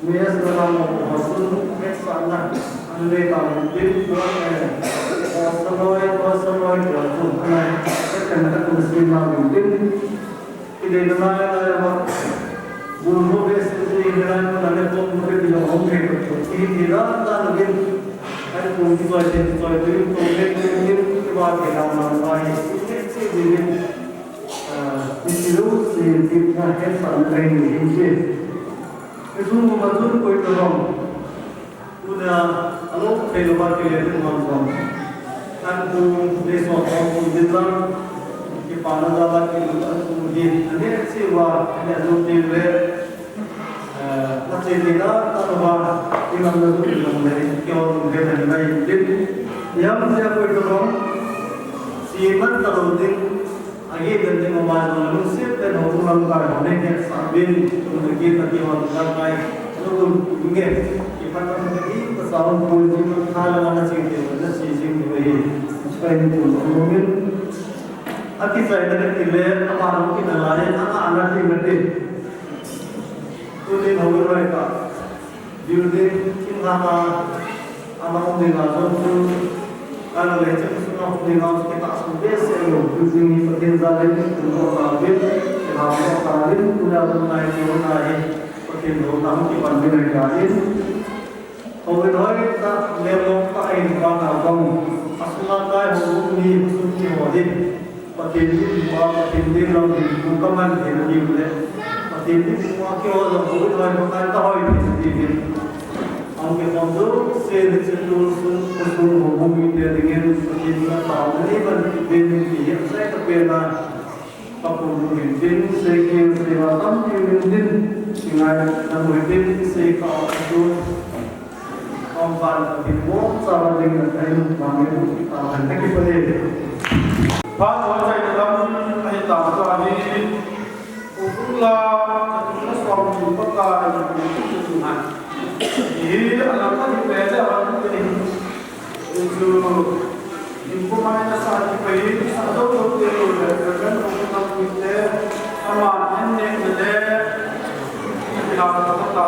Mess langa mopo ho chun hetsahna anei tau hitin, eh, ho saloi, ho saloi tua chu anei, hetsahna khat anei sem tau hitin. Kidei na lai lai uva, bul ho behseh jeh in hilai mun a le pom ho kiti jong hung thei tah chu, kihi thei dan dan uvin. Ai kum kichoi thei, kichoi thei, kum thei thei uvin, kiva thei dan dan uva hi, kicheh cheh jeh uvin. Ah, hiche jouse hi hetsahna kahin nei ahi. Hiche sung uva chun koi tobang. Tuna, alou thei louva kile ding ham ham. An kum, nei sot hom kum din lang. Kipana jal a kilut an kum hi. Aneh cheh uva, aneh jou teng le. Eh, na che thei dan dan uva, i lam na jou ding le, kihou ding le, na nei ding. Ijemtia koi tobang. Che man talou ding. Agi dan ding ama jong lungset ten houbung lamkai ho nei hetsah uvin, tun agi dan ding ho lamkai, lungset uvin nge, kiphatna ding hi, pasal hung pui ding, kha lama na che thei, na che jing diu ahi, chuin tun houbung in, akichaina kati le, ama jong kina lai, ama ana ti na ti. Tunin houin hoitah. Building, thinglhang a, ana um ding a jong chu, ana le chun sunga um ding a chu kitahsan behseh lou. Building hi Pathen jal in, tun doh tauvin, kilham doh tauvin, tuna tun nai tun nai hi, Pathen douna hung kipan ding ahi tahin. Houin hoitah, melmong tah ahin vang a vang, asunga kai houbung mi, khosung mi ho hi. Pathen dinmun a, Pathen dinmun lam dinmun kaman thei nadiu le. Pathen dinmun a keiho jong houin hoi makai kahoi thei nadiu le. Ahung kikhom jouse hiche tusun, tusun houbung mite dingin, Pathen in athaom nanei man uvin ti hi asei tapen a, kapum u hitin, sei kel sei va tampi um intin, kingaidam u hitin, sei kha u hitin. Aum pan Pathen bou chauvin ding na thei, mangin, tahen kakipah e. Phat hoi chaina lam ahi tah tua hi, Ukhrul a, Ukhrul a som Pakai, hi alam ka hi pe le alam ka hi. Chu, in ko mai na sa ki pe, sa do do te ko le, kan ko na ku te, ama en ne le, ki la ka ta.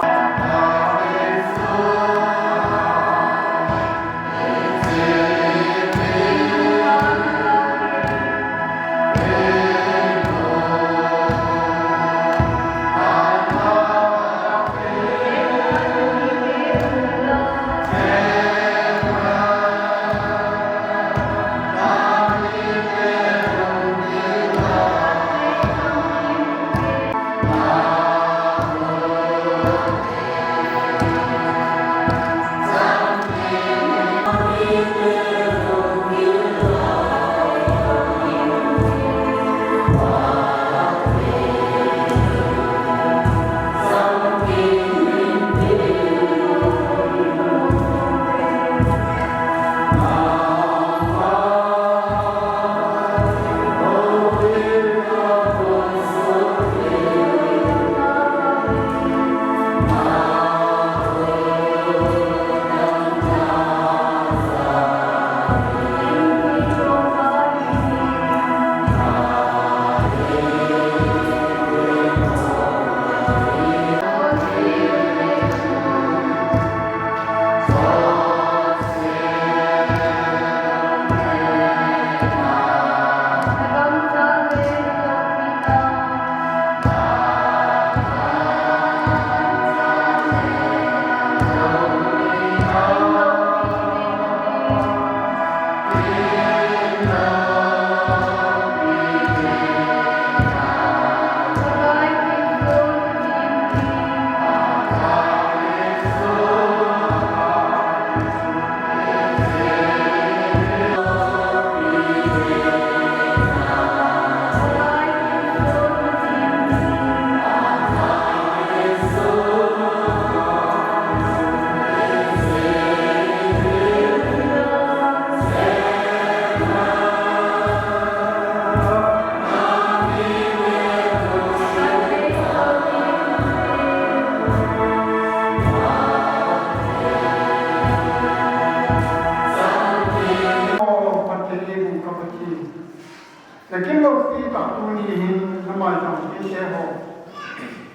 Nakin loupi tah tuni hin namai tang kinte ho.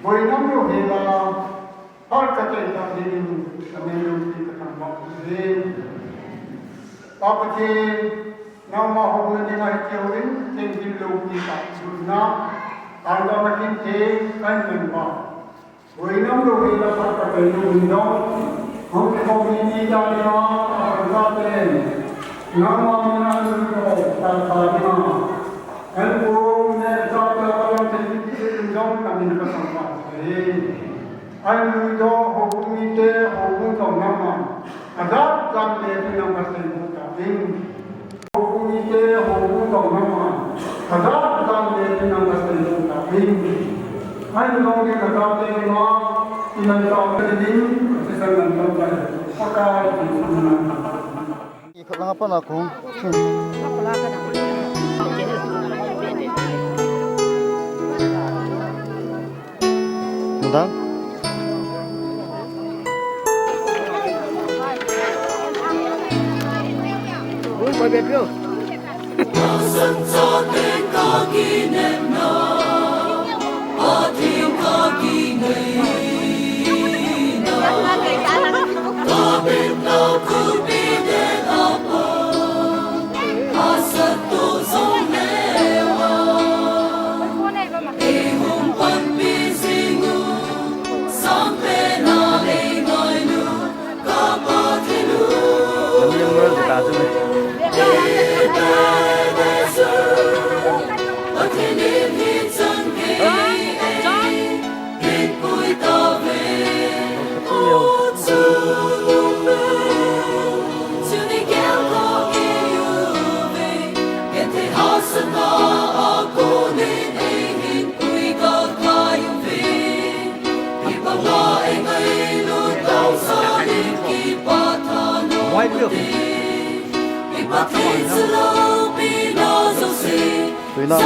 Boinam lou hela, phat kachai tah dingin, namin loupi kathangvah uve. Pa Pathen, nangma houna dinga hiche houin, ken hin loupi tah tuni na, tangvah nakin te, kahin nganvah. Boinam lou hela phat kachai lou hin jong, hung kikhom hi mi ta dinga, a phat kachai. Nangma mina lou ta ta dinga. An pu ne ta ta ka lang te ti ti jong namin kathangvah uve. An lui do houbung mite, houbung jong nangma. Ajat jan le tu nang Pathen ta in. Houbung mite, houbung jong nangma. Ajat jan le tu nang Pathen ta in. An jong ke ka ta te ma, iman ta te din, se san nan ta. Pakai, iman ta. Ikhat lang a pat a kong. Dang. Ui, koi be pio. Tuina.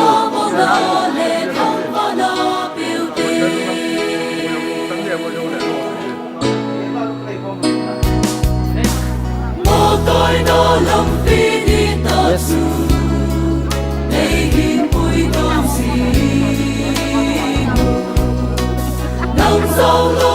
Lampi ni ta chu ei hin pui dong si. Nang sau